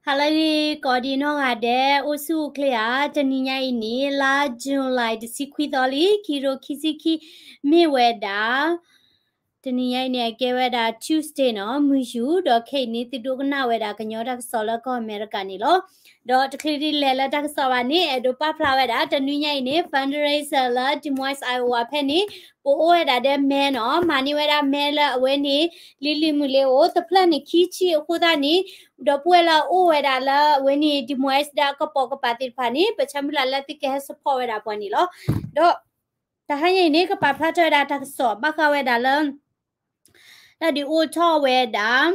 ဟါလၢအဂ့ၤ ကိးဒံးနီၢ်ဂၤဒဲး အိၣ်ဆူၣ်အိၣ်ချ့ဧါ. တနံၤညါအံၤန့ၣ် လါ July တဆံခွံသီလံ ခံကထိခံဆံခံ မ့ၢ်ဝဲဒၣ် တနံၤညါအံၤန့ၣ် အကဲဝဲဒၣ် Tuesday နီၤ မုၢ်ယူၤ ဒီးခဲအံၤန့ၣ် သုဒိကနၣ်ဝဲဒၣ်ကညီတၢ်ကစီၣ်လၢကီၢ်အမဲရကၤန့ၣ်လီၤ. ဒီးတချုးဒ်လဲၤလၢတၢ်ကစီၣ်ဘၣ်န့ၣ် အဲၣ်ဒိးပာ်ဖျါဝဲဒၣ် တနွံညါအံၤန့ၣ် fundraiser လၢ Des Moines, Iowa ဖဲန့ၣ် ပအိၣ်ဝဲဒၣ်ဒီးမဲနီၤ မၤန့ၢ်ဝဲဒၣ်မဲလၢအဝဲန့ၣ် လံၤလံၤမုၢ်လ့ၤအိၣ် တဖျၢၣ်န့ၣ်ခံဆံအဃိသတးန့ၣ် ဒီပုၢ်ဝဲၢ်လၢအအိၣ်ဝဲဒၣ်လၢအဝဲန့ၣ် Des Moines ဒီးအကပိာ်ကပၤသ့ၣ်တဖၣ်န့ၣ် ပဆၢမုၢ်လၢ်လၢသုကဟဲ support ဝဲဒၣ်ပှၤန့ၣ်လီၤ. ဒီး တဟါညါအံၤန့ၣ် ကပာ်ဖျါထီၣ်ဝဲဒၣ်တၢ်ကစီၣ် ဘၣ်ဃးဝဲဒၣ်လၢ တၢ်ဒုးအိၣ်ထီၣ်ဝဲဒၣ်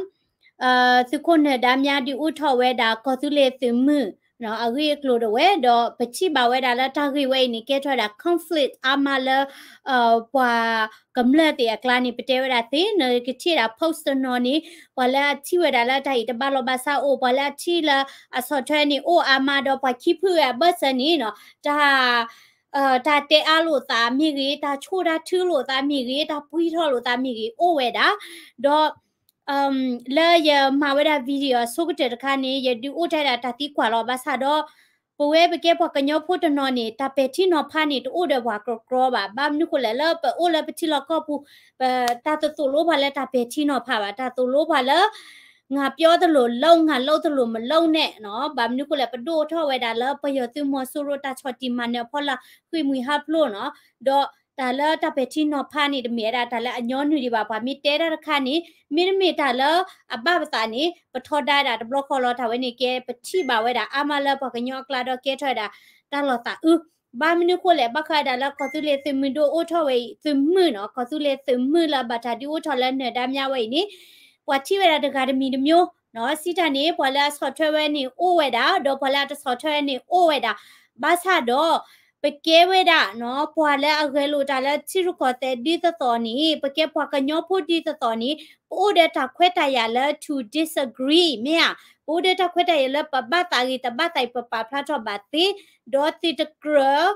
သုးခိၣ်နၢၤဒါမြါဒုးအိၣ်ထီၣ်ဝဲဒၣ် ကီၢ်သူလ့ၤသုးမုၢ် အဂ့ၢ်အကျိၤဒၣ်ဝဲ ဒီးပထံၣ်ဘၣ်ဝဲဒၣ်လၢတၢ်ဂ့ၢ်ဝဲအံၤန့ၣ် ကဲထီၣ်ဝဲဒၣ် conflict အါမးလၢ ပှၤကမျၢၢ်သ့ၣ်အကျါန့ၣ် ပတဲဝဲဒၣ်သ့ နကထံၣ်ဒၣ် post တနီၤန့ၣ် ပှၤလၢအထံၣ်ဝဲဒၣ်လၢတၢ်အံၤတဘၣ်လီၢ်ဘၣ်စးအိၣ် ပှၤလၢအထံၣ်လၢအဆီၣ်ထွဲန့ၣ်အိၣ်အါမး ဒီးပှၤခံဖုအဘၢၣ်စၢၤန့ၣ်နီၤ တၢ် တၢ်တဲအါလိာ်သးမ့ၢ်ဂ့ၤ, တၢ်ဆိၣ်တၢ်ထုလိာ်သးမ့ၢ်ဂ့ၤ, တၢ်ပှံၢ်ထီၣ်လိာ်သးမ့ၢ်ဂ့ၤ အိၣ်ဝဲဒၣ်, ဒီး လၢယမၤဝဲဒၣ် video အဆိကတၢၢ်တခါန့ၣ် ယဒုးအိၣ်ထီၣ်ဝဲဒၣ်တၢ်သံကွၢ်လီၤ. ဘၣ်ဆၣ်ဒီး ပဝဲပကဲပှၤကညီဖိတနီၤန့ၣ် တၢ်ပဲာ်ထံနီၤဖးန့ၣ် တအိၣ်ဒီးပှၤကြီကြီဘၣ်. ဘၣ်မနုၤဃိလဲၣ် လၢပအိၣ်လၢပထံလီၢ်ကီၢ်ပူၤ ပတၢ်တသိၣ်လိပှၤလၢတၢ်ပဲာ်ထံနီၤဖးဘၣ်. တၢ်သိၣ်လိပှၤလၢ ငါပြောသလိုလုပ်, ငါလုပ်သလိုမလုပ်နဲ့ နီၤ. ဘၣ်မနုၤဃိလဲၣ် ပဒိၣ်ထီၣ်ဝဲဒၣ်လၢပယီၤသုးမီၤစိရိၤတၢ်ဆီၣ်တံၢ်မၤနၢၤအဖီလာ် ဃ့ၢ်မှံဟးဖျိးနီၤ. ဒီးတၢ်လၢတၢ်ပဲာ်ထံနီၤဖးန့ၣ် တမ့ၢ်ဝဲဒၣ်တၢ်လၢအညီနုၢ်ဒံးဘၣ်. ပှၤမ့ၢ်တဲတၢ်တခါန့ၣ် မ့တမ့ၢ်တၢ်လၢအဘၣ်ပသးန့ၣ် ပထီဒါဝဲဒၣ်တဘျီဃီလီၤ. တၢ်ဝဲန့ၣ်ကဲ ပထံၣ်ဘၣ်ဝဲဒၣ်အါမးလၢပှၤကညီအကျါဒီးကဲထီၣ်ဝဲဒၣ်တၢ်လီၤသးအုး ဘၣ်မနုၤဃိလဲၣ် ဘၣ်ဃးဝဲဒၣ်လၢကီၢ်သူလ့ၤသုးမုၢ်ဒိၣ်အိၣ်ထီၣ်ဝဲအံၤ သုးမုၢ်နီၤ ကီၢ်သူလ့ၤသုးမုၢ်လၢဘၣ်တၢ်ဒုးအိၣ်ထီၣ်လၢနၢၤဒါမြါဝဲအံၤန့ၣ် ပှၤထံၣ်ဝဲဒၣ်တဂၤတမံၤတမံၤနီၤ. စံးတၢ်န့ၣ် ပှၤလၢအဆီၣ်ထွဲဝဲန့ၣ်အိၣ်ဝဲဒၣ် ဒီးပှၤလၢအတဆီၣ်ထွဲဝဲန့ၣ်အိၣ်ဝဲဒၣ်. ဘၣ်ဆၣ်ဒီး ပကဲဝဲဒၣ်နီၤ ပှၤလၢအဂဲၤလိာ်တၢ်လၢထံရူၢ်ကီၢ်သဲးဒ်သိးသိးန့ၣ် ပကဲပှၤကညီဖိဒ်သိးသိးန့ၣ် ပအိၣ်ဒီးတၢ်ခွဲးတၢ်ယာ်လၢ to disagree မ့ၢ်ဧါ. ပအိၣ်ဒီးတၢ်ခွဲးတၢ်ယာ်လၢပဘၣ်သးဂ့ၤတဘၣ်သးအံၤ ပပာ်ဖျါထီၣ်ဘၣ်သ့ ဒီးသုတကြၢး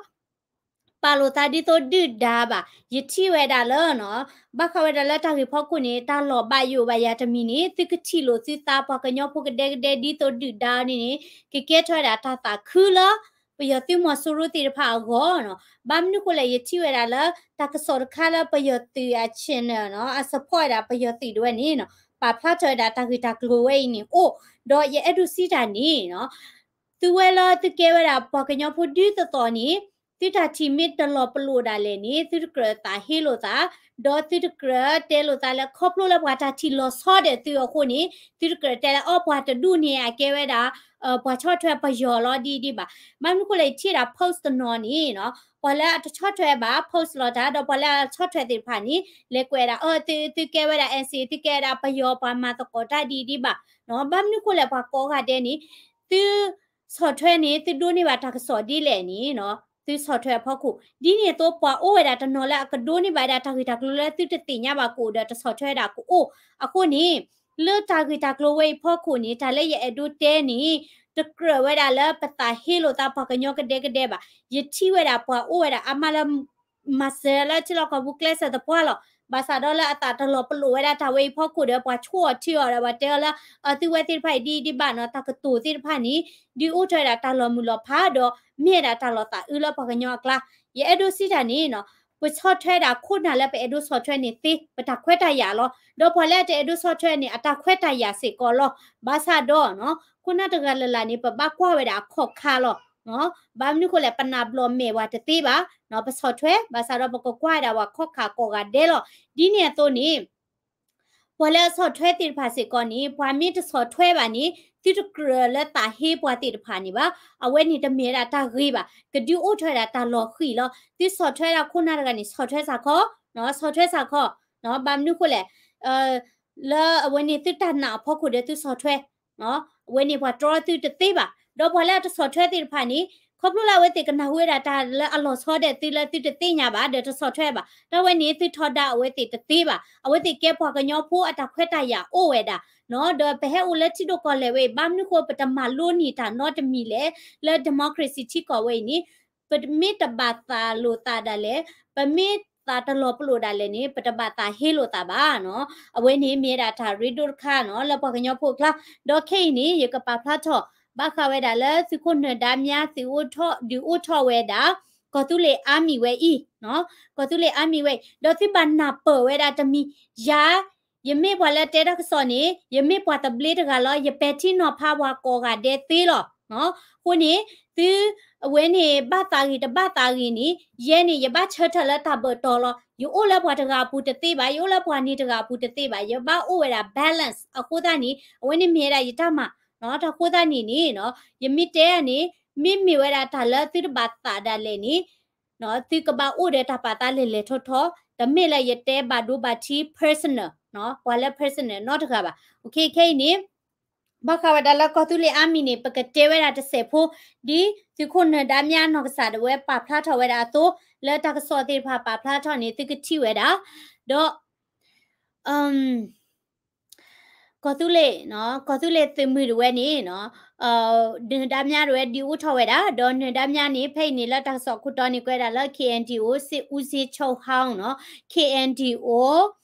ပာ်လိာ်သးဒ်သိးဒုၣ်ဒါဘၣ်. ယထံၣ်ဝဲဒၣ်လၢနီၤ ဘၣ်ဃးဝဲဒၣ်လၢတၢ်ဂ့ၢ်ဖီခိၣ်န့ၣ် တၢ်လီၤဘၣ်ယိၣ်ဘၣ်ယၤတမံၤန့ၣ် သုကထံၣ်လိာ်သုသးပှၤကညီဖိကဒဲကဒဲဒ်သိးဒုၣ်ဒါန့ၣ်န့ၣ် ကကဲထီၣ်ဝဲဒၣ်တၢ်သးခုလၢ ပယီၤသုးမီၤစိရိၤသ့ၣ်တဖၣ်အဂီၢ်နီၤ. ဘၣ်မနုၤဃိလဲၣ် ယထံၣ်ဝဲဒၣ်လၢ တၢ်ကစီၣ်တခါလၢပယီၤသုးအ channel နီၤ အ support ဝဲဒၣ်ပယီၤသုးဒၣ်ဝဲန့ၣ်နီၤ ပာ်ဖျါထီၣ်ဝဲဒၣ်တၢ်ဂ့ၢ်တၢ်ကျိၤဝဲအံၤန့ၣ်အိၣ် ဒီးယအဲၣ်ဒိးစံးတၢ်န့ၣ်နီၤ သုဝဲလၢသုကဲဝဲဒၣ်ပှၤကညီဖိဒ်သိးသိးန့ၣ် သုတၢ်ထံၣ်မ့ၢ်တလီၤပလိာ်ဒၣ်လဲာ်န့ၣ် သုတကြၢးသးဟ့လိာ်သး ဒီးသုတကြၢးတဲလိာ်သးလၢခီဖျိလၢပှၤတၢ်ထံၣ်လီၤဆီဒီးသုအဃိန့ၣ် သုတကြၢးတဲလၢအီၣ်ပှၤတဒူၣ်န့ၣ် အကဲဝဲဒၣ် ပှၤဆီၣ်ထွဲပယီၤလီၤဒ်ဒ်ဘၣ်. ဘၣ်မနုၤဃိလဲၣ် ယထံၣ်ဒၣ် post တနီၤန့ၣ်နီၤ ပှၤလၢအတဆီၣ်ထွဲဘၣ် post လီၤတၢ် ဒီးပှၤလၢအဆီၣ်ထွဲသ့ၣ်တဖၣ်န့ၣ် လဲၤကွဲးဒၣ် အၢ သု သုကဲဝဲဒၣ် NCA သုကဲဝဲဒၣ်ပယီၤပှၤမၤသကိးတၢ်ဒ်ဒ်ဘၣ်နီၤ. ဘၣ်မနုၤဃိလဲၣ် ပှၤကိးဂၤဒဲးန့ၣ် သု ဆီၣ်ထွဲန့ၣ် သုဒိးန့ၢ်ဘၣ်တၢ်ကစီၣ်ဒ်လဲၣ်န့ၣ်နီၤ သုဆီၣ်ထွဲအဖီခိၣ် ဒ်န့ၣ်အသိး ပှၤအိၣ်ဝဲဒၣ်တနီၤလၢအကဒိးန့ၢ်ဘၣ်ဝဲဒၣ်တၢ်ဂ့ၢ်တၢ်ကျိၤလၢသုတသ့ၣ်ညါဘၣ်ကအိၣ်ဒီးတဆီၣ်ထွဲဒၣ်ကအိၣ်. အဃိန့ၣ် လၢတၢ်ဂ့ၢ်တၢ်ကျိၤဝဲအံၤဖီခိၣ်န့ၣ် တၢ်လၢယအဲၣ်ဒိးတဲန့ၣ် တကြၢးဝဲဒၣ်လၢပသးဟ့လိာ်သးပှၤကညီကဒဲကဒဲဘၣ်. ယထံၣ်ဝဲဒၣ်ပှၤအိၣ်ဝဲဒၣ်အါမးလၢ မၤစၢၤလၢထံလီၢ်ကီၢ်ပူၤကျဲစၢးသပှၢ်လီၤ. ဘၣ်ဆၣ်ဒီးလၢအသးတလီၤပလိာ်ဝဲဒၣ်တၢ်ဝဲအံၤဖီခိၣ်ဒီး ပှၤဆိၣ်အီၤထံအီၤဒီး ပှၤတဲအီၤလၢ အသုဝဲသ့ၣ်တဖၣ်အံၤဒ်ဒ်ဘၣ်နီၤ တၢ်ကတိၤသ့ၣ်တဖၣ်န့ၣ် ဒုးအိၣ်ထီၣ်ဝဲဒၣ်တၢ်လီၤမုၢ်လီၤဖးဒီး မ့ၢ်ဝဲဒၣ်တၢ်လီၤသးအုးလၢပှၤကညီအကျါ. ယအဲၣ်ဒိးစံးတၢ်န့ၣ်နီၤ ပဆီၣ်ထွဲဒၣ်ခိၣ်နၢ်လၢပအဲၣ်ဒိးဆီၣ်ထွဲန့ၣ်သ့ ပတၢ်ခွဲးတၢ်ယာ်လီၤ. ဒီးပှၤလၢအတအဲၣ်ဒိးဆီၣ်ထွဲန့ၣ် အတၢ်ခွဲးတၢ်ယာ်စ့ၢ်ကီးလီၤ. ဘၣ်ဆၣ်ဒီးနီၤ ခိၣ်နၢ်တဂၤလၢ်လၢ်န့ၣ် ပဘၣ်ကွၢ်ဝဲဒၣ်အခီၣ်ခါလီၤ. ဘၣ်မနုၤဃိလဲၣ် ပနာ်ဘျီၣ်မဲာ်ဝဲတသ့ဘၣ်နီၤ ပဆီၣ်ထွဲ ဘၣ်ဆၣ်ဒီးပကကွၢ်ဝဲဒၣ်ပှၤခီၣ်ခါကိးဂၤဒဲးလီၤ. ဒ်န့ၣ်အသိးန့ၣ် ပှၤလၢအဆီၣ်ထွဲသ့ၣ်တဖၣ်စ့ၢ်ကီးန့ၣ် ပှၤမ့ၢ်တဆီၣ်ထွဲဘၣ်န့ၣ် သုတကြၢးလၢသးဟ့ပှၤသ့ၣ်တဖၣ်န့ၣ်ဘၣ်. အဝဲန့ၣ်တမ့ၢ်ဝဲဒၣ်တၢ်ဂ့ၤဘၣ်. ကဒုးအိၣ်ထီၣ်ဝဲဒၣ်တၢ်လီၤဃံၤလီၤ. သုဆီၣ်ထွဲဒၣ်ခိၣ်နၢ်တဂၤန့ၣ် ဆီၣ်ထွဲစ့ၢ်ကီး, ဆီၣ်ထွဲစ့ၢ်ကီး, ဘၣ်မနုၤဃိလဲၣ် လၢအဝဲန့ၣ်သုတၢ်နာ်အဖီခိၣ်ဒီးသုဆီၣ်ထွဲ အဝဲန့ၣ်ပှၤတြီသုတသ့ဘၣ်. ဒီးပှၤလၢအတဆီၣ်ထွဲသ့ၣ်တဖၣ်န့ၣ် ခီဖျိလၢအဝဲသ့ၣ်ကနၢ်ဟူဝဲဒၣ်တၢ်လၢအလီၤဆီဒီးသုလၢသုတသ့ၣ်ညါဘၣ်ဒီးတဆီၣ်ထွဲဘၣ်. တၢ်ဝဲန့ၣ်သုထီဒါအဝဲသ့ၣ်တသ့ဘၣ်. အဝဲသ့ၣ်ကဲပှၤကညီဖိအတၢ်ခွဲးတၢ်ယာ်အိၣ်ဝဲဒၣ် ဒီးပဟဲအိၣ်လၢထံဒိၣ်ကီၢ်လဲၢ်ဝဲအံၤ ဘၣ်မနုၤဃိပတမၤလိန့ၢ်တၢ်နီတမံၤလဲၣ် လၢ democracy ထံကီၢ်ဝဲအံၤန့ၣ် ပမ့ၢ်တဘၣ်သးလိာ်သးဒၣ်လဲာ် ပမ့ၢ် ပတဘၣ်သးတလီၤပလိာ်ဒၣ်လဲာ်န့ၣ် ပတဘၣ်သးဟ့လိာ်သးဘၣ်နီၤ. အဝဲန့ၣ်မ့ၢ်ဝဲဒၣ်တၢ်ရ့ဒိၣ်တခါနီၤ လၢပှၤကညီဖိအကျါ, ဒီးခဲအံၤန့ၣ် ယကပာ်ဖျါထီၣ် ဘၣ်ဃးဝဲဒၣ်လၢသုးခိၣ်နၢၤဒါမြား သုးအိၣ်ထီၣ် ဒုးအိၣ်ထီၣ်ဝဲဒၣ် ကီၢ်သူလ့ၤ army ဝဲအံၤ, ကီၢ်သူလ့ၤ army ဝဲအံၤ ဒီးသုဘၣ်နၢ်ပၢၢ်ဝဲဒၣ်တမံၤ, ယၤ ယမ့ၢ်ပှၤလၢတဲတၢ်ကစီၣ်န့ၣ် ယမ့ၢ်ပှၤသဘျ့တဂၤလီၤ, ယပဲာ်ထံနီၤဖးပှၤကိးဂၤဒဲးသ့လီၤ. အဃိန့ၣ် သု အဝဲန့ၣ် ဘၣ်သးဂ့ၤတဘၣ်သးဂ့ၤန့ၣ် ယဲန့ၣ် ယဘၣ်ဆၢထၢၣ်လၢတၢ်ဘၢၣ်တီၤလီၤ. ယအိၣ်လၢပှၤတဂၤအပူၤတသ့ဘၣ်, ယအိၣ်လၢပှၤန့ၣ်တဂၤအပူၤတသ့ဘၣ်, ယဘၣ်အိၣ်ဝဲဒၣ် balance. အဃိသတးန့ၣ် အဝဲန့ၣ်မ့ၢ်ဝဲဒၣ်ယတၢ်မၤ, တၢ်ဃိသတးန့ၣ်န့ၣ် ယမ့ၢ်တဲန့ၣ် မ့မ့ၢ်ဝဲဒၣ်တၢ်လၢသုတဘၣ်သးဒၣ်လဲာ်န့ၣ် သုကဘၣ်အိၣ်ဒီးတၢ်ပာ်သးလဲၤလဲၤထီၣ်ထီ, တမ့ၢ်လၢယတဲဘၣ်ဒိဘၣ်ထံ personal, ပှၤလၢ personal နီတဂၤဘၣ်. ခဲအံၤန့ၣ် ဘၣ်ဃးဝဲဒၣ်လၢကီၢ်သူလ့ၤ army န့ၣ် ပကတဲဝဲဒၣ်တစဲးဖိ, ဒ်သုးခိၣ်နၢၤဒါမြားနီၢ်ကစၢ်ဒၣ်ဝဲပာ်ဖျါထီၣ်ဝဲဒၣ်အသိး, လၢတၢ်ကစီၣ်သ့ၣ်တဖၣ်ပာ်ဖျါထီၣ်န့ၣ် သုကထံၣ်ဝဲဒၣ်, ဒီး ကီၢ်သူလ့ၤ, ကီၢ်သူလ့ၤသုးမုၢ်ဒၣ်ဝဲန့ၣ် နၢၤဒါမြားဒၣ်ဝဲဒုးအိၣ်ထီၣ်ဝဲဒၣ်, ဒီးနၢၤဒါမြားန့ၣ် ဖဲအံၤန့ၣ် လၢတၢ်ကစီၣ်ခိၣ်တီန့ၣ် ကွဲးဒၣ်လၢ KNDO စစ်ဦးစီးချုပ်ဟောင်းနီၤ, KNDO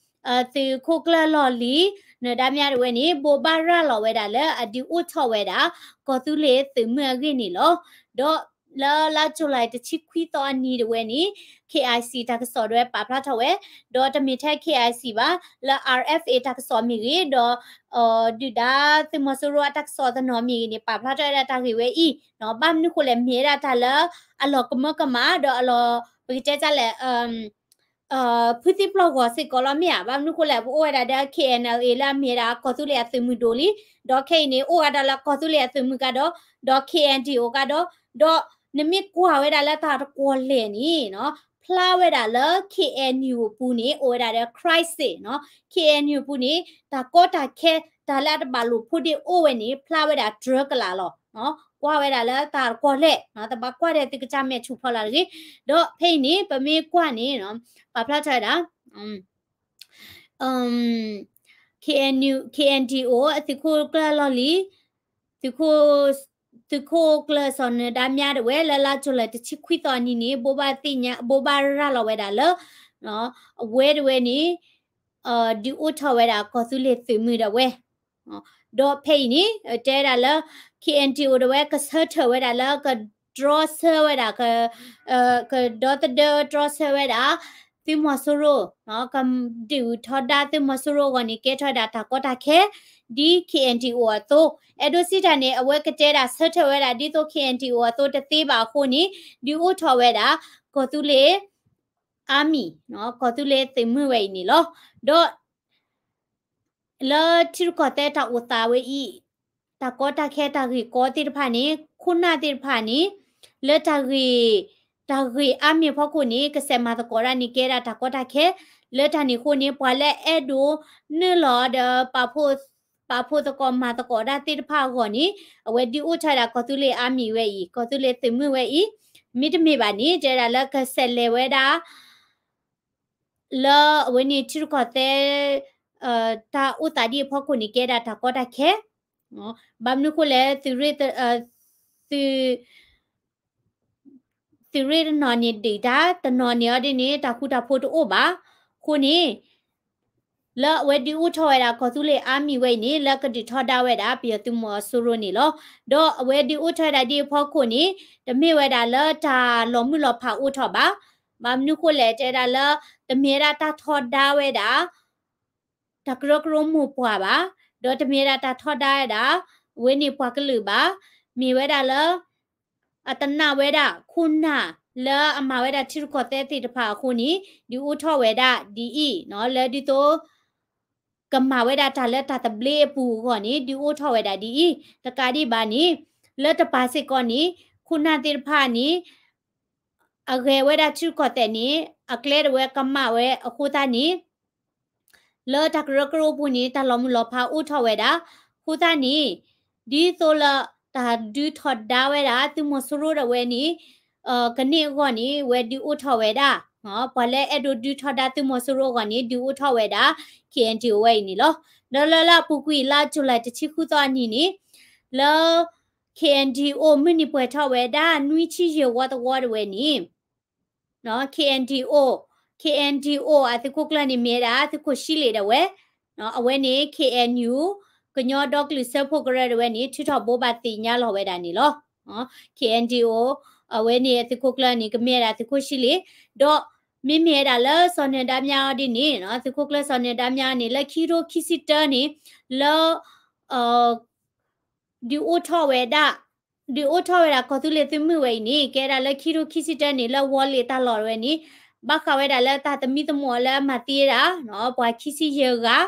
သုးခိၣ်ကျၢၢ်လီၢ်လံၤ, နၢၤဒါမြားဒၣ်ဝဲန့ၣ် ဘိးဘၣ်ရၤလီၤဝဲဒၣ်လၢအဒုးအိၣ်ထီၣ်ဝဲဒၣ် ကီၢ်သူလ့ၤသုးမုၢ်အဂ့ၢ်န့ၣ်လီၤ. ဒီးလၢလါ July တဆံခွံသီအနံၤဒၣ်ဝဲန့ၣ် KIC တၢ်ကစီၣ်ဒၣ်ဝဲပာ်ဖျါထီၣ်ဝဲ, ဒီးတမ့ၢ်ထဲ KIC ဘၣ်, လၢ RFA တၢ်ကစီၣ်မ့ၢ်ဂ့ၤ, ဒီး ဒုၣ်ဒါသုးမီၤစိရိၤအတၢ်ကစီၣ်သနီၣ်မ့ၢ်ဂ့ၤန့ၣ် ပာ်ဖျါထီၣ်ဝဲဒၣ်တၢ်ဂ့ၢ်ဝဲအံၤ, ဘၣ်မနုၤဃိလဲၣ် မ့ၢ်ဝဲဒၣ်တၢ်လၢအလီၤကမၢကမၣ် ဒီးအလီၤ ပကတဲတၢ်လဲၣ် ဖုသံပျီၢ်ဂီၤစ့ၢ်ကီးလီၤမ့ၢ်ဧါ. ဘၣ်မနုၤဃိလဲၣ် ပအိၣ်ဝဲဒၣ်ဒီး KNLA လၢအမ့ၢ်ဝဲဒၣ်ကီၢ်သူလ့ၤအသုးမုၢ်ဒိၣ်လံ, ဒီးခဲအံၤန့ၣ် အိၣ်ဝဲဒၣ်လၢကီၢ်သူလ့ၤအသုးမုၢ်ကဒီး, ဒီး KNDO ကဒီး, ဒီးနမ့ၢ်ကွၢ်ဝဲဒၣ်လၢတၢ်တကွီၢ်လဲၢ်န့ၣ် ဖျါဝဲဒၣ်လၢ KNU အပူၤန့ၣ် အိၣ်ဝဲဒၣ်ဒီး crisis နီၤ, KNU အပူၤန့ၣ် တၢ်ကီတၢ်ခဲ တၢ်လၢအတဘၣ်လိာ်ဖိးဒ့ၣ်အိၣ်ဝဲန့ၣ် ဖျါဝဲဒၣ်တြၢကလာ်လီၤ. ကွၢ်ဝဲဒၣ်လၢတၢ်တကွီၢ်လဲၢ်, တဘၣ်ကွၢ်ဒီးသုကစၢ်မဲာ်ဆူၣ်ဖီလာ်တဂ့ၤ, ဒီးဖဲအံၤန့ၣ် ပမ့ၢ်ကွၢ်န့ၣ် ပာ်ဖျါထီၣ်ဝဲဒၣ် KNU KNDO အသုးခိၣ်ကျၢၢ်လီၢ်လံၤ, သုးခိၣ် သုးခိၣ်ကျၢၢ်စီၤနၢၤဒါမြားဒၣ်ဝဲ လၢလါ July တဆံခွံသီအနံၤန့ၣ် ဘိးဘၣ်သ့ၣ်ညါ ဘိးဘၣ်ရၤလီၤဝဲဒၣ်လၢ အဝဲဒၣ်ဝဲန့ၣ် ဒုးအိၣ်ထီၣ်ဝဲဒၣ်ကီၢ်သူလ့ၤသုးမုၢ်ဒၣ်ဝဲ, ဒီးဖဲအံၤန့ၣ် တဲဝဲဒၣ်လၢ KNDO ဒၣ်ဝဲ ကဆၢထၢၣ်ဝဲဒၣ်လၢကတြီဆၢဝဲဒၣ် ကဒီသဒၢတြီဆၢဝဲဒၣ် သုးမီၤစိရိၤ, ကဒုးထီဒါသုးမီၤစိရိၤအဂီၢ်န့ၣ် ကဲထီၣ်ဝဲဒၣ်တၢ်ကီတၢ်ခဲ ဒ် KNDO အသိး, အဲၣ်ဒိးစံးတၢ်န့ၣ် အဝဲကတဲဒၣ်ဆၢထၢၣ်ဝဲဒၣ်ဒ်သိး KNDO အသိးတသ့ဘၣ်အဃိန့ၣ် ဒုးအိၣ်ထီၣ်ဝဲဒၣ် ကီၢ်သူလ့ၤ army ကီၢ်သူလ့ၤသုးမုၢ်ဝဲအံၤန့ၣ်လီၤ. ဒီး လၢထံရူၢ်ကီၢ်သဲးတၢ်အိၣ်သးဝဲအံၤ, တၢ်ကီတၢ်ခဲတၢ်ဂ့ၢ်ကီသ့ၣ်တဖၣ်န့ၣ် ခိၣ်နၢ်သ့ၣ်တဖၣ်န့ၣ် လၢတၢ်ဂ့ၢ် တၢ်ဂ့ၢ်အါမံၤအဖီခိၣ်န့ၣ် ကဆဲးမၤသကိးတၢ်န့ၣ် ကဲဒၣ်တၢ်ကီတၢ်ခဲ, လၢတၢ်န့ၣ်အဃိန့ၣ် ပှၤလၢအဲၣ်ဒိးနုာ်လီၤဒီး ပာ်ဖှိၣ်သကိးမၤသကိးတၢ်သ့ၣ်တဖၣ်အဂီၢ်န့ၣ် အဝဲဒုးအိၣ်ထီၣ်ဝဲဒၣ်ကီၢ်သူလ့ၤ army ဝဲအံၤ, ကီၢ်သူလ့ၤသုးမုၢ်ဝဲအံၤ, မ့တမ့ၢ်ဘၣ်န့ၣ် တဲဒၣ်လၢကဆဲးလဲၤဝဲဒၣ် လၢအဝဲန့ၣ်ထံရူၢ်ကီၢ်သဲး တၢ်အိၣ်သးဒ်အဖီခိၣ်န့ၣ် ကဲဒၣ်တၢ်ကီတၢ်ခဲ, ဘၣ်မနုၤအဃိလဲၣ် သုးရ့ၣ် သုး သုးရ့ၣ်တနီၤန့ၣ်ဒုးတၢ် တနီၤန့ၣ်အီၤဒ်န့ၣ် တၢ်ဃူတၢ်ဖိးတအိၣ်ဘၣ်. အဃိန့ၣ် လၢအဝဲဒုးအိၣ်ထီၣ်ဝဲဒၣ်ကီၢ်သူလ့ၤ army ဝဲအံၤန့ၣ် လၢကဒုးထီဒါဝဲဒၣ် ပယီၤသုးမီၤစိရိၤန့ၣ်လီၤ. ဒီးအဝဲဒုးအိၣ်ထီၣ်ဝဲဒၣ်ဒ်အဖီခိၣ်န့ၣ် တမ့ၢ်ဝဲဒၣ်လၢတၢ်လီၤမုၢ်လီၤဖးအိၣ်ထီၣ်ဘၣ်. ဘၣ်မနုၤအဃိလဲၣ် တဲဒၣ်လၢ တမ့ၢ်ဝဲဒၣ်တၢ်ထီဒါဝဲဒၣ် တၢ်ကရၢကရိမိၢ်ပှၢ်ဘၣ်, ဒီးတမ့ၢ်ဝဲဒၣ်တၢ်ထီဒါဝဲဒၣ် အဝဲန့ၣ်ပှၤကလုာ်ဘၣ်, မ့ၢ်ဝဲဒၣ်လၢ အတနာ်ဝဲဒၣ်ခိၣ်နၢ် လၢအမၤဝဲဒၣ်ထံရူၢ်ကီၢ်သဲးသ့ၣ်တဖၣ်အဃိန့ၣ် ဒုးအိၣ်ထီၣ်ဝဲဒၣ်ဒ်အံၤ, လၢဒ်သိး ကမၤဝဲဒၣ်တၢ်လၢတၢ်သဘျ့အပူၤအဂီၢ်န့ၣ် ဒုးအိၣ်ထီၣ်ဝဲဒၣ်ဒ်အံၤ, တကးဒံးဘၣ်န့ၣ် လၢတပၤစ့ၢ်ကီးန့ၣ် ခိၣ်နၢ်သ့ၣ်တဖၣ်န့ၣ် အဂဲၤဝဲဒၣ်ထံရူၢ်ကီၢ်သဲးန့ၣ် အကျဲဒၣ်ဝဲကမၣ်ဝဲအဃိသတးန့ၣ် လၢတၢ်ကရၢကရိပူၤန့ၣ် တၢ်လီၤမုၢ်လီၤဖးအိၣ်ထီၣ်ဝဲဒၣ်, အဃိသတးန့ၣ် ဒ်သိးလၢတၢ်ဒုးထီဒါဝဲဒၣ် သုးမီၤစိရိၤဒၣ်ဝဲန့ၣ် ကန့ၢ်အဂီၢ်န့ၣ် ဝဲဒုးအိၣ်ထီၣ်ဝဲဒၣ်, ပှၤလၢအဲၣ်ဒိးဒုးထီဒါသုးမီၤစိရိၤအဂီၢ်န့ၣ် ဒုးအိၣ်ထီၣ်ဝဲဒၣ် KNDO ဝဲအံၤန့ၣ်လီၤ. ဒီးလၢလၢအပူၤကွံာ်လါ July တဆံဃုသီအနံၤန့ၣ် လၢ KNDO မုၢ်နံၤပှဲၤထီၣ်ဝဲဒၣ် နွံဆံယဲၢ်ဝီသဝီဒၣ်ဝဲန့ၣ် KNDO K N D O အသုးခိၣ်ကျၢၢ်န့ၣ်မ့ၢ်ဝဲဒၣ်သုးခိၣ်ရှံလ့းဒၣ်ဝဲ, အဝဲန့ၣ် K N U ကညီဒီကလုာ်စၢဖှိၣ်ကရၢဒၣ်ဝဲန့ၣ် ထုးထီၣ်ဘိးဘၣ်သ့ၣ်ညါလီၤဝဲဒၣ်န့ၣ်လီၤ. K N D O အဝဲန့ၣ်အသုးခိၣ်ကျၢၢ်န့ၣ် ကမ့ၢ်ဝဲဒၣ်သုးခိၣ်ရှံလ့း, ဒီးမ့မ့ၢ်ဝဲဒၣ်လၢစီၤနၢၤဒါမြအီၤဒ်န့ၣ် သုးခိၣ်ကျၢၢ်စီၤနၢၤဒါမြအီၤန့ၣ် လၢခံထိခံဆံတၢန့ၣ် လၢ ဒုးအိၣ်ထီၣ်ဝဲဒၣ်, ဒုးအိၣ်ထီၣ်ဝဲဒၣ်ကီၢ်သူလ့ၤသုးမုၢ်ဝဲအံၤန့ၣ် ကဲဒၣ်လၢခံထိခံဆံတၢန့ၣ် လၢဝီလ့ၤတၢ်လီၢ်ဝဲန့ၣ် ဘၣ်ဃးဝဲဒၣ်လၢတၢ်သမံသမိးအီၤလၢအမၤသံဝဲဒၣ် ပှၤခံဆံယဲၢ်ဂၤ,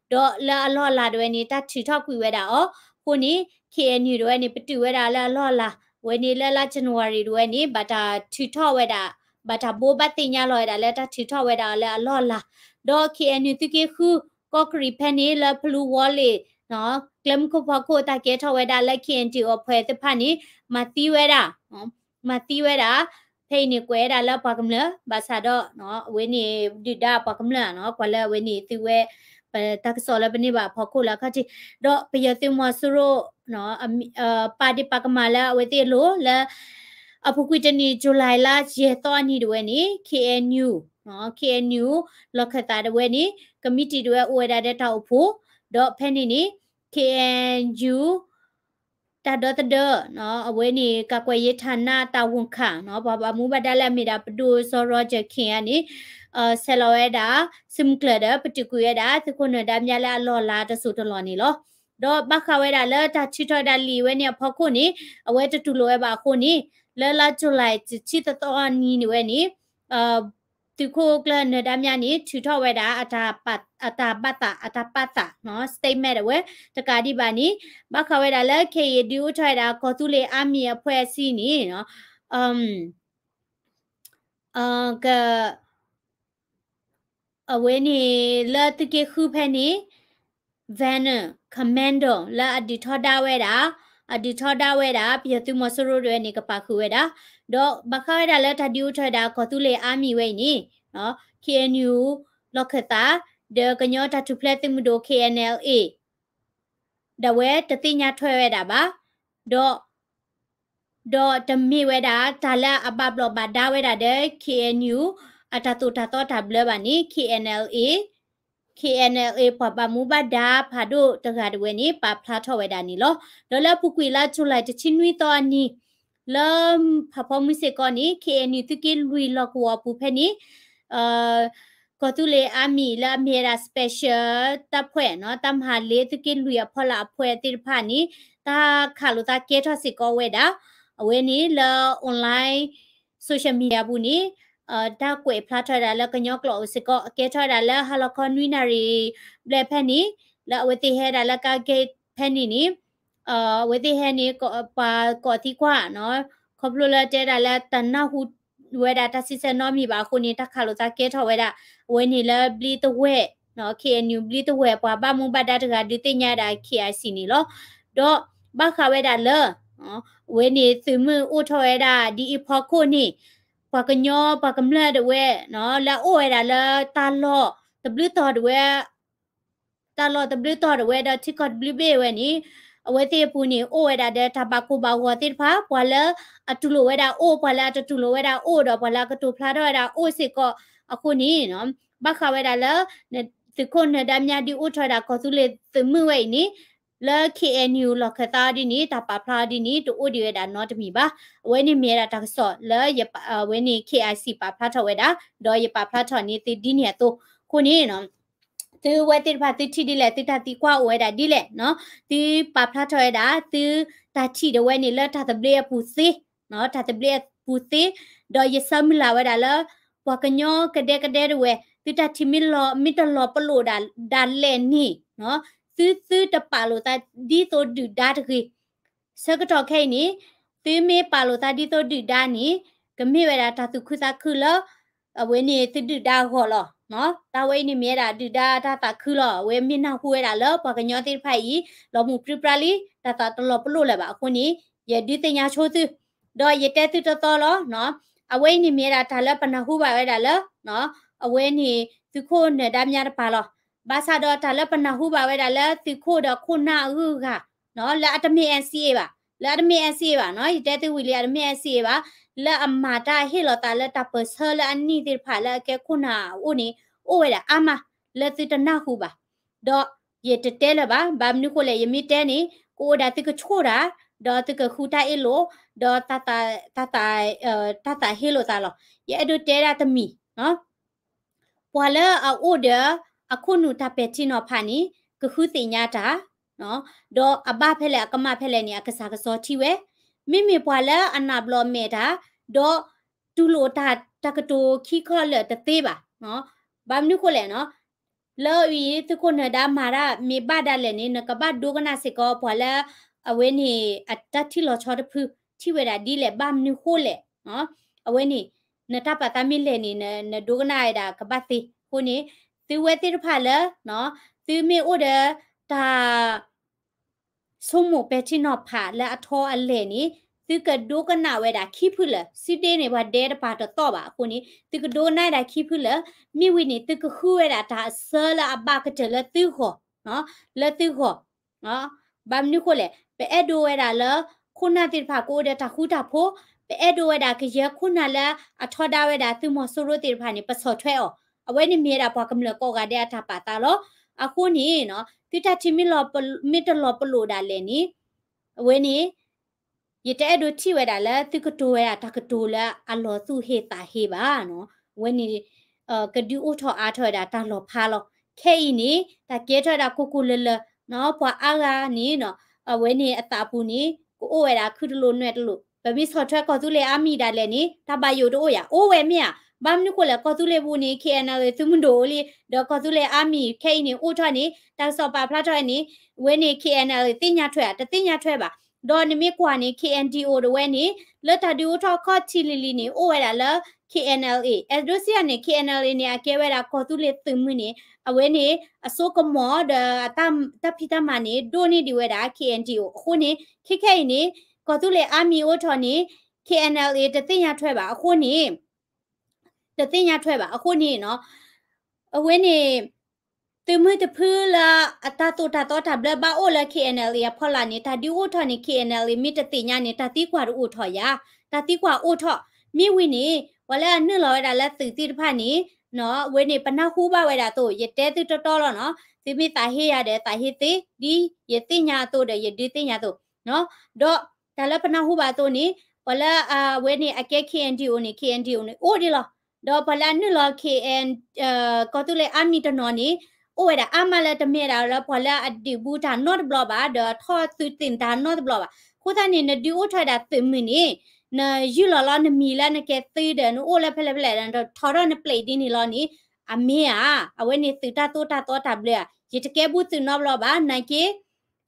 ဒီးလၢအလီၢ်အလၤဒၣ်ဝဲန့ၣ် တၢ်ထုးထီၣ်ကွံာ်ဝဲဒၣ်အီၤ, အဃိန့ၣ် K N U ဒၣ်ဝဲန့ၣ် ပတုာ်ဝဲဒၣ်လၢအလီၢ်အလၤ, ဝဲန့ၣ်လၢလါ January ဒၣ်ဝဲန့ၣ် ဘၣ်တၢ်ထုးထီၣ်ဝဲဒၣ်, ဘၣ်တၢ်ဘိးဘၣ်သ့ၣ်ညါလီၤဝဲဒၣ်လၢတၢ်ထုးထီၣ်ဝဲဒၣ်အီၤလၢအလီၢ်အလၤ, ဒီး K N U သုးက့ဃု ကီၢ်ကရံၣ်ဖဲန့ၣ် လၢဖလူဝီလ့ၤ ကျဲမုၢ်ခိၣ်ဖီခိၣ် တၢ်ကဲထီၣ်ဝဲဒၣ်လၢ K N D O အဖှဲးသ့ၣ်တဖၣ်န့ၣ် မၤသံဝဲဒၣ်, မၤသံဝဲဒၣ်, ဖဲအံၤန့ၣ်ကွဲးဝဲဒၣ်လၢပှၤကမျၢၢ် ဘၣ်ဆၣ်ဒီး အဝဲန့ၣ်ဒုၣ်ဒါပှၤကမျၢၢ်နီၤ, ကွၢ်လၢအဝဲန့ၣ်သုဝဲ ပတၢ်ကစီၣ်လၢပန့ၢ်ဘၣ်အဖီခိၣ်လၢအခီၣ်ထံး, ဒီးပယီၤသုးမီၤစိရိၤ ပာ်ဒ့ၣ်ပာ်ကမၣ်လၢအဝဲသ့ၣ်အလိၤလၢ အပူၤကွံာ်တနံၤ July လါယဲၢ်သီအနံၤဒၣ်ဝဲန့ၣ် K N U, K N U လီၢ်ခၢၣ်သးဒၣ်ဝဲန့ၣ် ကမံးတံာ်ဒၣ်ဝဲအိၣ်ဝဲဒၣ်ဒီးတၢ်အိၣ်ဖှိၣ်, ဒီးဖဲန့ၣ်န့ၣ် K N U တၢ်ဒီသဒၢ အဝဲန့ၣ် ကကွဲးယ့ၤထးနးတၢ်ဝူၢ်ခၣ် ပှၤဘၣ်မူဘၣ်ဒါလၢအမ့ၢ်ဒၣ်ပဒိၣ်စီၤ Roger Khin အန့ၣ် ဆဲးလီၤဝဲဒၣ် စုမုၢ်ကျၢၢ်ဒီး ပတုာ်ကွံာ်ဝဲဒၣ် သုးခိၣ်နၢၤဒါမြလၢအလီၢ်အလၤတစိၢ်တလီၢ်န့ၣ်လီၤ. ဒီးဘၣ်ဃးဝဲဒၣ်လၢတၢ်ထုးထီၣ်ဝဲဒၣ်လံာ်ဝဲန့ၣ်အဖီခိၣ်န့ၣ် အဝဲတတူၢ်လိာ်ဝဲဘၣ်အဃိန့ၣ် လၢလါ July တဆံသီအနံၤန့ၣ်ဝဲန့ၣ် သုးခိၣ်ကျၢၢ်နၢၤဒါမြန့ၣ် ထုးထီၣ်ဝဲဒၣ် အတၢ်ဘၣ်သး အတၢ်ပာ်သး statement ဒၣ်ဝဲ တကးဒံးဘၣ်န့ၣ် ဘၣ်ဃးဝဲဒၣ်လၢခဲအံၤဒုးအိၣ်ထီၣ်ဝဲဒၣ်ကီၢ်သူလ့ၤ army အဖှဲးအဆံန့ၣ် က အဝဲန့ၣ်လၢသုးက့ဃုဖဲန့ၣ် Venom Commando လၢအဒုးထီဒါဝဲဒၣ်, အဒုးထီဒါဝဲဒၣ် ပယီၤသုးမီၤစိရိၤဒၣ်ဝဲန့ၣ် ကပာ်ဃုာ်ဝဲဒၣ်, ဒီးဘၣ်ဃးဝဲဒၣ်လၢတၢ်ဒုးအိၣ်ထီၣ်ဝဲဒၣ်ကီၢ်သူလ့ၤ army ဝဲအံၤန့ၣ် K N U လီၢ်ခၢၣ်သး ဒီးကညီတၢ်ထူၣ်ဖျဲးသုးမုၢ်ဒိၣ် K N L A ဒၣ်ဝဲတသ့ၣ်ညါထွဲဝဲဒၣ်ဘၣ်, ဒီး ဒီးတမ့ၢ်ဝဲဒၣ်တၢ်လၢအဘၣ်ဘျီၣ်ဘၣ်ဒါဝဲဒၣ်ဒီး K N U အတၢ်သိၣ်တၢ်သီတၢ်ဘျၢဘၣ်န့ၣ် K N L A, K N L A ပှၤဘၣ်မူဘၣ်ဒါဖးဒိၣ်တဂၤဒၣ်ဝဲန့ၣ် ပာ်ဖျါထီၣ်ဝဲဒၣ်န့ၣ်လီၤ. ဒီးလၢအပူၤကွံာ်လါ July တဆံနွံသီအနံၤ လၢဖးဖီမုၢ်စ့ၢ်ကီးန့ၣ် K N U သုးက့လွံၢ်လီၢ်ကဝီၤအပူၤဖဲန့ၣ် ကီၢ်သူလ့ၤ army လၢအမ့ၢ်ဝဲဒၣ် special တပ်ဖွဲ့ တၢ်မၤဟးလ့သုးက့လွံၢ်အဖီလာ်အဖှဲးသ့ၣ်တဖၣ်န့ၣ် တၢ်ခးလိာ်သးကဲထီၣ်စ့ၢ်ကီးဝဲဒၣ်, အဝဲန့ၣ်လၢ online social media ပူၤန့ၣ် တၢ်ကွဲးဖျါထီၣ်ဝဲဒၣ်လၢကညီကျိာ်အိၣ်စ့ၢ်ကီး အကဲထီၣ်ဝဲဒၣ်လၢဟါလီၤခီနွံနၣ်ရံၣ်ဘျဲၣ်ဖဲန့ၣ် လၢအဝဲသ့ၣ်ဟဲဒၣ်လၢကါဂ့ၢ်ဖဲန့ၣ်န့ၣ် အဝဲသ့ၣ်ဟဲန့ၣ် ပှၤကိးသံကွၢ် ခီဖျိလၢတဲဒၣ်လၢတနၢ်ဟူဝဲဒၣ်တၢ်စံးဆၢနီတမံၤဘၣ်အဃိန့ၣ် တၢ်ခးလိာ်သးကဲထီၣ်ဝဲဒၣ် အဝဲန့ၣ်လၢဘျံးတဝဲၢ် K N U ဘျံးတဝဲၢ်ပှၤဘၣ်မူဘၣ်ဒါတဂၤဒုးသ့ၣ်ညါဒၣ် K I C န့ၣ်လီၤ. ဒီးဘၣ်ဃးဝဲဒၣ်လၢ အဝဲန့ၣ်သုးမုၢ်အိၣ်ထီၣ်ဝဲဒၣ်ဒ်အံၤဖီခိၣ်န့ၣ် ပှၤကညီပှၤကမျၢၢ်ဒၣ်ဝဲ လၢအအိၣ်ဝဲဒၣ်လၢတၢ်လီၢ်တဘျုးတီၤဒၣ်ဝဲ တၢ်လီၢ်တဘျုးတီၤဒၣ်ဝဲဒီးထံကီၢ်တဘျုးဘ့ၣ်ဝဲန့ၣ် အဝဲသ့ၣ်အပူၤန့ၣ် အိၣ်ဝဲဒၣ်ဒီးတၢ်ဘၣ်ကိၢ်ဘၣ်ဂီၤသ့ၣ်တဖၣ် ပှၤလၢအတူၢ်လိာ်ဝဲဒၣ်အိၣ် ပှၤလၢအတတူၢ်လိာ်ဝဲဒၣ်အိၣ်ဒီးပှၤလၢအကတိၤဖျါထီၣ်ဝဲဒၣ်အိၣ်စ့ၢ်ကီးအဃိန့ၣ် ဘၣ်ဃးဝဲဒၣ်လၢ သုးခိၣ်နၢၤဒါမြဒုးအိၣ်ထီၣ်ဝဲဒၣ်ကီၢ်သူလ့ၤသုးမုၢ်ဝဲအံၤန့ၣ် လၢ K N U လီၢ်ခၢၣ်သးအီၤဒ်န့ၣ် တၢ်ပာ်ဖျါအီၤဒ်န့ၣ် တအိၣ်ဒံးဝဲဒၣ်နီတမံၤဘၣ်. အဝဲန့ၣ်မ့ၢ်ဝဲဒၣ်တၢ်ကစီၣ်လၢ အဝဲန့ၣ် K I C ပာ်ဖျါထီၣ်ဝဲဒၣ် ဒီးယပာ်ဖျါထီၣ်န့ၢ်သုဒ်န့ၣ်အသိး အဃိန့ၣ် သုဝဲသ့ၣ်တဖၣ်သုထံၣ်ဒ်လဲၣ် သုတၢ်သံကွၢ်အိၣ်ဝဲဒၣ်ဒ်လဲၣ် သုပာ်ဖျါထီၣ်ဝဲဒၣ် သုတၢ်ထံၣ်ဒၣ်ဝဲန့ၣ်လၢတၢ်သဘျ့အပူၤသ့ တၢ်သဘျ့အပူၤသ့ ဒီးယဆၢမုၢ်လၢ်ဝဲဒၣ်လၢ ပှၤကညီကဒဲကဒဲဒၣ်ဝဲ သုတၢ်ထံၣ်မ့ၢ်လီၤ မ့ၢ်တလီၤပလိာ်ဒၣ်လဲာ်န့ၣ် သုသုတပာ်လိာ်သးဒ်သိးဒုၣ်ဒါတဂ့ၤ ဆၢကတီၢ်ခဲအံၤန့ၣ် သုမ့ၢ်ပာ်လိာ်သးဒ်သိးဒုၣ်ဒါန့ၣ် ကမ့ၢ်ဝဲဒၣ်တၢ်သူၣ်ခုသးခုလၢ အဝဲန့ၣ်သုဒုၣ်ဒါအဂီၢ်လီၤ. တၢ်ဝဲအံၤန့ၣ်မ့ၢ်ဝဲဒၣ်ဒုၣ်ဒါတၢ်သးခုလီၤ. အဝဲမ့ၢ်နၢ်ဟူဝဲဒၣ်လၢပှၤကညီသ့ၣ်တဖၣ်အံၤ လီၤမူးပြံပြါလံ တၢ်သးတလီၤပလိာ်လၢၤဘၣ်အဃိန့ၣ် ယဒုးသ့ၣ်ညါဆိသု ဒီးယတဲသုတသီလီၤ. အဝဲအံၤန့ၣ်မ့ၢ်ဝဲဒၣ်တၢ်လၢပနၢ်ဟူဘၣ်ဝဲဒၣ်လၢ အဝဲန့ၣ်သုးခိၣ်နၢၤဒါမြတပၤလီၤ. ဘၣ်ဆၣ်ဒီးတၢ်လၢပနၢ်ဟူဘၣ်ဝဲဒၣ်လၢသုးခိၣ်ဒီးခိၣ်နၢ်အဂုၤအဂၤ လၢအတမ့ၢ် N C A ဘၣ် လၢအတမ့ၢ် NCA ဘၣ်နီၤ, ယတဲသုဝံၤလံ အတမ့ၢ် NCA ဘၣ်, လၢအမၤတၢ်ဟ့ၣ်လီၤသးလၢတၢ်ပၢၢ်ဆၢလၢအနံၣ်သ့ၣ်တဖၣ်လၢအကဲခိၣ်နၢ်အအိၣ်န့ၣ် အိၣ်ဝဲဒၣ်အါမး လၢသုတနၢ်ဟူဘၣ်. ဒီးယတတဲလၢၤဘၣ်, ဘၣ်မနုၤဃိလဲၣ် ယမ့ၢ်တဲန့ၣ် ကအိၣ်ဒၣ်သုကဆိၣ်တၢ်, ဒီးသုကဃုတၢ်အ့ၣ်လိာ်, ဒီးတၢ်သး, တၢ်သး, တၢ်သးဟ့လိာ်သးလီၤ. ယအဲၣ်ဒိးတဲဒၣ်တမံၤ ပှၤလၢအအိၣ်ဒီး အခိၣ်နူာ်တၢ်ပဲာ်ထံနီၤဖးန့ၣ် ကဃုသ့ၣ်ညါတၢ်, ဒီးအဘၣ်ဖဲလဲၣ်အကမၣ်ဖဲလဲၣ်န့ၣ် အကစၢ်ကစီၤထံဝဲ, မ့မ့ၢ်ပှၤလၢအနးဘျီးမဲာ်တၢ်, ဒီးတူၢ်လိာ်တၢ်တကတိၤခံခီလၢာ်တသ့ဘၣ်. ဘၣ်မနုၤဃိလဲၣ်နီၤ, လၢအံၤသုးခိၣ်နၢၤဒါမၤတၢ်မ့ၢ်ဘၣ်ဒၣ်လဲာ်န့ၣ် နကဘၣ်ဒိကနၣ်စ့ၢ်ကီးပှၤလၢ အဝဲန့ၣ် အတၢ်ထံၣ်လီၤဆီတဖု ထံၣ်ဝဲဒၣ်ဒ်လဲၣ် ဘၣ်မနုၤဃိလဲၣ်. အဝဲန့ၣ် နတၢ်ပာ်သးမ့ၢ်လဲၣ်န့ၣ် နဒိကနၣ်ဝဲဒၣ်ကဘၣ်သ့. အဃိန့ၣ် သုဝဲသ့ၣ်တဖၣ်လၢ သုမ့ၢ်အိၣ်ဒီးတၢ် ဆိကမိၣ်ပဲာ်ထံနီၤဖးလၢအထီအလဲၢ်န့ၣ် သုကဒိကနၣ်ဝဲဒၣ်ခံဖုလၢာ်, စုဒ့န့ၣ် ပှၤဒဲတပၤတသီၣ်ဘၣ်အဃိန့ၣ် သုကဒိကနၣ်ဝဲဒၣ်ခံဖုလၢာ်, မ့ၢ်ဝံၤန့ၣ် သုကဃုဝဲဒၣ်တၢ်အစၢလၢအဘၣ်ကတၢၢ်လၢသုဂီၢ်, လၢသုဂီၢ် ဘၣ်မနုၤဃိလဲၣ်, ပအဲၣ်ဒိးဝဲဒၣ်လၢ ခိၣ်နၢ်သ့ၣ်တဖၣ်ကအိၣ်ဒီးတၢ်ဃူတၢ်ဖိး, ပအဲၣ်ဒိးဝဲဒၣ်ကယဲၢ်ခိၣ်နၢ်လၢအထီဒါဝဲဒၣ်သုးမီၤစိရိၤသ့ၣ်တဖၣ်န့ၣ် ပဆီၣ်ထွဲအီၤ, အဝဲန့ၣ်မ့ၢ်ဝဲဒၣ်ပှၤကမျၢၢ်ကိးဂၤဒဲးအတၢ်ပာ်သးလီၤ. အဃိန့ၣ် သုတၢ်ထံၣ်မ့ၢ်တလီၤပလိာ်ဒၣ်လဲာ်န့ၣ် အဝဲန့ၣ် ယတအဲၣ်ဒိးထံၣ်ဝဲဒၣ်လၢသုကတိၤဝဲဒၣ်တၢ်ကတိၤလၢအလီၤသူၣ်ဟ့သးဟ့ဘၣ်. အဝဲန့ၣ် ကဒုးအိၣ်ထီၣ်အါထီၣ်ဝဲဒၣ်တၢ်လီၤဖးလီၤ. ခဲအံၤန့ၣ် တၢ်ကဲထီၣ်ဝဲဒၣ်ကိၢ်ကိၢ်လၢၤလၢၤ, ပှၤအါဂၤန့ၣ် အဝဲန့ၣ်အသးပူၤန့ၣ် ကအိၣ်ဝဲဒၣ်ခုတလိာ်နွဲၣ်တလိာ်, ပမ့ၢ်ဆီၣ်ထွဲကီၢ်သူလ့ၤ Army ဒၣ်လဲာ်န့ၣ် တၢ်ဘၣ်ယိၣ်တအိၣ်ယၤ, အိၣ်ဝဲမ့ၢ်ဧါ. ဘၣ်မနုၤဃိလဲၣ် ကီၢ်သူလ့ၤပူၤန့ၣ် KNLA သုးမုၢ်ဒိၣ်အိၣ်လံ, ဒီးကီၢ်သူလ့ၤ Army ခဲအံၤန့ၣ်အိၣ်ထီၣ်န့ၣ် တၢ်ကစီၣ်ပာ်ဖျါထီၣ်န့ၣ် အဝဲန့ၣ် KNLA သ့ၣ်ညါထွဲဧါ, တသ့ၣ်ညါထွဲဘၣ်. ဒီးနမ့ၢ်ကွၢ်န့ၣ် KNDO တဝဲန့ၣ် လၢတၢ်ဒုးအိၣ်ထီၣ်ခီၣ်ထံးလံၤလံၤန့ၣ် အိၣ်ဝဲဒၣ်လၢ KNLA, အဒိစံယၤန့ၣ် KNLA န့ၣ် အကဲဝဲဒၣ်ကီၢ်သူလ့ၤသုးမုၢ်န့ၣ် အဝဲန့ၣ် အစိကမီၤဒီး တၢ်ဖံးတၢ်မၤန့ၣ် ဒိၣ်န့ၢ်ဒံးဝဲဒၣ် KNDO အဃိန့ၣ် ခဲခဲအံၤန့ၣ် ကီၢ်သူလ့ၤ Army အိၣ်ထီၣ်န့ၣ် KNLA တသ့ၣ်ညါထွဲဘၣ်အဃိန့ၣ် တသ့ၣ်ညါထွဲဘၣ်အဃိန့ၣ် အဝဲန့ၣ် သုးမုၢ်တဖုလၢအတၢ်သိၣ်တၢ်သီတၢ်ဘျၢဘၣ်အိၣ်လၢ KNLA အဖီလာ်န့ၣ် တၢ်ဒုးအိၣ်ထီၣ်န့ၣ် KNLA မ့ၢ်တသ့ၣ်ညါန့ၣ် တၢ်သံကွၢ်တအိၣ်ထီၣ်ယၤ, တၢ်သံကွၢ်အိၣ်ထီၣ်, မ့ၢ်ဝံၤန့ၣ် ပှၤလၢအနုာ်လီၤဝဲဒၣ်လၢသုးသ့ၣ်တဖၣ်န့ၣ် အဝဲန့ၣ် ပနၢ်ဟူဘၣ်ဝဲဒၣ်အသိး ယတဲသုတီတီလီၤနီၤ, သုမ့ၢ်သးဟ့ယၤဒီးသးဟ့သ့, ဒ်ယသ့ၣ်ညါအသိးဒီးယဒုးသ့ၣ်ညါအသိး, ဒီးတၢ်လၢပနၢ်ဟူဘၣ်အသိးန့ၣ် ပှၤလၢအဝဲန့ၣ်အကဲ KNDO န့ၣ် KNDO န့ၣ် အိၣ်ဒံးလီၤ. ဒီးပှၤလၢအနုာ်လီၤ KN ကီၢ်သူလ့ၤ Army တနီၤန့ၣ် အိၣ်ဝဲဒၣ်အါမးလၢတမ့ၢ်ဒၣ်လၢပှၤလၢအဒုးဘူးတၢ်နီတဘျီဘၣ် ဒီးထီၣ်သုးသ့ၣ်တၢ်နီတဘျီဘၣ်. အဃိသတးန့ၣ် နဒုးအိၣ်ထီၣ်ဝဲဒၣ်သုးမုၢ်န့ၣ် နယုၢ်လီၤလီၤနမံၤလၢနကဲသုးဒီး နအိၣ်လၢဖဲလဲၣ်ဖဲလဲၣ်ဒီး နထီထီၣ်နပျဲၢ်ဒ်န့ၣ်လီၤန့ၣ် အမ့ၢ်ဧါ. အဝဲန့ၣ်သုးတၢ်သိၣ်တၢ်သီတၢ်ဘျၢဧါ, ယတကဲဘူးသုးနီတဘျီဘၣ် နာ်က့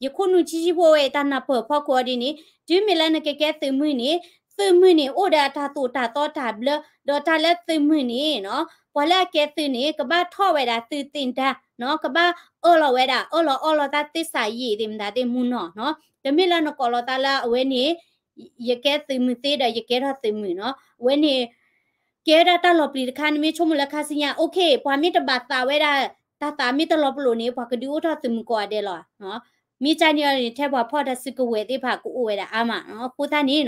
ယခိၣ်နူာ်ဆံးဆံးဖိဝဲအံၤ တၢ်နၢ်ပၢၢ်ဖီခိၣ်အီၤဒ်န့ၣ် တုၤမ့ၢ်လၢနကကဲသုးမုၢ်န့ၣ် သုးမုၢ်န့ၣ် အိၣ်ဒီးအတၢ်သိၣ်တၢ်သီတၢ်ဘျၢ ဒီးတၢ်လၢသုးမုၢ်န့ၣ်နီၤ ပှၤလၢအကဲသုးန့ၣ် ကဘၣ်ထီၣ်ဝဲဒၣ်သုးသ့ၣ်တၢ်နီၤ ကဘၣ်အၢၣ်လီၤဝဲဒၣ် အၢၣ်လီၤအီလီၤသးသ့စးယံာ်သ့ၣ်မတၤသ့ၣ်မူနီၤနီၤ တမ့ၢ်လၢနကိးလီၤသးလၢအဝဲန့ၣ် ယကဲသုးမုၢ်သ့ဒီးယကဲထီၣ်သုးမုၢ်နီၤ အဝဲန့ၣ် ကဲဒၣ်တၢ်လီၤပျံၤတခါ နမ့ၢ်ဆိကမိၣ်လၢခါဆူညါ okay ပှၤမ့ၢ်တဘၣ်သးဝဲဒၣ် တၢ်သးမ့ၢ်တလီၤပလိာ်န့ၣ် ပှၤကဒုးအိၣ်ထီၣ်သုးမုၢ်ကိးဂၤဒဲးလီၤ. မ့ၢ်ကန့ၣ်အီၤန့ၣ် ထဲပှၤဖီၣ်တၢ်စုကဝဲၤသ့ၣ်တဖၣ်ကအိၣ်ဝဲဒၣ်အါမး အဃိသတးန့ၣ်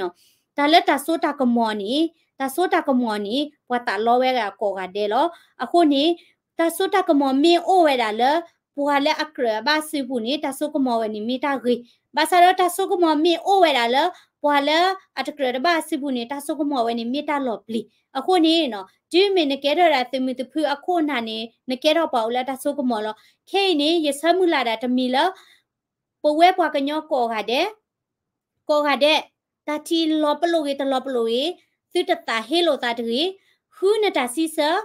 တၢ်လၢတၢ်စိတၢ်ကမီၤန့ၣ် တၢ်စိတၢ်ကမီၤန့ၣ် ပှၤသးလီဝဲဒၣ်ကိးဂၤဒဲးလီၤ. အဃိန့ၣ် တၢ်စိတၢ်ကမီၤမ့ၢ်အိၣ်ဝဲဒၣ်လၢ ပှၤလၢအကြၢးအဘၣ်စုပူၤန့ၣ် တၢ်စိကမီၤဝဲန့ၣ်မ့ၢ်တၢ်ဂ့ၤ, ဘၣ်ဆၣ်ဒီးတၢ်စိကမီၤမ့ၢ်အိၣ်ဝဲဒၣ်လၢ ပှၤလၢအတကြၢးတဘၣ်စုပူၤန့ၣ် တၢ်စိကမီၤဝဲန့ၣ်မ့ၢ်တၢ်လီၤပျံၤ. အဃိန့ၣ် တုၤမ့ၢ်နကဲထီၣ်ဝဲဒၣ်သုးမုၢ်တဖုအခိၣ်အနၢ်န့ၣ် နကဲထီၣ်ပှၤအိၣ်လၢတၢ်စိကမီၤလီၤ. ခဲအံၤန့ၣ် ယဆၢမုၢ်လၢ်ဒၣ်တမံၤလၢ ပဝဲပှၤကညီကိးဂၤဒဲး ကိးဂၤဒဲး တၢ်ထံၣ်လီၤပလိာ်ဂ့ၤတလီၤပလိာ်ဂ့ၤ သုတသးဟ့လိာ်သးတဂ့ၤ, ဃုနတၢ်စံးဆၢ,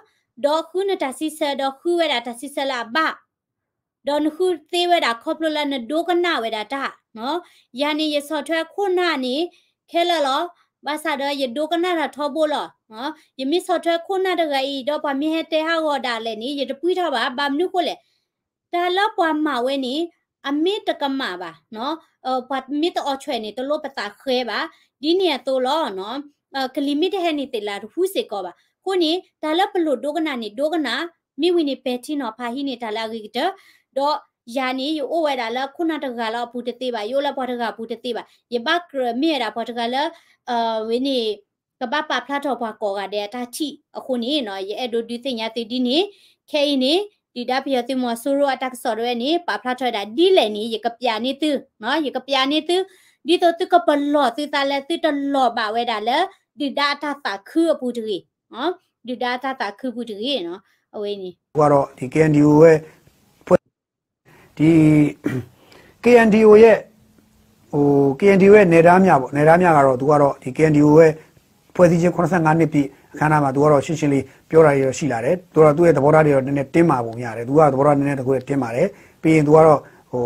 ဒီးဃုနတၢ်စံးဆၢ ဒီးဃုဝဲဒၣ်တၢ်စံးဆၢလၢအဘၣ်, ဒီးနဃုသ့ဝဲဒၣ်ခီဖျိလၢနဒိကနၣ်ဝဲဒၣ်တၢ်, ယၤန့ၣ်ယဆီၣ်ထွဲခိၣ်နၢ်န့ၣ် ခဲလၢာ်လီၤ. ဘၣ်ဆၣ်ဒီးယဒိကနၣ်တၢ်ထီဘိလီၤ. ယမ့ၢ်ဆီၣ်ထွဲခိၣ်နၢ်တဂၤအံၤ ဒီးပှၤမ့ၢ်ဟဲတဲဟးဂီၤဒၣ်လဲာ်န့ၣ် ယတပှံၢ်ထီၣ်ဘၣ်. ဘၣ်မနုၤဃိလဲၣ် တၢ်လၢပှၤမၤဝဲန့ၣ် အမ့ၢ်တကမၣ်ဘၣ်, ပှၤမ့ၢ်တအီၣ်ဆွဲးန့ၣ် တလိၣ်ပသးဃဲဘၣ်. ဒ်န့ၣ်အသိးလီၤ. ကလံၤမ့ၢ်တဟဲန့ၣ် သ့ၣ်လၢတဟူစ့ၢ်ကီးဘၣ်. အဃိန့ၣ် တၢ်လၢပလိၣ်ဒိကနၣ်န့ၣ် ဒိကနၣ်, မ့ၢ်ဝံၤန့ၣ် ပဲာ်ထံနီၤဖးဟံးန့ၢ်တၢ်လၢအဂ့ၤကတၢၢ်, ဒီး ယၤန့ၣ် ယအိၣ်ဝဲဒၣ်လၢခိၣ်နၢ်တဂၤလၢအပူၤတသ့ဘၣ်, ယအိၣ်လၢပှၤတဂၤအပူၤတသ့ဘၣ်, ယဘၣ်ကြၢးမ့ၢ်ဝဲဒၣ်ပှၤတဂၤလၢ ဝဲန့ၣ် ကဘၣ်ပာ်ဖျါထီၣ်ပှၤကိးဂၤဒဲးအတၢ်ထံၣ်အဃိန့ၣ်နီၤ, ယအဲၣ်ဒိးဒုးသ့ၣ်ညါသုဒ်န့ၣ်, ခဲအံၤန့ၣ် ဒုၣ်ဒါပယီၤသုးမီၤစိရိၤအတၢ်ကစီၣ်ဒၣ်ဝဲန့ၣ် ပာ်ဖျါထီၣ်ဝဲဒၣ်ဒ်လဲၣ်န့ၣ် ယကပျးန့ၢ်သု, ယကပျးန့ၢ်သု, ဒ်သိးသုကပလီၢ်သုသးလၢသုတလီၢ်ဘၣ်ဝဲဒၣ်လၢ ဒုၣ်ဒါအတၢ်သးခုအပူၤတဂ့ၤ, ဒုၣ်ဒါအတၢ်သးခုပူၤတဂ့ၤနီၤ, အဝဲန့ၣ် ဒီးဒီး ဒီး KNDO ရဲ့ ဟို KNDO ရဲ့ နယ်ဒါမြပေါ့, နယ်ဒါမြကတော့ သူကတော့ ဒီ KNDO ရဲ့ ဖွဲ့စည်းခြင်း ခုနစ်ဆယ့်ငါးနှစ်ပြည့်အခမ်းအနားမှာ သူကတော့ ရှင်းရှင်းလင်းပြောတာတွေတော့ရှိလာတယ်, သူကတော့ သူ့ရဲ့သဘောထားတွေတော့ နည်းနည်းတင်းမာပုံရတယ်, သူကသဘောထားနည်းနည်းတခုတင်းမာတယ်, ပြီးရင် သူကတော့ ဟို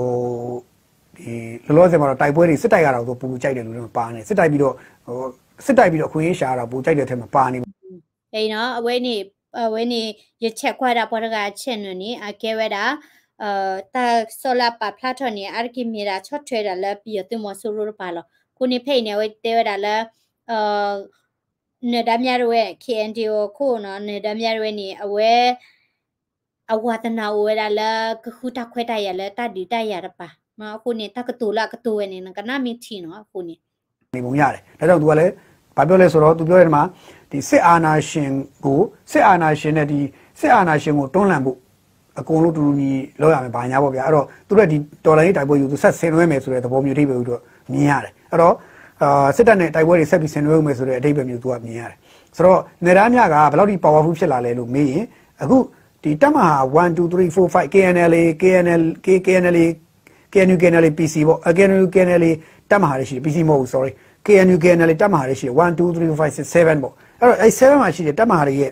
ဒီ လောလောဆယ်မှာတော့ တိုက်ပွဲတွေ စစ်တိုက်ရတာကို သူပိုကြိုက်တဲ့လူတွေမှာပါနေ, စစ်တိုက်ပြီးတော့ ဟို စစ်တိုက်ပြီးတော့ အခွင့်အရေးရှာရတာ ပိုကြိုက်တဲ့အထဲမှာပါနေ အဝဲန့ၣ် အဝဲန့ၣ် ယဆဲးကွၢ်ဒၣ်ပှၤတဂၤအဆဲးနၢၤန့ၣ် အကဲဝဲဒၣ် တၢ်ကစီၣ်လၢအပာ်ဖျါထီၣ်န့ၣ် အါတက့ၢ်မ့ၢ်ဒၣ်ဆီၣ်ထွဲဒၣ်လၢပယီၤသုးမီၤစိရိၤတပၤလီၤ. အဃိန့ၣ်ဖဲအံၤန့ၣ် အဝဲတဲဝဲဒၣ်လၢ နၢၤဒါမြတဝဲ KNDO အခိၣ်နီၤ နၢၤဒါမြတဝဲန့ၣ် အဝဲ အဝၤသနာ်အိၣ်ဝဲဒၣ်လၢကဃုတၢ်ခွဲးတၢ်ယာ်လၢတၢ်ဒုးတၢ်ယၤတပၤ, အဃိန့ၣ် တၢ်ကတိၤလၢအကတိၤဝဲန့ၣ် နကနၣ်မ့ၢ်ထံနီၤ အဃိန့ၣ် နေပုံရတယ်. ဒါကြောင့် သူကလည်း ဘာပြောလဲဆိုတော့ သူပြောတဲ့ထဲမှာ ဒီစစ်အာဏာရှင်ကို စစ်အာဏာရှင်နဲ့ ဒီစစ်အာဏာရှင်ကို တွန်းလှန်ဖို့ အကုန်လုံးတူတူညီညီလုပ်ရမယ် ဘာညာပေါ့ဗျာ. အဲ့တော့ သူတို့က ဒီတော်လှန်ရေးတိုက်ပွဲကို သူဆက်ဆင်နွှဲမယ်ဆိုတဲ့သဘောမျိုး အဓိပ္ပာယ်ကိုတော့ မြင်ရတယ်. အဲ့တော့ အာ စစ်တပ်နဲ့ တိုက်ပွဲတွေ ဆက်ပြီးဆင်နွှဲဦးမယ်ဆိုတဲ့ အဓိပ္ပာယ်မျိုး သူက မြင်ရတယ်. ဆိုတော့ နယ်ဒါမြက ဘယ်လောက်ထိ powerful ဖြစ်လာလဲလို့မေးရင် အခု ဒီတပ်မဟာ one two three four five KNLA KNL KNLA KNU KNLA PC ပေါ့, KNU KNLA တပ်မဟာတွေရှိတယ်, PC မဟုတ်ဘူး sorry, KNU KNLA တပ်မဟာတွေရှိတယ်, one two three four five six seven ပေါ့. အဲ့တော့ အဲ့ seven မှာရှိတဲ့ တပ်မဟာတွေရဲ့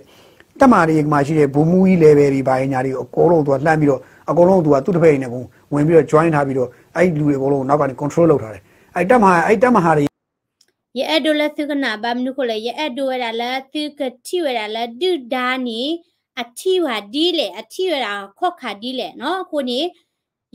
တပ်မဟာတွေမှာရှိတဲ့ ဗိုလ်မှူးကြီး level တွေ ဘာညာတွေ အကုန်လုံး သူက လှမ်းပြီးတော့ အကုန်လုံး သူက သူ့တဖက်အံၤနဲ့ ဝင်ပြီးတော့ join ထားပြီးတော့ အဲ့လူတွေအကုန်လုံး နောက်ကနေ control လုပ်ထားတယ်. အဲ့တပ်မဟာ အဲ့တပ်မဟာတွေ ယအဲၣ်ဒိးလၢသုကနၣ်ဘၣ်မနုၤအဃိလဲၣ်, ယအဲၣ်ဒိးဝဲဒၣ်လၢသုကထံၣ်ဝဲဒၣ်လၢ ဒုၣ်ဒါန့ၣ် အထံၣ်ဝဲဒၣ်ဒ်လဲၣ်, အထံၣ်ဝဲဒၣ်အခီၣ်ခါဒ်လဲၣ်နီၤ. အဃိန့ၣ်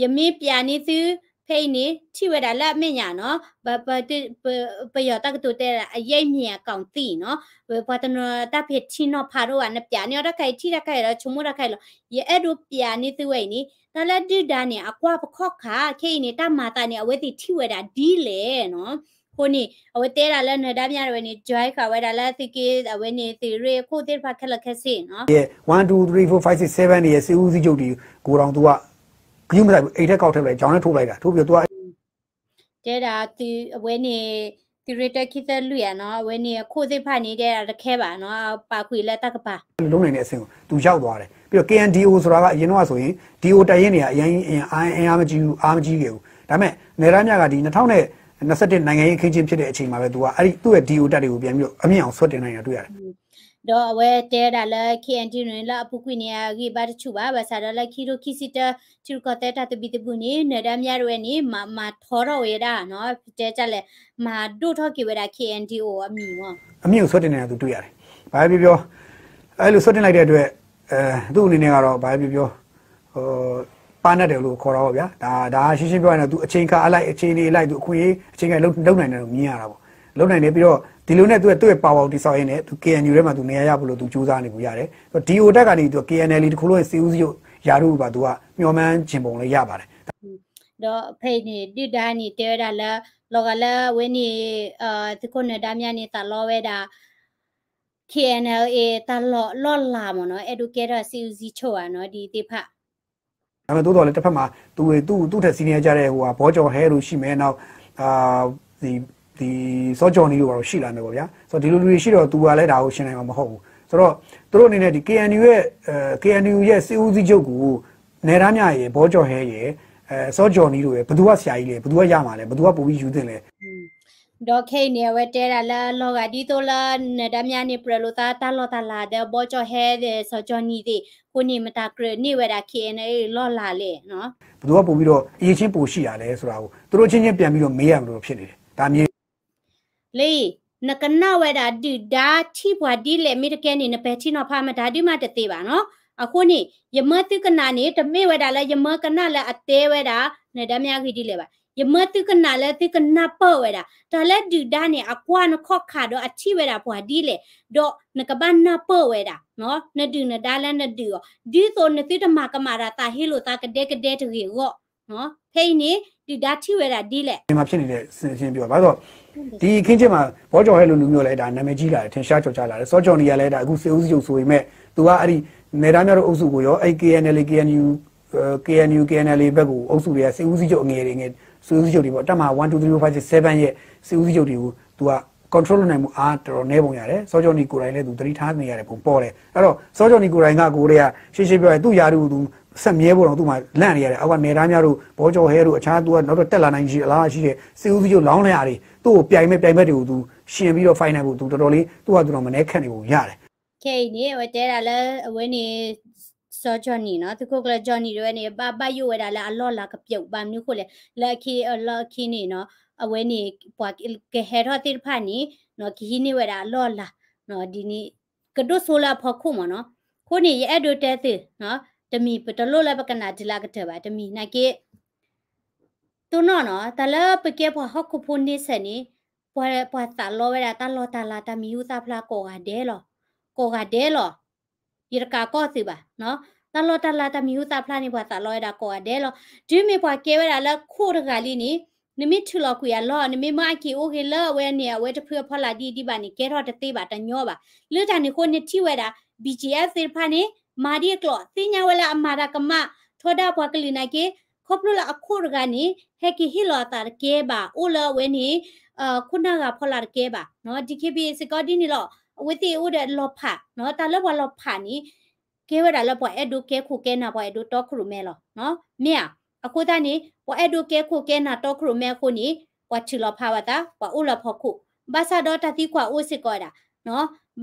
ယမ့ၢ်ပျးန့ၢ်သု ဖဲအံၤန့ၣ် ထံၣ်ဝဲဒၣ်လၢအမဲာ်ညါနီၤ, ပ ပ ပ ပယီၤတၢ်ကတိၤတဲဒၣ် အရိပ်မြင်အကောင်သိနီၤ, ပှၤတနီၤတၢ်ဖဲထံနီၤဖးဒိၣ်ဘၣ်, နပျးန့ၢ်အီၤတၢ်ခါအံၤ ထံၣ်တၢ်ခါအံၤဒီး ဆိကမိၣ်တၢ်ခါအံၤလီၤ. ယအဲၣ်ဒိးပျးန့ၢ်သုဝဲအံၤန့ၣ် တၢ်လၢဒုၣ်ဒါန့ၣ် အကွၢ်ပခီၣ်ခါ ခဲအံၤန့ၣ် တၢ်မၤသးန့ၣ် အဝဲသ့ၣ်ထံၣ်ဝဲဒၣ်ဒ်လဲၣ်နီၤ. အဃိန့ၣ် အဝဲတဲဒၣ်လၢနၢၤဒါမြတဝဲန့ၣ် join ဃာ်ဝဲဒၣ်လၢသုးက့ အဝဲန့ၣ် သုးရ့ၣ်အခိၣ်သ့ၣ်တဖၣ်ခဲလၢာ်ခဲဆ့နီၤ. ရဲ့ one two three four five six seven တွေရဲ့ စစ်ဦးစီးချုပ်တွေကိုတောင် သူက ဂရုမစိုက်ဘူး, အိမ်ထဲကောက်ထည့်ပလိုက်, ချောင်းထဲထိုးပလိုက်တာ, ထိုးပြီးတော့ သူက တဲဒၣ်သုး အဝဲန့ၣ် သုးရ့ၣ်တၢခံသၢလွံၢ်ဧါနီၤ, အဝဲန့ၣ်အခိၣ်သ့ၣ်တဖၣ်န့ၣ် တဲဒၣ်တခဲဘၣ်နီၤ, ပာ်ကွံာ်လၢတၢ်ကပၤ လုပ်နိုင်တဲ့အဆင့်ကို သူရောက်သွားတယ်. ပြီးတော့ KNDO ဆိုတာက အရင်တုန်းကဆိုရင် ဒီ တပ်ရင်းတွေက အရမ်း အင်အား အင်အားမကြီးဘူး, အားမကြီးခဲ့ဘူး. ဒါပေမဲ့ နယ်ဒါမြက ဒီ နှစ်ထောင်နှစ်ဆယ့်တစ် နိုင်ငံရေးအခင်းအကျင်းဖြစ်တဲ့အချိန်မှာပဲ သူက အဲ့ဒီ သူ့ရဲ့ ဒီ တပ်တွေကို ပြန်ပြီးတော့ အမြင့်အောင် ဆွဲတင်နိုင်တာ တွေ့ရတယ်. ဒီးအဝဲတဲဒၣ်လၢ KNDO န့ၣ် လၢအပူၤကွံာ်န့ၣ် အဂံၢ်ဘါတဆူၣ်ဘၣ်, ဘၣ်ဆၣ်ဒီးလၢခံကထိခံဆံတၢ ထံရူၢ်ကီၢ်သဲးတၢ်သဘံၣ်သဘုၣ်န့ၣ် နၢၤဒါမြတဝဲန့ၣ် မၤ မၤထီထီၣ်ဝဲဒၣ်နီၤ, တဲတၢ်လဲၣ်, မၤဒိၣ်ထီၣ်က့ၤဝဲဒၣ် KNDO အမံၤမီၤ အမြင့်ကို ဆွဲတင်နေတာ သူတွေ့ရတယ်. ဘာပဲပြောပြော အဲ့လို ဆွဲတင်လိုက်တဲ့အတွက် အဲ သူ့အနေနဲ့ကတော့ ဘာပဲပြောပြော ဟို ပါနတ်တယ်လို့ ခေါ်တာပေါ့ဗျာ. ဒါ ဒါ ရှင်းရှင်းပြောရရင်တော့ သူ အချိန်အခါအလိုက် အခြေအနေအလိုက် သူ အခွင့်အရေး အချိန်အခါ လုပ် လုပ်နိုင်တယ်လို့ မြင်ရတာပေါ့. လုပ်နိုင်တယ်. ပြီးတော့ ဒီလိုနဲ့ သူက သူ့ရဲ့ power ကို တည်ဆောက်ရင်းနဲ့ သူ KNU ထဲမှာ သူ နေရာရဖို့လို့ သူ ကြိုးစားနေပုံရတယ်. ဒီ တပ်ကနေ သူ KNLA တစ်ခုလုံးရဲ့ စစ်ဦးစီးချုပ် ရာထူးကိုပါ သူက မျှော်မှန်းချင်ပုံလည်း ရပါတယ်. ဒီးဖဲအံၤန့ၣ် ဒုၣ်ဒါန့ၣ် တဲဝဲဒၣ်လၢ လီၤဂာ်လၢအဝဲန့ၣ် သုးခိၣ်နၢၤဒါမြန့ၣ် သးလီဝဲဒၣ် KNLA တၢ်လီၢ်လီၢ်လၤမ့ၢ်နီၤ, အဲၣ်ဒိးကဲထီၣ် စစ်ဦးစီးချုပ် ဧါနီၤ, ဒ်သ့ၣ်တဖၣ် ဒါပေမဲ့ သို့သော်လည်း တစ်ဖက်မှာ သူ သူ သူ့ထက် senior ကျတဲ့ ဟိုဟာ ဘောကျော်ဟဲတို့ရှိမယ်, နောက် အာ ဒီ ဒီ စောကျော်နီတို့ကတော့ ရှိလာမယ်ပေါ့ဗျာ. ဆိုတော့ ဒီလိုလူတွေရှိတော့ သူကလည်း ဒါကို ယှဉ်နိုင်မှာ မဟုတ်ဘူး. ဆိုတော့ သူတို့အနေနဲ့ ဒီ KNU ရဲ့ အဲ KNU ရဲ့ စစ်ဦးစီးချုပ်ကို နၢၤဒါမြရယ်, ဘောကျော်ဟဲရယ်, အဲ စောကျော်နီတို့ရယ်, ဘယ်သူက ဆရာကြီးလဲ, ဘယ်သူက ရမှာလဲ, ဘယ်သူက ပိုပြီး ယူသင့်လဲ. ဒီးခဲအံၤန့ၣ် အဝဲတဲဒၣ်လၢ လီၤဂာ်ဒ်သိးလၢ နၢၤဒါမြန့ၣ် ပြၢလိာ်သးတၢ်လီၢ်တၢ်လၤဒီး ဘောကျော်ဟဲဒီး စောကျော်နီသ့ၣ်အဃိန့ၣ် မတၤကြၢးန့ၢ်ဝဲဒၣ် KNLA လီၢ်လၤလဲၣ်နီၤ. ဘယ်သူက ပိုပြီးတော့ အရည်အချင်း ပိုရှိတာလဲဆိုတာကို သူတို့အချင်းချင်း ပြန်ပြီးတော့ မေးရမလိုတော့ ဖြစ်နေတယ်. ဒါမျိုး လံ, နကနၣ်ဝဲဒၣ် ဒုၣ်ဒါထံၣ်ပှၤဒ်လဲၣ် မ့ၢ်တကဲန့ၣ် နပဲာ်ထံနီၤဖး မတၤဒုးမးတသ့ဘၣ်နီၤ. အဃိန့ၣ် ယမၢသုကနၣ်န့ၣ် တမ့ၢ်ဝဲဒၣ်လၢ ယမၢကနၣ်လၢအတဲဝဲဒၣ် နၢၤဒါမြအဂ့ၢ်ဒ်လဲၣ်ဘၣ်. ယမၢသုကနၣ်လၢသုကနၢ်ပၢၢ်ဝဲဒၣ် တၢ်လၢဒုၣ်ဒါန့ၣ် အကွၢ်နခီၣ်ခါဒီး အထံၣ်ဝဲဒၣ်ပှၤဒ်လဲၣ်, ဒီးနကဘၣ်နၢ်ပၢၢ်ဝဲဒၣ် နဒုၣ်နဒါလၢနဒုးအီၤ ဒ်သိးနသုတမၤကမၣ်တၢ်သးဟ့လိာ်သးကဒဲကဒဲတဂ့ၤအဂီၢ် ဖဲအံၤန့ၣ် ဒုၣ်ဒါထံၣ်ဝဲဒၣ်ဒ်လဲၣ် မြန်မာဖြစ်နေတဲ့ စစ်ဆင်ပြောပါတော့ ဒီအခင်းကျင်းမှာ ဘောကျော်ဟဲလိုလူမျိုးလည်း ဒါနာမည်ကြီးလာတယ် ထင်ရှားကျော်ကြားလာတယ် စောကျော်နီကလည်း ဒါအခုစစ်ဦးစီးချုပ်ဆိုပေမဲ့ သူကအဲ့ဒီ နယ်ဒါမျိုးတို့အုပ်စုကိုရော အဲ့ KNLA KNU KNU KNLA ဘက်ကိုအုပ်စုတွေကစစ်ဦးစီးချုပ်အငယ်တွေငယ်စစ်ဦးစီးချုပ်တွေပေါ့တပ်မဟာ1 2 3 4 5 6 7ရဲ့စစ်ဦးစီးချုပ်တွေကိုသူက control လုပ်နိုင်မှုအားတော်တော်နည်းပုံရတယ်စောကျော်နီကိုယ်တိုင်လည်းသူသတိထားနေရတဲ့ပုံပေါ်တယ်အဲ့တော့စောကျော်နီကိုယ်တိုင်ကကိုယ်တည်းကရှင်းရှင်းပြောရင်သူ့ຢာတူသူဆက်မြဲဖို့တော့သူ့မှာလန့်နေရတယ်အောက်ကနယ်ဒါမျိုးတို့ဘောကျော်ဟဲတို့အခြားသူကနောက်တော့တက်လာနိုင်ခြေအလားရှိတဲ့စစ်ဦးစီးချုပ်လောင်းလျားတွေသူ့ကိုပြိုင်မဲ့ပြိုင်ဘက်တွေကိုသူရှင်ပြီးတော့ final ကိုသူတော်တော်လေးသူ့ဟာသူတော့မနှဲခက်နေပုံရတယ်ခဲအံၤန့ၣ် အဝဲတဲဒၣ်လၢ အဝဲန့ၣ် စီၤ Johnny နီၤ သုးခိၣ်ကျၢၢ် Johnny တဝဲန့ၣ် ဘၣ်ဘၣ်ယိၣ်ဝဲဒၣ်လၢအလီၢ်လၤကပျိးဘၣ်မနုၤဃိလဲၣ် လၢအခံ လၢအခံန့ၣ်နီၤ အဝဲန့ၣ် ပှၤကဟဲထီၣ်သ့ၣ်တဖၣ်န့ၣ် ကဟံးန့ၢ်ဝဲဒၣ်အလီၢ်လၤ ဒ်န့ၣ် ကဒိၣ်စိလၢအဖီခိၣ်မ့ၢ်နီၤ အဃိန့ၣ် ယအဲၣ်ဒိးတဲသု တမံၤ ပတလိၣ်လၢပကနၣ်တုၤလၢအကတၢၢ်ဘၣ် တမံၤနာ်က့ တိၢ်နီၣ်နီၤ တၢ်လၢပကဲပှၤဟီၣ်ခိၣ်ဖိန့ဆၢၣ်န့ၣ် ပှၤသးလီဝဲဒၣ်တၢ်လီၢ်တၢ်လၤတၢ်မံၤဟူသၣ်ဖျါကိးဂၤဒဲးလီၤ. ကိးဂၤဒဲးလီၤ. ယတကးကီၢ်သုဘၣ်. တၢ်လီၢ်တၢ်လၤတၢ်မံၤဟူသၣ်ဖျါန့ၣ် ပှၤသးလီဝဲဒၣ်ကိးဂၤဒဲးလီၤ. တုၤမ့ၢ်ပှၤကဲဝဲဒၣ်လၢခိၣ်တဂၤလံန့ၣ် နမ့ၢ်ထုးလီၤကွံာ်အလီၢ် နမ့ၢ်မၢအက့ၤအိၣ်ဂ့ၤလၢအဝဲန့ၣ် အဝဲတဖုအဖီလာ်ဒ်ဒံးဘၣ်န့ၣ် ကဲထီၣ်တသ့ဘၣ်တညီဘၣ်. လၢတၢ်န့ၣ်အဃိန့ၣ်ထံၣ်ဝဲဒၣ် BGF သ့ၣ်တဖၣ်န့ၣ် မၤဒ်အကျိာ် သ့ၣ်ညါဝဲလၢအမၤတၢ်ကမၣ်ထီဒါပှၤကလုာ်နာ်က့ ခီဖျိလၢအခိၣ်တဂၤန့ၣ် ဟဲက့ၤဟ့ၣ်လီၤအသးတကဲဘၣ် အိၣ်လၢအဝဲန့ၣ် ခိၣ်နၢ်ဂၤဖီလာ်တကဲဘၣ်. DKBA စ့ၢ်ကီးဒ်န့ၣ်လီၤ. အဝဲသ့ၣ်အိၣ်ဒီးလီၤဖး တၢ်လၢပှၤလီၤဖးန့ၣ် ကဲဝဲဒၣ်လၢပှၤအဲၣ်ဒိးကဲခိၣ်ကဲနၢ် ပှၤအဲၣ်ဒိးတီခိၣ်ရိၣ်မဲလီၤ. မ့ၢ်ဧါ. အဃိသတးန့ၣ် ပှၤအဲၣ်ဒိးကဲခိၣ်ကဲနၢ်တီခိၣ်ရိၣ်မဲအဃိန့ၣ် ပှၤထုးလီၤဖးဝဲသး ပှၤအိၣ်လၢဖီခိၣ် ဘၣ်ဆၣ်ဒီးတၢ်သံကွၢ်အိၣ်စ့ၢ်ကီးဝဲဒၣ်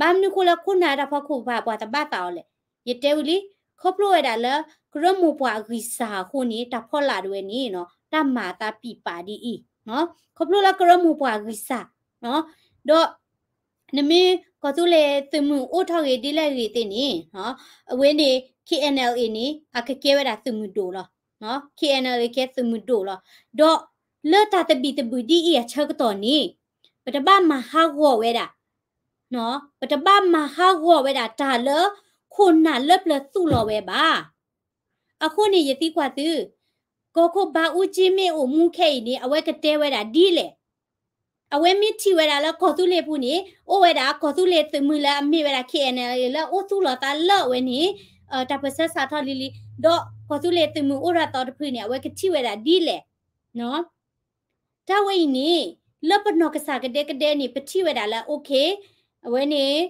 ဘၣ်မနုၤဃိလၢခိၣ်နၢ်တၢ်ဖီခိၣ်ပၤ ပှၤတဘၣ်သးအီၤလဲၣ်. ယတဲဝံၤလံ ခီဖျိဝဲဒၣ်လၢ ကရၢမိၢ်ပှၢ်အဂံၢ်စၢ်အဃိန့ၣ် တၢ်ဖီလာ်တဝဲန့ၣ် တၢ်မၤအသးပံာ်ပာ်ဒ်အံၤ ခီဖျိလၢကရၢမိၢ်ပှၢ်အဂံၢ်စၢ် ဒီး နမ့ၢ်ကီၢ်သူလ့ၤသုးမုၢ်အိၣ်ထီၣ်ဂ့ၤဒ်လဲၣ်ဂ့ၤသ့ၣ်န့ၣ် အဝဲန့ၣ် KNLA န့ၣ် အကကဲဝဲဒၣ်သုးမုၢ်ဒိၣ်လီၤ. KNLA ကဲသုးမုၢ်ဒိၣ်လီၤ. ဒီးလၢတၢ်သဘံၣ်သဘုၣ်ဒ်အံၤအဆၢကတီၢ်န့ၣ် ပတဘၣ်မၤဟးဂီၤဝဲဒၣ် ပတဘၣ်မၤဟးဂီၤဝဲဒၣ်တၢ်လၢ ခိၣ်နၢ်လၢပျၢၤသူၣ်လီၤဝဲဘၣ်. အဃိန့ၣ်ယသံကွၢ်သု ကီၢ်ခိၣ်ဘါအူကၠံမ့ၢ်အိၣ်မူခဲအံၤန့ၣ် အဝဲကတဲဝဲဒၣ်ဒ်လဲၣ်. အဝဲမ့ၢ်ထံၣ်ဝဲဒၣ်လၢကီၢ်သူလ့ၤပူၤန့ၣ် အိၣ်ဝဲဒၣ်ကီၢ်သူလ့ၤသုးမုၢ်လၢအမ့ၢ်ဝဲဒၣ် KNLA လၢအိၣ်သူၣ်လီၤသးလၢအဝဲန့ၣ် တၢ်ပၢၢ်ဆၢစးထီၣ်လံလံ ဒီးကီၢ်သူလ့ၤသုးမုၢ်အိၣ်ထီၣ်သီတဖုန့ၣ် အဝဲကထံၣ်ဝဲဒၣ်ဒ်လဲၣ်. တၢ်ဝဲအံၤန့ၣ် လၢပနီၢ်ကစၢ်ကဒဲကဒဲန့ၣ် ပထံၣ်ဝဲဒၣ်လၢ okay အဝဲန့ၣ်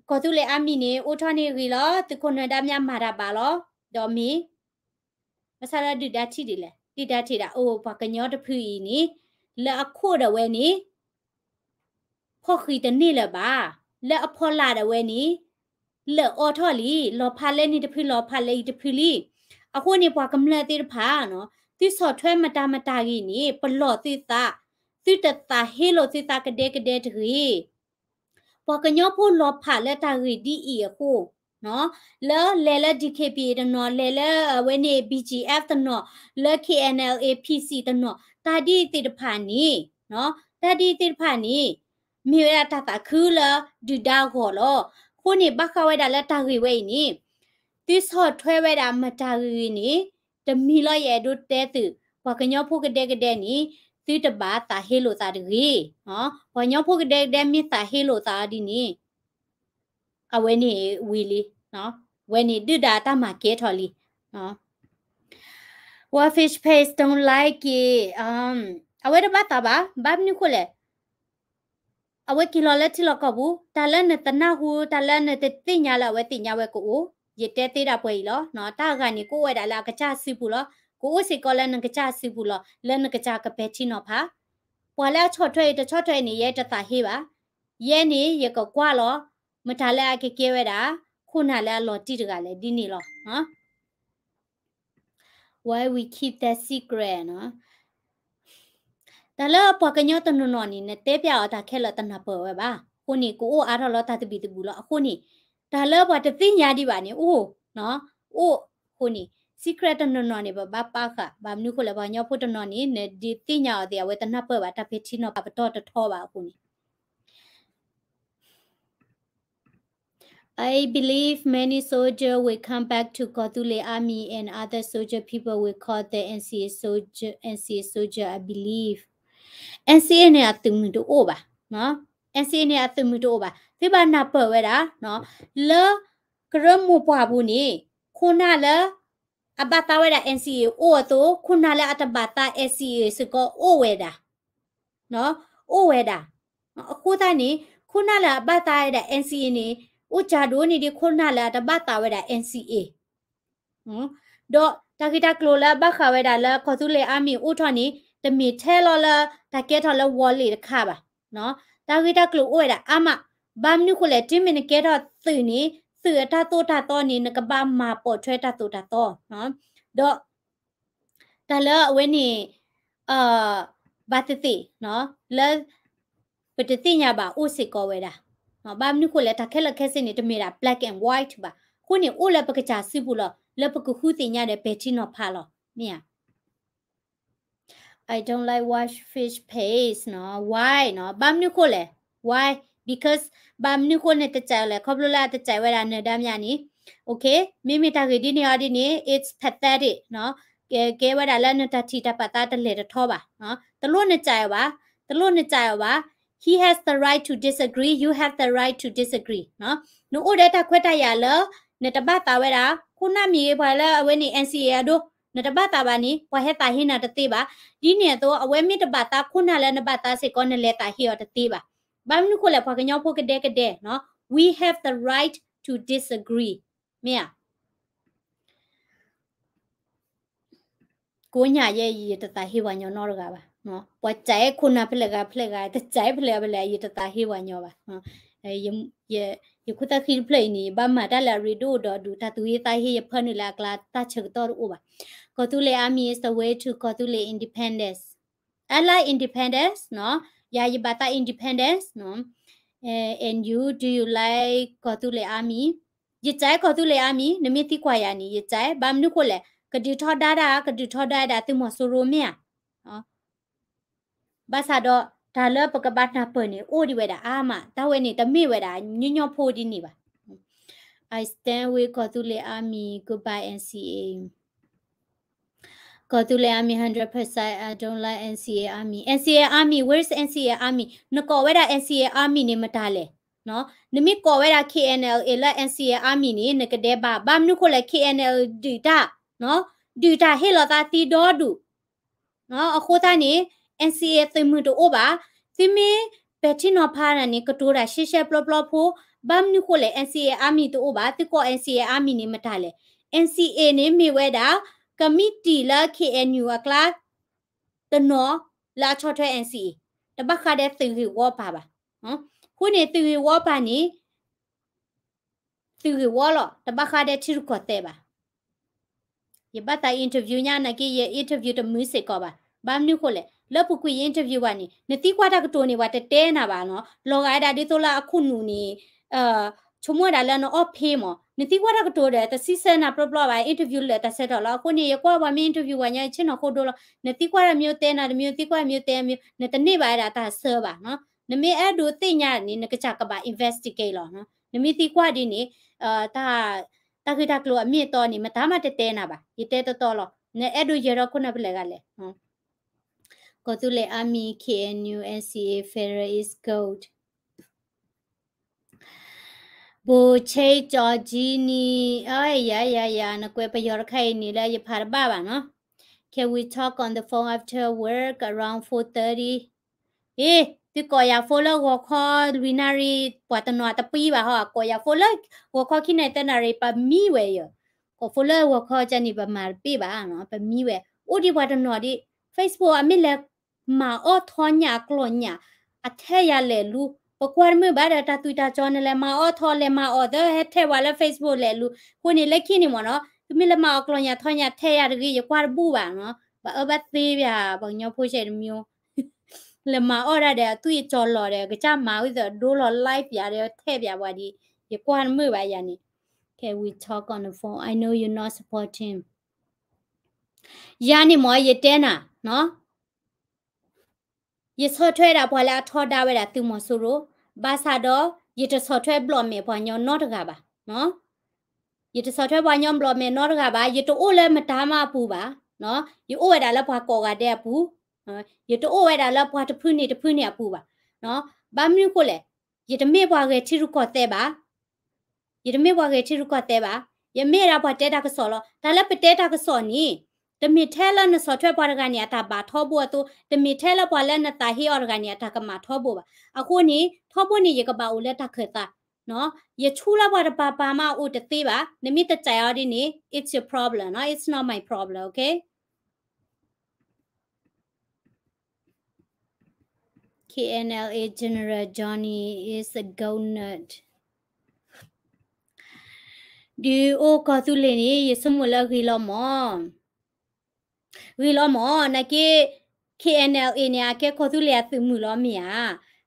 ကီၢ်သူလ့ၤအါမံၤန့ၣ် အိၣ်ထီၣ်န့ၢ်ဂ့ၤလီၤ သုးခိၣ်နၢၤဒါမၠးမၤတၢ်ဘၣ်လီၤ ဒီးမ့ၢ် ဘၣ်ဆၣ်လၢဒုၣ်ဒါထံၣ်ဒ်လဲၣ် ဒုၣ်ဒါထံၣ်ဒၣ်အိၣ် ပှၤကညီတဖုအံၤန့ၣ် လၢအခိၣ်ဒၣ်ဝဲန့ၣ် ဖီၣ်ဃံးတန့ၢ်လၢၤဘၣ်, လၢအဖီလာ်ဒၣ်ဝဲန့ၣ် လၢအအိၣ်ထီၣ်လံ, လီၤဖးလၢန့ၣ်တဖု လီၤဖးလၢအံၤတဖုလံ. အဃိန့ၣ် ပှၤကမျၢၢ်သ့ၣ်တဖၣ် သုဆီၣ်ထွဲမတၤမတၤဂ့ၤန့ၣ် ပလီၢ်သုသး, သုတသးဟ့လိာ်သုသးကဒဲကဒဲတဂ့ၤ. ပှၤကညီဖိလီၤဖးလၢတၢ်ဂ့ၢ်ဒ်အံၤအဃိ, လၢလဲၤလၢ DKBA တနီၤ, လဲၤလၢအဝဲန့ၣ် BGF တနီၤ, လၢ KNLA PC တနီၤ, တၢ်ဒ်အံၤသ့ၣ်တဖၣ်န့ၣ်, တၢ်ဒ်အံၤသ့ၣ်တဖၣ်န့ၣ် မ့ၢ်ဝဲဒၣ်တၢ်သးခုလၢဒုၣ်ဒါအဂီၢ်လီၤ. အဃိန့ၣ် ဘၣ်ဃးဝဲဒၣ်လၢတၢ်ဂ့ၢ်ဝဲအံၤန့ၣ်, သုဆီၣ်ထွဲဝဲဒၣ်မတၤဂ့ၤဂ့ၤန့ၣ်, တမံၤလီၤယအဲၣ်ဒိးတဲသု, ပှၤကညီဖိကဒဲကဒဲန့ၣ်, သုတဘၣ်သးဟ့လိာ်သးတဂ့ၤ. ပှၤကညီဖိကဒဲကဒဲမ့ၢ်သးဟ့လိာ်သးအီၤဒ်န့ၣ် အဝဲန့ၣ်ဝံၤလံ, ဝဲန့ၣ်ဒုၣ်ဒါတၢ်မၤကဲထီၣ်လံ. ဝဲ fish paste don't like it. အဝဲတဘၣ်သးဘၣ်, ဘၣ်မနုၤဃိလဲၣ်. အဝဲက့ၤလီၤလၢထံလီၢ်ကီၢ်ပူၤ, တၢ်လၢနတနၢ်ဟူ, တၢ်လၢနတသ့ၣ်ညါလၢအဝဲသ့ၣ်ညါဝဲကအိၣ်, ယတဲသ့ဒၣ်ပှဲၤအံၤလီၤ. တၢ်အဂၤန့ၣ် ကအိၣ်ဝဲဒၣ်လၢအကစၢ်စုပူၤလီၤ. ကအိၣ်စ့ၢ်ကီးလၢနကစၢ်စုပူၤလီၤ. လၢနကစၢ်ကပဲာ်ထံနီၤဖး ပှၤလၢအဆီၣ်ထွဲအံၤတဆီၣ်ထွဲအံၤန့ၣ် ယဲတသးဟ့ဘၣ်. ယဲန့ၣ် ယကကွၢ်လီၤ. မတၤလၢအကကဲဝဲဒၣ် ခိၣ်နၢ်လၢအလီၤတံၢ်တဂၤလဲၣ် ဒ်န့ၣ်လီၤ. Why we keep that secret နီၤ. တၢ်လၢပှၤကညီတနီၤနီၤန့ၣ် နတဲပျးအီၤတၢ်ခဲလၢာ်တနၢ်ပၢၢ်ဝဲဘၣ်. အဃိန့ၣ် ကအိၣ်အါထီၣ်လီၤတၢ်သဘံၣ်သဘုၣ်လီၤ. အဃိန့ၣ် တၢ်လၢပှၤတသ့ၣ်ညါဒံးဘၣ်န့ၣ် အိၣ်, အိၣ်, အဃိန့ၣ် secret တနီၤနီၤန့ၣ် ပဘၣ်ပာ်ဃာ်, ဘၣ်မနုၤဃိလဲၣ် ပှၤကညီဖိတနီၤန့ၣ် နဒုးသ့ၣ်ညါအီၤသ့ၣ် အဝဲတနၢ်ပၢၢ်ဘၣ် တၢ်ပဲာ်ထံနီၤဖးပတီၢ်တထီဘၣ်အဃိန့ၣ် I believe many soldier will come back to ကီၢ်သူလ့ၤ army and other soldier people will call the N C A soldier, N C A soldier, I believe. N C A န့ၣ်အသုးမုၢ်တအိၣ်ဘၣ်, N C A န့ၣ်အသုးမုၢ်တအိၣ်ဘၣ်. သုဘၣ်နၢ်ပၢၢ်ဝဲဒၣ် လၢကရၢမိၢ်ပှၢ်ပူၤန့ၣ် ခိၣ်နၢ်လၢ အဘၣ်သးဝဲဒၣ် N C A အိၣ်အသိး ခိၣ်နၢ်လၢအတဘၣ်သး N C A စ့ၢ်ကီးအိၣ်ဝဲဒၣ်, အိၣ်ဝဲဒၣ်. အဃိသတးန့ၣ် ခိၣ်နၢ်လၢအဘၣ်သးဝဲဒၣ် N C A န့ၣ် အိၣ်ကၢ်ဒိၣ်န့ၢ်ဒံးခိၣ်နၢ်လၢအတဘၣ်သးဝဲဒၣ် N C A ဒီးတၢ်ဂ့ၢ်တၢ်ကျိၤလၢအဘၣ်ဃးဝဲဒၣ်လၢကီၢ်သူလ့ၤ army အိၣ်ထီၣ်န့ၣ် တမ့ၢ်ထဲလီၤလၢတၢ်ကဲထီၣ်လၢဝီၤလ့ၤတခါဘၣ်. တၢ်ဂ့ၢ်တၢ်ကျိၤအိၣ်ဝဲဒၣ်အါမး, ဘၣ်မနုၤဃိလဲၣ် တုၤမ့ၢ်နကဲထီၣ်သုးန့ၣ် သုးအတၢ်သိၣ်တၢ်သီန့ၣ် နကဘၣ်မၤပိာ်ထွဲတၢ်သိၣ်တၢ်သီ, ဒီး တၢ်လၢအဝဲန့ၣ် ဘၣ်သ့ၣ်သ့ၣ် လၢ ပတသ့ၣ်ညါဘၣ်အိၣ်စ့ၢ်ကီးဝဲဒၣ်. ဘၣ်မနုၤဃိလဲၣ် တၢ်ခဲလၢာ်ခဲဆ့န့ၣ် တမ့ၢ်ဒၣ် black and white ဘၣ်. အဃိန့ၣ် အိၣ်လၢပကစၢ်စုပူၤလီၤ လၢပကဃုသ့ၣ်ညါဒီးပဲာ်ထံနီၤဖးလီၤ မ့ၢ်ဧါ. I don't like watch fish paste နီၤ why နီၤ ဘၣ်မနုၤဃိလဲၣ် why because ဘၣ်မနုၤဃိန့ၣ်တစဲးလဲၣ် ခီဖျိလၢအတစဲးဝဲဒၣ်နဒါမၠါန့ၣ် okay မ့မ့ၢ်တၢ်ဂ့ၢ်ဒ်န့ၣ်အီၤဒ်န့ၣ် it's pathetic နီၤ ကဲ ကဲဝဲဒၣ်လၢနတၢ်ထံၣ်တၢ်ပာ်သးတလဲၤတထီဘၣ် တလိၣ်နစဲးအီၤဘၣ် တလိၣ်နစဲးအီၤဘၣ် he has the right to disagree you have the right to disagree နီၤ နအိၣ်ဒီးတၢ်ခွဲးတၢ်ယာ်လၢ နတဘၣ်သးဝဲဒၣ် ခိၣ်နၢ်မ့ၢ်ဂ့ၤပှၤလၢအဝဲန့ၣ် N C A အဒိ နတဘၣ်သးဘၣ်န့ၣ် ပှၤဟဲသးဟ့နၤတသ့ဘၣ်. ဒ်န့ၣ်အသိး အဝဲမ့ၢ်တဘၣ်သးခိၣ်နၢ်လၢနဘၣ်သးစ့ၢ်ကီး နလဲၤသးဟ့အီၤတသ့ဘၣ်. ဘၣ်မနုၤဃိလဲၣ် ပှၤကညီဖိကဒဲကဒဲ နီၤ we have the right to disagree မ့ၢ်ဧါ. ကိးညါယဲ ယတသးဟ့ပှၤညီနီတဂၤဘၣ်. ပှၤစဲးခိၣ်နၢ်ဖဲလဲၣ်ဂၤဖဲလဲၣ်ဂၤ တစဲးဖဲလဲၣ်ဖဲလဲၣ် ယတသးဟ့ပှၤညီဘၣ်. ယခိၣ်သၣ်ဃံတဖျၢၣ်အံၤန့ၣ် ဘၣ်မၤတၢ်လၢအရ့ဒိၣ်ဒီးဒူၣ် တၢ်သူၣ်ဟ့သးဟ့ ယဖၢနုာ်လၢအကျါ တၢ်ဆၢကတီၢ်တအိၣ်ဘၣ်. ကီၢ်သူလ့ၤ army is the way to ကီၢ်သူလ့ၤ independence. I like independence နီၤ ယၤယဘၣ်သး independence နီၤ and you do you like ကီၢ်သူလ့ၤ army ယစဲးကီၢ်သူလ့ၤ army နမ့ၢ်သံကွၢ်ယၤန့ၣ် ယစဲး ဘၣ်မနုၤဃိလဲၣ် ကဒုးထီဒါတၢ် ကဒုးထီဒါဝဲဒၣ်သုးမီၤစိရိၤမ့ၢ်ဧါ. ဘၣ်ဆၣ်ဒီး တၢ်လၢပကဘၣ်နၢ်ပၢၢ်န့ၣ် အိၣ်ဒံးဝဲဒၣ်အါမး တၢ်ဝဲန့ၣ် တမ့ၢ်ဝဲဒၣ်ညီညီဖိဒ်န့ၣ်ဘၣ်. I stand with ကီၢ်သူလ့ၤ army goodbye N C A ကီၢ်သူလ့ၤ army hundred percent I don't like N C A army N C A army where's N C A army နကိးဝဲဒၣ် N C A army န့ၣ်မတၤလဲၣ် နမ့ၢ်ကိးဝဲဒၣ် K N L A လၢ N C A army န့ၣ် နကဒဲဘၣ် ဘၣ်မနုၤဃိလဲၣ် K N L A ဒုးတၢ် ဒုးတၢ်ဟ့ၣ်လီၤသးသံဒီဒူၣ် အဃိသတးန့ၣ် N C A သုးမုၢ်တအိၣ်ဘၣ်. သုမ့ၢ်ပဲာ်ထံနီၤဖးတၢ်န့ၣ် ကတိၤတၢ်ရှဲရှဲပျီပျီဖိ ဘၣ်မနုၤဃိလဲၣ် N C A army တအိၣ်ဘၣ်. သုကိး N C A army န့ၣ်မတၤလဲၣ်. N C A န့ၣ်မ့ၢ်ဝဲဒၣ် ကမံးတံာ်လၢ K N U အကျါ တနီၤလၢအဆီၣ်ထွဲ N C A တဘၣ်ဃးဒီးသုးဂ့ၢ်ဝီပၤဘၣ်. အဃိန့ၣ် သုးဂ့ၢ်ဝီပၤန့ၣ် သုးဂ့ၢ်ဝီလီၤ တဘၣ်ဃးဒီးထံရူၢ်ကီၢ်သဲးဘၣ်. ယဘၣ်သး interview ညါနာ်က့ ယ interview တမုာ်စ့ၢ်ကီးဘၣ်. ဘၣ်မနုၤဃိလဲၣ် လၢပူၤကွံာ်ယ interview ဘၣ်န့ၣ် နသံကွၢ်တၢ်ကတိၤန့ၣ် ပှၤတတဲနၤဘၣ်နီၤ. လီၤဂာ်ဝဲဒၣ်ဒ်သိးလၢအခိၣ်နူာ်န့ၣ် ဆိကမိၣ်ဝဲဒၣ်လၢနအီၣ်ဖ့မး နသံကွၢ်တၢ်ကတိၤဒီး တစံးဆၢနၤပျီပျီဘၣ် interview လၢတၢ်ဆၢထီၣ်လီၤ. အဃိန့ၣ် ယကွၢ်ပှၤမ့ၢ် interview ပှၤညီ ယဆ့ၣ်နီၤဃိဒိလီၤ. နသံကွၢ်တၢ်မ့ၢ်တဲနၤတမံၤ သံကွၢ်မ့ၢ်တဲမ့ၢ် နတန့ၢ်ဘၣ်ဝဲဒၣ်တၢ်ဆၢဘၣ်. နမ့ၢ်အဲၣ်ဒိးသ့ၣ်ညါန့ၣ် နကစၢ်ကဘၣ် investigate လီၤ. နမ့ၢ်သံကွၢ်ဒ်န့ၣ် တၢ်ဂ့ၢ်တၢ်ကျိၤအမ့ၢ်အတီန့ၣ် မတၤမးတတဲနၤဘၣ်. ယတဲတီတီလီၤ. နအဲၣ်ဒိးယၢၤထီၣ်ခိၣ်နၢ်ဖဲလဲၣ်ဂၤလဲၣ်. ကီၢ်သူလ့ၤ army K N U N C A federal is gold. ဘိၣ်ဆ့ကၠီၤကၠံနံၤ အယၤယၤယၤ နကွဲးပယီၤတခါအံၤန့ၣ်လၢယဖးတဘၣ်ဘၣ်နီၤ. Can we talk on the phone after work around four thirty? အ့ သုကိးယၤ phone လၢဂီၤခီလွံၢ်နၣ်ရံၣ် ပှၤတနီၤတပံဘၣ်ဟီ ကိးယၤ phone လၢဂီၤခီခံနၣ်ရံၣ်သၢနၣ်ရံၣ် ပမံဝဲယၤ ကိး phone လၢဂီၤခီကန့ၣ် ပမၤတပ့ၢ်ဘၣ် ပမံဝဲ အိၣ်ဒံးပှၤတနီၤဒ် Facebook အမ့ၢ်လဲၤမၤအီၣ်ထီညၣ်အကျီၢ်ညၣ် အထဲယၤလဲၤလူ ပကွၢ်တမုာ်ဘၣ်ဒီး တၢ်သွံၣ်တၢ်စီၤနလဲၤမၤအီၣ်ထီ လဲၤမၤအီၣ်သၢ ဟဲထဲပှၤလၢ Facebook လဲၤလူ အဃိန့ၣ် လၢခံန့ၣ်မ့ၢ်နီၤ သုမ့ၢ်လဲၤမၤအီၣ်ကျီၢ်ညၣ်ထီညၣ်ထဲယၤတဂ့ၤ ယကွၢ်တဘူၣ်ဘၣ်နီၤ ဘၣ်အၢဘၣ်သီပၠး ပှၤကညီဖိဆဲးတမံၤ လဲၤမၤအီၣ်ဒၣ်ဒီး အသွံၣ်အစီၤလီၤဒီး ကစၢ်မၤဝံၤသးဒိလီၤ live ပၠးဒီး ထဲပၠးပှၤဒ် ယကွၢ်တမုာ်ဘၣ်ယၤန့ၣ် Can we talk on the phone? I know you not support him. ယၤန့ၣ်မ့ၢ် ယတဲနၤနီၤ ယဆီၣ်ထွဲဒၣ်ပှၤလၢအထီဒါဝဲဒၣ်သုးမီၤစိရိၤ ဘၣ်ဆၣ်ဒီး ယတဆီၣ်ထွဲဘျီၣ်မဲာ်ပှၤညီနီတဂၤဘၣ်. ယတဆီၣ်ထွဲပှၤညီဘျီၣ်မဲာ်နီတဂၤဘၣ်, ယတအိၣ်လၢမတၤမးအပူၤဘၣ်, ယအိၣ်ဝဲဒၣ်လၢပှၤကိးဂၤဒဲးအပူၤ, ယတအိၣ်ဝဲဒၣ်လၢပှၤတဖုန့ၣ်တဖုန့ၣ်အပူၤဘၣ်. ဘၣ်မနုၤဃိလဲၣ်, ယတမ့ၢ်ပှၤဂဲၤထံရူၢ်ကီၢ်သဲးဘၣ်, ယတမ့ၢ်ပှၤဂဲၤထံရူၢ်ကီၢ်သဲးဘၣ်, ယမ့ၢ်ဝဲဒၣ်ပှၤတဲတၢ်ကစီၣ်လီၤ. တၢ်လၢပတဲတၢ်ကစီၣ်န့ၣ်, တမ့ၢ်ထဲလၢနဆီၣ်ထွဲပှၤတဂၤန့ၣ် အတၢ်ဘၣ်ထီဘိအသိး, တမ့ၢ်ထဲလၢပှၤလၢနသးဟ့အီၤတဂၤန့ၣ် အတၢ်ကမၣ်ထီဘိဘၣ်. အဃိန့ၣ် ထီဘိန့ၣ် ယကဘၣ်အိၣ်လၢတၢ်ခၢၣ်သး, ယဆူလၢပှၤတပၤပၤမးအအိၣ်တသ့ဘၣ်, နမ့ၢ်တစဲးအီၤဒ်န့ၣ် it's your problem, no, it's not my problem, okay? K N L A General Johnny is a go nut. ဒုးအိၣ်ကီၢ်သူလ့ၤန့ၣ် ယဆိကမိၣ်လၢဂ့ၤလီၤမၢ်. ဂ့ၤလီၤမၢ်, နာ်က့ K N L A န့ၣ် အကဲကီၢ်သူလ့ၤအသုးမုၢ်လီၤမ့ၢ်ဧါ.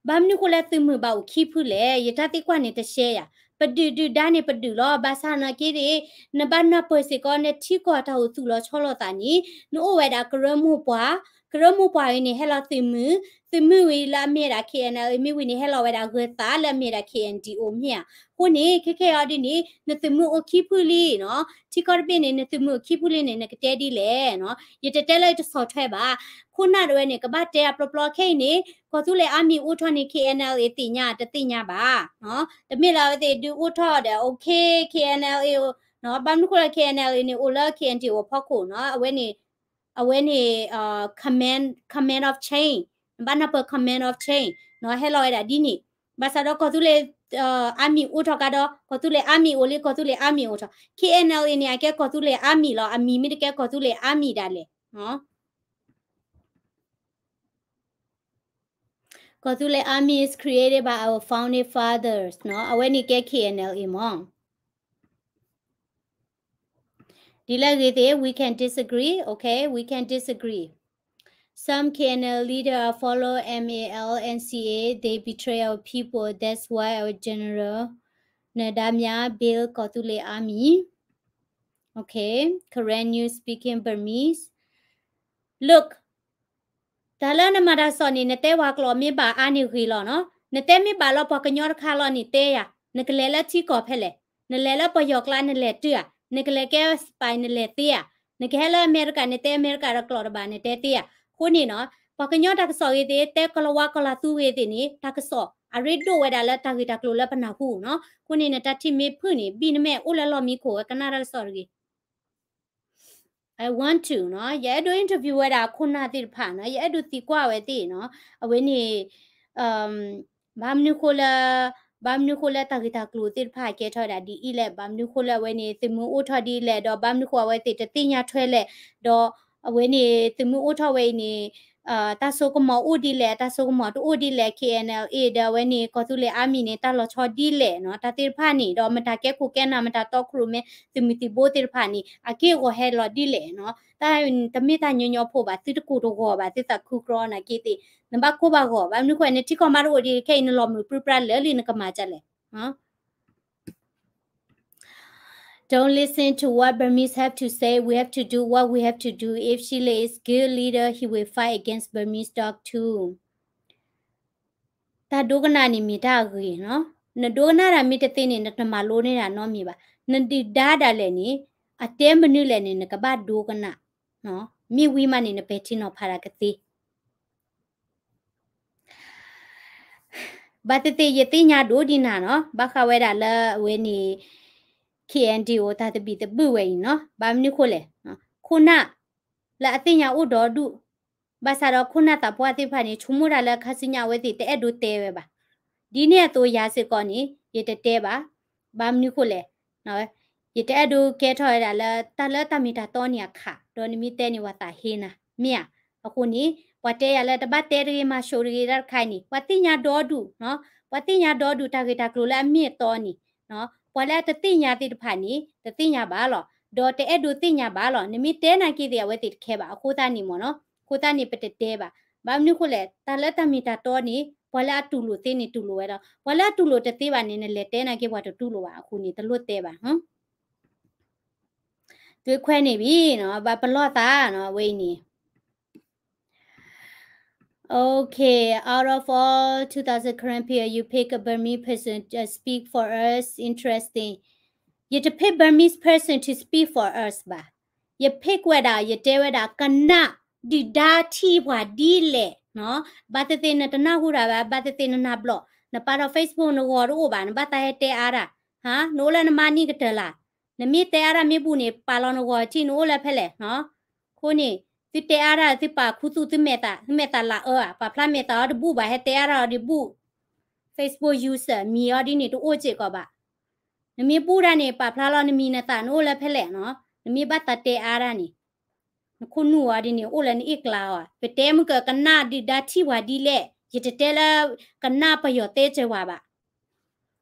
ဘၣ်မနုၤဃိလၢသုးမုၢ်ဘၣ်အိၣ်ခံဖုလဲၣ်, ယတၢ်သံကွၢ်န့ၣ်တရှဲယၤ. ပဒုၣ်ဒုၣ်ဒါန့ၣ်ပဒုၣ်လီၤ, ဘၣ်ဆၣ်နာ်က့န့ၣ် နဘၣ်နၢ်ပၢၢ်စ့ၢ်ကီး နထံကီၢ်တၢ်အိၣ်သူၣ်လီၤဆီလီၤသးန့ၣ် နအိၣ်ဝဲဒၣ်ကရၢမိၢ်ပှၢ်, ကရၢမိၢ်ပှၢ်ဝဲန့ၣ် ဟဲလီၤသုးမုၢ်, သုးမုၢ်ဝံၤလၢအမ့ၢ်ဝဲဒၣ် K N L A မ့ၢ်ဝံၤန့ၣ် ဟဲလီၤဝဲဒၣ်ဂၢၤသးလၢအမ့ၢ်ဝဲဒၣ် K N D O မ့ၢ်ဧါ. အဃိန့ၣ် ခဲခဲအံၤဒ်န့ၣ် နသုးမုၢ်အိၣ်ခံဖုလံနီၤ, ထံကီၢ်တဘ့ၣ်န့ၣ် နသုးမုၢ်အိၣ်ခံဖုလံန့ၣ် နကတဲဒ်လဲၣ်နီၤ. ယတတဲလၢယတဆီၣ်ထွဲဘၣ်. ခိၣ်နၢ်ဒၣ်ဝဲန့ၣ် ကဘၣ်တဲအပျီပျီခဲအံၤန့ၣ် ကီၢ်သူလ့ၤ Army အိၣ်ထီၣ်န့ၣ် K N L A သ့ၣ်ညါတသ့ၣ်ညါဘၣ်. တမ့ၢ်လၢအဝဲသ့ၣ်ဒုးအိၣ်ထီၣ်ဒီး okay K N L A နီၤ, ဘၣ်မနုၤဃိလၢ K N L A န့ၣ် အိၣ်လၢ K N D O အဖီခိၣ်နီၤ, အဝဲန့ၣ် အဝဲန့ၣ် command, command of change, နဘၣ်နၢ်ပၢၢ် command of change နီၤ, ဟဲလီၤဝဲဒၣ်ဒ်န့ၣ်. ဘၣ်ဆၣ်ဒီးကီၢ်သူလ့ၤ Army အိၣ်ထီၣ်ကါဒီး ကီၢ်သူလ့ၤ Army အိၣ်လံ ကီၢ်သူလ့ၤ Army အိၣ်ထီၣ်, K N L A န့ၣ် အကဲကီၢ်သူလ့ၤ Army လီၤ, အမံၤမ့ၢ်တကဲကီၢ်သူလ့ၤ Army ဒၣ်လဲာ်. ကီၢ်သူလ့ၤ Army is created by our founding fathers နီၤ, အဝဲန့ၣ်ကဲ K N L A မၢ်. ဒ်လဲၣ်ဂ့ၤသ့ၣ် we can disagree, okay, we can disagree. Some K N L A leader are follow M A L N C A, they betray our people, that's why our general နဒါမြား build ကီၢ်သူလ့ၤ army. Okay, Karen News speaking Burmese. Look, တၢ်လၢနမၤတၢ်ကစီၣ်န့ၣ် နတဲပှၤကျိာ်မ့ၢ်ဘၣ်အါန့ၣ်ဂ့ၤလီၤနီၤ. နတဲမ့ၢ်ဘၣ်လၢပှၤကညီတခါလီၤန့ၣ်တဲယၤ, နကလဲၤလၢထံကီၢ်ဖဲလဲၣ်, နလဲၤလၢပယီၤကျါနလဲၤတုၤဧါ, နကလဲၤကဲ spy နလဲၤသ့ဧါ, နကဟဲလၢအမဲရကၤ နတဲအမဲရကၤဒီးကျိာ်တဘၣ် နတဲသ့ဧါ. အဃိန့ၣ်နီၤ, ပှၤကညီတၢ်ကစီၣ်ဂ့ၤသ့ၣ်, တဲကလၤဝါကလၤသူဂ့ၤသ့ၣ်န့ၣ်, တၢ်ကစီၣ်အရ့ဒိၣ်ဝဲဒၣ်လၢတၢ်ဂ့ၢ်တၢ်ကျိၤလၢပနၢ်ဟူနီၤ. အဃိန့ၣ် နတၢ်ထံၣ်မ့ၢ်ဖုၣ်န့ၣ် ဘံၣ်နမဲာ်အိၣ်လၢလီၢ်မံခိၣ်ဝဲ ကနၣ်တၢ်ကစီၣ်တဂ့ၤ. I want to နီၤ, ယအဲၣ်ဒိး interview ဝဲဒၣ်ခိၣ်နၢ်သ့ၣ်တဖၣ်နီၤ, ယအဲၣ်ဒိးသံကွၢ်ဝဲသ့ၣ်နီၤ, အဝဲန့ၣ် ဘၣ်မနုၤဃိလၢ, ဘၣ်မနုၤဃိလၢတၢ်ဂ့ၢ်တၢ်ကျိၤသ့ၣ်တဖၣ်ကဲထီၣ်ဝဲဒၣ်ဒ်အံၤလဲၣ်, ဘၣ်မနုၤဃိလၢအဝဲန့ၣ် သုးမုၢ်အိၣ်ထီၣ်ဒ်လဲၣ်, ဒီးဘၣ်မနုၤဃိအဝဲသ့ၣ်တသ့ၣ်ညါထွဲလဲၣ်, ဒီးအဝဲန့ၣ် သုးမုၢ်အိၣ်ထီၣ်ဝဲအံၤန့ၣ် တၢ်စိကမီၤအိၣ်ဒ်လဲၣ်, တၢ်စိကမီၤတအိၣ်ဒ်လဲၣ်, K N L A ဒီးအဝဲန့ၣ် ကီၢ်သူလ့ၤ Army န့ၣ် တၢ်လီၤဆီဒ်လဲၣ်နီၤ, တၢ်သ့ၣ်တဖၣ်န့ၣ်, ဒီးမတၤကဲခိၣ်ကဲနၢ် မတၤတီခိၣ်ရိၣ်မဲ သုးမုၢ်သံၣ်ဘိသ့ၣ်တဖၣ်န့ၣ် အက့ၢ်အဂီၤဟဲလီၤဒ်လဲၣ်နီၤ, တၢ်တမ့ၢ်တၢ်ညီညီဖိဘၣ်, သုတကိၢ်တဂီၤဘၣ်, သုသးခုကြီနာ်က့သ့ၣ်, နဘၣ်ကိၢ်ဘၣ်ဂီၤ, ဘၣ်မနုၤဃိ နထံကီၢ်မးတအိၣ်ဒ်ခဲအံၤ နလီၤမုၢ်ပြံပြါလၢာ်လံ နကမၤဒ်လဲၣ်. Don't listen to what Burmese have to say. We have to do what we have to do. If Shillay is good leader, he will fight against Burmese dog too. တၢ်ဒိကနၣ်န့ၣ်မ့ၢ်တၢ်အဂ့ၤနီၤ. နဒိကနၣ်တၢ်မ့ၢ်တသ့န့ၣ် နတမၤလိန့ၢ်တၢ်နီတမံၤဘၣ်. နဒုၣ်ဒါဒၣ်လဲာ်န့ၣ် အတဲမနုၤလဲၣ်န့ၣ် နကဘၣ်ဒိကနၣ်. မ့ၢ်ဝံၤမးန့ၣ် နပဲာ်ထံနီၤဖးတၢ်ကသ့ ဘၣ်သ့ၣ်သ့ၣ် ယသ့ၣ်ညါဒိၣ်ဒ်နၤနီၤ, ဘၣ်ဃးဝဲဒၣ်လၢအဝဲန့ၣ် K N D O တၢ်သဘံၣ်သဘုၣ်ဝဲအံၤနီၤ, ဘၣ်မနုၤဃိလဲၣ်, ခိၣ်နၢ်လၢအသ့ၣ်ညါအိၣ်ဒီဒူၣ်, ဘၣ်ဆၣ်ဒီးခိၣ်နၢ်သးပှၢ်သ့ၣ်တဖၣ်န့ၣ် ဆိကမိၣ်တၢ်လၢခါဆူညါအဝဲသ့ၣ်တအဲၣ်ဒိးတဲဝဲဘၣ်. ဒ်န့ၣ်အသိးယၤစ့ၢ်ကီးန့ၣ် ယတတဲဘၣ်. ဘၣ်မနုၤဃိလဲၣ်, ယတအဲၣ်ဒိးကဲထီၣ်ဝဲဒၣ်လၢတၢ်လၢတၢ်မ့ၢ်တၢ်တီန့ၣ်အခါ, ဒီးနမ့ၢ်တဲန့ၣ် ပှၤသးဟ့နၤ, မ့ၢ်ဧါ. အဃိန့ၣ် ပှၤတဲယၤလၢတဘၣ်တဲတဂ့ၤ မၤၡိတဂ့ၤတၢ်တခါအံၤန့ၣ် ပှၤသ့ၣ်ညါဒီဒူၣ်, ပှၤသ့ၣ်ညါဒီဒူၣ်တၢ်ဂ့ၢ်တၢ်ကျိၤလၢအမ့ၢ်အတီန့ၣ်, ပှၤလၢအတသ့ၣ်ညါသ့ၣ်တဖၣ်န့ၣ် တသ့ၣ်ညါဘၣ်လီၤ, ဒီးတအဲၣ်ဒိးသ့ၣ်ညါဘၣ်လီၤ. နမ့ၢ်တဲနာ်က့သ့ၣ် အဝဲသ့ၣ်တခဲဘၣ်. အဃိသတးန့ၣ်မ့ၢ်နီၤ, အဃိသတးန့ၣ် ပတတဲဘၣ်. ဘၣ်မနုၤဃိလဲၣ်, တၢ်လၢတၢ်မ့ၢ်တၢ်တီန့ၣ် ပှၤလၢအတူၢ်လိာ်သ့န့ၣ်တူၢ်လိာ်ဝဲဒီး ပှၤလၢအတူၢ်လိာ်တသ့ဘၣ်န့ၣ် နလဲၤတဲနာ်က့ ပှၤတတူၢ်လိာ်ဘၣ်. အဃိန့ၣ် တလိၣ်တဲဘၣ်. သွေးခွဲနေပြီနီၤ, ဘၣ်ပလီၢ်သးနီၤ, အဝဲအံၤန့ၣ်. Okay, out of all two thousand Karen peer, you pick a Burmese person to speak for us. Interesting. ယတ pick Burmese person to speak for us ဘၣ်. ယ pick ဝဲဒၣ် ယတဲဝဲဒၣ် ကနၣ်ဒုၣ်ဒါထံၣ်ပှၤဒ်လဲၣ်နီၤ. ဘၣ်သ့ၣ်သ့ၣ်နတနၢ်ဟူတၢ်ဘၣ်, ဘၣ်သ့ၣ်သ့ၣ်နနၢ်ဘျီၣ်, နပာ်ထီၣ် Facebook နဂီၤတအိၣ်ဘၣ်, နဘၣ်သးဟဲတဲအါတၢ်, ဟါ, နအိၣ်လၢနမါနံၣ်ကတၢၢ်လၢ်. နမ့ၢ်တဲအါတၢ်မ့ၢ်ဘူးန့ၣ် ပာ်လီၤနဂီၤထံၣ် နအိၣ်လၢဖဲလဲၣ်နီၤ. အဃိန့ၣ် သုတဲအါတၢ် သုပာ်ခူသူၣ် သုမဲာ်သး သုမဲာ်သးလၢအၢဧါ, ပာ်ဖျါမဲာ်သးအီၤတဘူၣ်ဘၣ်, ဟဲတဲအါတၢ်အီၤဒ်ဘူၣ်. Facebook user မံၤအီၤဒ်န့ၣ် တအိၣ်စ့ၢ်ကီးဘၣ်. နမ့ၢ်ဘူးဒၣ်န့ၣ် ပာ်ဖျါလီၤနမံၤနသး နအိၣ်လၢဖဲလဲၣ်နီၤ. နမ့ၢ်ဘၣ်သးတဲအါတၢ်န့ၣ် နခိၣ်နူာ်အီၤဒ်န့ၣ် အိၣ်လၢနအ့ၣ်ကျါအီၤ, ပတဲမုၢ်က ကနၣ်ဒုၣ်ဒါထံၣ်ပှၤဒ်လဲၣ်, ယတတဲလၢ ကနၣ်ပယီၤသ့စၢၤဝဲဘၣ်.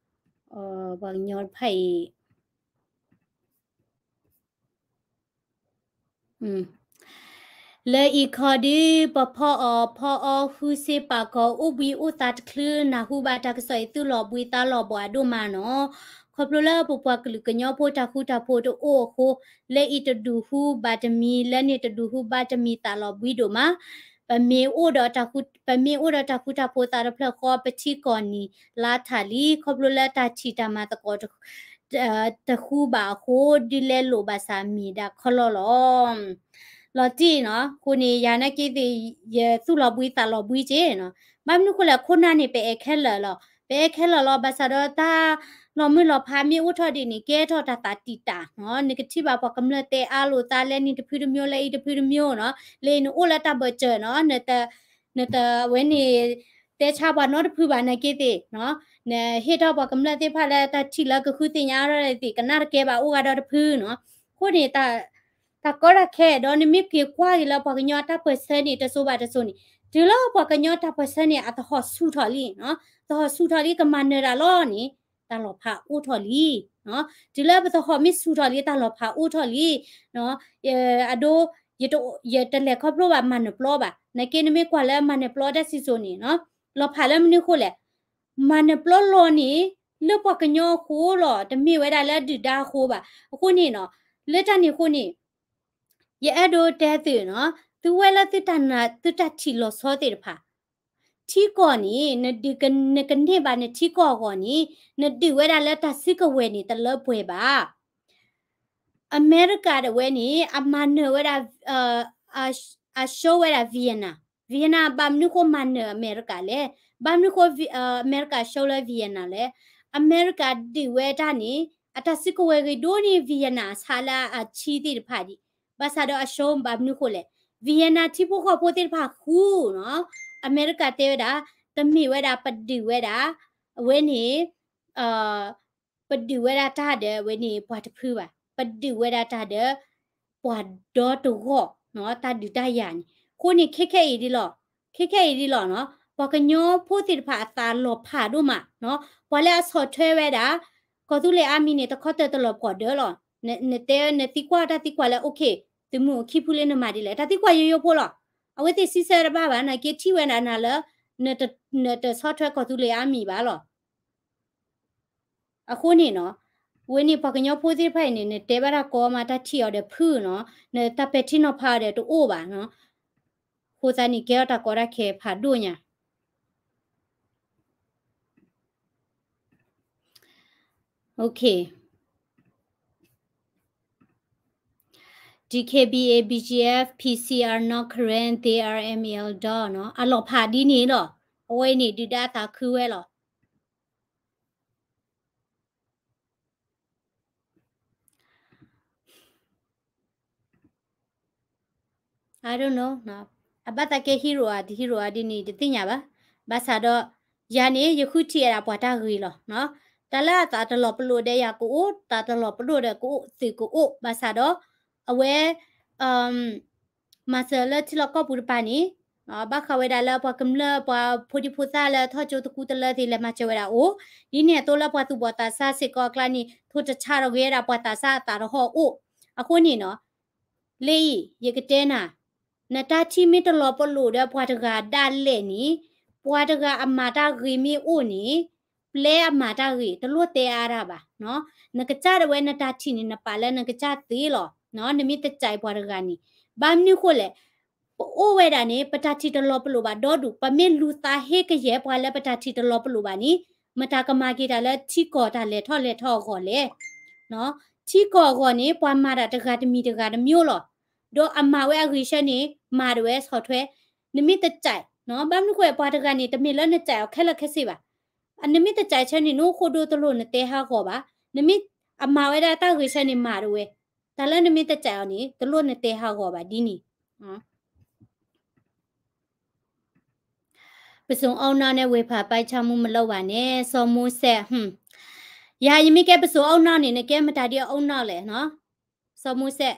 ပှၤကညီတဖၣ်အံၤ လၢအံၤခီဒုး ပဖီအီၣ်ဖီအီ ဃုစ့ပာ်ကီၤ အိၣ်ဘှံးအိၣ်သါတချုး နၢ်ဟူဘၣ်တၢ်ကစီၣ်အံၤ သုလီၤဘှံးသးလီၤဘှါဒိၣ်မးနီၤ. ခီဖျိလၢပပှၤကလုာ်ကညီဖိတၢ်ဃူတၢ်ဖိးတအိၣ်အဃိ, လၢအံၤတဒူၣ်ဟူဘၣ်တမံၤ လၢန့ၣ်တဒူၣ်ဟူဘၣ်တမံၤ သးလီၤဘှံးဒိၣ်မး. ပမ့ၢ်အိၣ်ဒီးတၢ်ဃူ ပမ့ၢ်အိၣ်ဒီးတၢ်ဃူတၢ်ဖိးသးတဖျၢၣ်ဃီ ပထံကီၢ်နံၤလါထးလံ, ခီဖျိလၢတၢ်ထံၣ်တၢ်မၤသကိး တဃူဘၣ်အဃိ ဒုးလဲလိာ်ဘၣ်ဆၣ်မ့ၢ်ဒၣ်ခီလီလီၤ. လီၤတံၢ်နီၤ, အဃိန့ၣ် ယၤနာ်က့သ့ၣ် ယသူၣ်လီၤဘှံးသးလီၤဘှံးက့နီၤ. ဘၣ်မနုၤဃိလဲၣ် ခိၣ်နၢ်န့ၣ် ပအဲၣ်ခဲလၢာ်လီၤ, ပအဲၣ်ခဲလၢာ်လီၤ, ဘၣ်ဆၣ်ဒီးတၢ်လီၤမုၢ်လီၤဖးမ့ၢ်အိၣ်ထီၣ်ဒ်န့ၣ် ကဲထီၣ်တၢ်သးတံာ်တာ်နီၤ. နကထံၣ်ဘၣ်ပှၤကမျၢၢ်တဲအါလိာ်သးလၢနံၤတဖုတမျိုး လၢအံၤတဖုတမျိုးနီၤ, လၢအံၤနအိၣ်လၢတၢ်ဘၢၣ်စၢၤနီၤ, နတ နတဝဲန့ၣ် တဲဆါပှၤနီတဖုဘၣ်နာ်က့သ့ၣ်နီၤ, နဟ့ၣ်ထီၣ်ပှၤကမျၢၢ်သ့ၣ်တဖၣ်လၢတၢ်ထံၣ်လၢကဃုသ့ၣ်ညါထီၣ်သ့ၣ် ကနၣ်တကဲဘၣ်အိၣ်ဂၤဒီးတဖုနီၤ. အဃိန့ၣ် တၢ်ကီတၢ်ခဲဒီး နမ့ၢ်က့ၤကွၢ်က့ၤလၢပှၤကညီအတၢ်ပၢၢ်ဆၢန့ၣ် တစိၤဘၣ်တစိၤန့ၣ် တုၤလၢပှၤကညီတၢ်ပၢၢ်ဆၢန့ၣ် အသဟီၣ်ဆူၣ်ထီၣ်လံ, သဟီၣ်ဆူၣ်ထီၣ်လံ ကမၤနၢၤတၢ်လီၤန့ၣ် တၢ်လီၤဖးအိၣ်ထီၣ်လံ. တုၤလၢပသဟီၣ်မ့ၢ်ဆူၣ်ထီၣ်လံ တၢ်လီၤဖးအိၣ်ထီၣ်လံ. အဒိ ယတလဲၤခီဖျိဘၣ်မၤနၢၤပျီဘၣ်. နာ်က့နမ့ၢ်ကွၢ်လၢမၤနၢၤပျီတၢ်စံၣ်စိၤန့ၣ် လီၤဖးလၢမနုၤဃိလဲၣ်. မၤနၢၤပျီလီၤန့ၣ် လၢပှၤကညီအဃိလီၤ, တမ့ၢ်ဝဲဒၣ်လၢဒုၣ်ဒါအဃိဘၣ်. အဃိန့ၣ်နီၤ, လၢတၢ်န့ၣ်အဃိန့ၣ် ယအဲၣ်ဒိးတဲသုနီၤ, သုဝဲလၢသုတၢ်နာ် သုတၢ်ထံၣ်လီၤဆီသ့ၣ်တဖၣ်, ထံကီၢ်န့ၣ် နဒုးက နကန့ၢ်ဘၣ်နထံကီၢ်အဂီၢ်န့ၣ် နဒုးဝဲဒၣ်လၢတၢ်စုကဝဲၤန့ၣ် တလၢပှဲၤဘၣ်. အမဲရကၤဒၣ်ဝဲန့ၣ် အမၤနၢၤဝဲဒၣ် အ အ အ show ဝဲဒၣ် Vietnam, Vietnam ဘၣ်မနုၤဃိမၤနၢၤအမဲရကၤလဲၣ်. ဘၣ်မနုၤဃိ အမဲရကၤ show လၢ Vietnam လဲၣ်. အမဲရကၤဒုးဝဲတၢ်န့ၣ် အတၢ်စုကဝဲၤဂ့ၤဒိၣ်န့ၢ် Vietnam အဆါလၢအဆံသ့ၣ်တဖၣ်ဒံး. ဘၣ်ဆၣ်ဒီးအ show ဘၣ်မနုၤဃိလဲၣ်. Vietnam ထံဖိကီၢ်ဖိသ့ၣ်တဖၣ်ဃုနီၤ, အမဲရကၤတဲဝဲဒၣ် တမ့ၢ်ဝဲဒၣ်ပဒုးဝဲဒၣ် အဝဲန့ၣ် ပဒုးဝဲဒၣ်တၢ်ဒီးအဝဲန့ၣ်ပှၤတဖုဘၣ်, ပဒုးဝဲဒၣ်တၢ်ဒီး ပှၤဒီတဂီၢ်, တၢ်ဒုးတၢ်ယၤန့ၣ်. အဃိန့ၣ် ခဲခဲအံၤဒ်လီၤ, ခဲခဲအံၤဒ်လီၤနီၤ, ပှၤကညီဖိသ့ၣ်တဖၣ်အသးလီၤဖးဒိၣ်မးနီၤ, ပှၤလၢအဆီၣ်ထွဲဝဲဒၣ် ကီၢ်သူလ့ၤ army န့ၣ် တခီတၢၢ်တလီၤပှီၢ်ဒၢလီၤ. နတဲနသံကွၢ်တၢ်သံကွၢ်လၢ okay, သုးမုၢ်အခံဖုလၢနမၤဒ်လဲၣ်, တၢ်သံကွၢ်ယိယိဖိလီၤ. အဝဲသ့ၣ်စံးဆၢတဘၣ်ဘၣ်, နာ်က့ထံၣ်ဝဲဒၣ်နၤလၢ နတဆီၣ်ထွဲကီၢ်သူလ့ၤ army ဘၣ်လီၤ. အဃိန့ၣ်နီၤ, ဝဲန့ၣ်ပှၤကညီဖိသ့ၣ်တဖၣ်အံၤန့ၣ် နတဲဘၣ်တၢ်ကီမး တၢ်ထံၣ်အီၤဒီးဖုနီၤ, နတၢ်ပဲာ်ထံနီၤဖးအီၤဒီးတအိၣ်ဘၣ်နီၤ. အဃိသတးန့ၣ် ကဲထီၣ်တၢ်ကီတၢ်ခဲဖးဒိၣ်ညါ. Okay. D K B A, B G F, P C are not Karen, they are M L dog နီၤ. အလီၤဖးဒ်န့ၣ်လီၤ. အဝဲန့ၣ်ဒုၣ်ဒါသးခုဝဲလီၤ. I don't know, အဘၣ်သးကဲ hero ဧါ တ hero ဧါဒ်န့ၣ် တသ့ၣ်ညါဘၣ်. ဘၣ်ဆၣ်ဒီး ယၤန့ၣ် ယဃုထံၣ်ဝဲဒၣ်ပှၤတၢ်ဂ့ၤလီၤ. တၢ်လၢအသးတလီၤပလိာ်ဒီးယၤကအိၣ်, သးတလီၤပလိာ်ဒီးကအိၣ်, သုးကအိၣ်, ဘၣ်ဆၣ်ဒီး အဝဲ မၤစၢၤလၢထံလီၢ်ကီၢ်ပူၤတပၤန့ၣ် ဘၣ်ဃးဝဲဒၣ်လၢပှၤကမျၢၢ် ပှၤဖိဒံဖိသၣ်လၢထီၣ်ကၠိတကူတလၢသ့ၣ် လဲၤမၤစၢၤဝဲဒၣ်အိၣ်, ဒ်န့ၣ်အသိးလၢပှၤသူၣ်ဘီၣ်သးစၢ်စ့ၢ်ကီးအကျါန့ၣ် ထိၣ်တဆါထီၣ်ဂ့ၤဝဲဒၣ်ပှၤသးစၢ်အသးတဟီၣ်အိၣ်. အဃိန့ၣ်နီၤ, လၢအံၤ ယကတဲနၤ, နတၢ်ထံၣ်မ့ၢ်တလီၤပလိာ်ဒီးပှၤတဂၤဒၣ်လဲာ်န့ၣ်, ပှၤတဂၤအမၤတၢ်ဂ့ၤမ့ၢ်အိၣ်န့ၣ်, ပျဲအမၤတၢ်ဂ့ၤ တလိၣ်တဲအါတၢ်ဘၣ်. နကစၢ်ဒၣ်ဝဲနတၢ်ထံၣ်န့ၣ် နပာ်လၢနကစၢ်သ့လီၤ. နမ့ၢ်တစဲးပှၤတဂၤန့ၣ်, ဘၣ်မနုၤဃိလဲၣ်, ပအိၣ်ဝဲဒၣ်န့ၣ် ပတၢ်ထံၣ်တလီၤပလိာ်ဘၣ်ဒီဒူၣ်, ပမ့ၢ်လူၤသးဟ့ကယဲၢ်ပှၤလၢပတၢ်ထံၣ်တလီၤပလိာ်ဘၣ်န့ၣ် မတၤကမၤက့ၤတၢ်လၢထံကီၢ်တၢ်လဲၤထီၣ်လဲၤထီအဂီၢ်လဲၣ်. ထံကီၢ်အဂီၢ်န့ၣ် ပှၤမၤတၢ်တဂၤတမံၤတဂၤတမျိုးလီၤ. ဒီးအမၤဝဲအဂ့ၢ်ဆၢန့ၣ် မၤတဝဲဆီၣ်ထွဲ, နမ့ၢ်တကြိုက်, ဘၣ်မနုၤဃိ ပှၤတဂၤန့ၣ် တမ့ၢ်လၢနကြိုက်အီၤခဲလၢာ်ခဲဆ့ဘၣ်. နမ့ၢ်တကြိုက်ဆၢန့ၣ် နအိၣ်ဃိဒိတလိၣ်နတဲဟးဂီၤဘၣ်. နမ့ၢ်အမၤဝဲဒၣ်တၢ်ဂ့ၢ်ဆၢန့ၣ် မၤတဝဲ, တၢ်လၢနမ့ၢ်တကြိုက်အီၤန့ၣ် တလိၣ်နတဲဟးဂီၤဘၣ်ဒ်န့ၣ်. ပစိၤအီၣ်နီၣ်န့ၣ် ဝ့ၢ်ဖးပၢ်ဆၣ်မူမလိၣ်ဘၣ်န့ၣ် စီၤမူစဲး, ယၤယမ့ၢ်ကဲပစိၤအီၣ်နီၣ်န့ၣ် နကဲမတၤဒ်အီၣ်နီၣ်လဲၣ်, စီၤမူစဲး,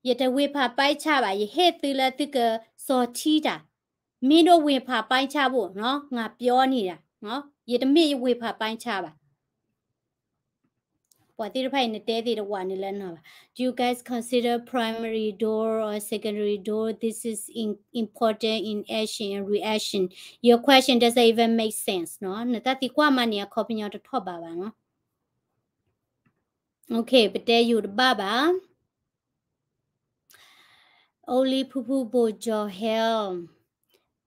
ယတဝ့ၢ်ဖးပၢ်ဆၣ်ဘၣ်, ယဟ့ၣ်သုလၢသုကစီၤထံတၢ်, မ့ၢ်ဒိၣ်ဝ့ၢ်ဖးပၢ်ဆၣ်ဘၣ်, ငါပြောန့ၣ်ဒၣ်, ယတမ့ၢ်ယဝ့ၢ်ဖးပၢ်ဆၣ်ဘၣ်. ပှၤသ့ၣ်တဖၣ်အံၤနတဲသ့ၣ်တဝးန့ၣ်လၢနီၢ်ဘၣ်. Do you guys consider primary door or secondary door? This is in, important in action and reaction. Your question doesn't even make sense. နတၢ်သံကွၢ်မးန့ၣ် အခီပညီတထီၣ်ဘးဘၣ်နီၢ်. Okay, ပတဲယိၤတဘၣ်ဘၣ်. Only ဖုဖုဘိၣ်ကၠီၤဟဲ,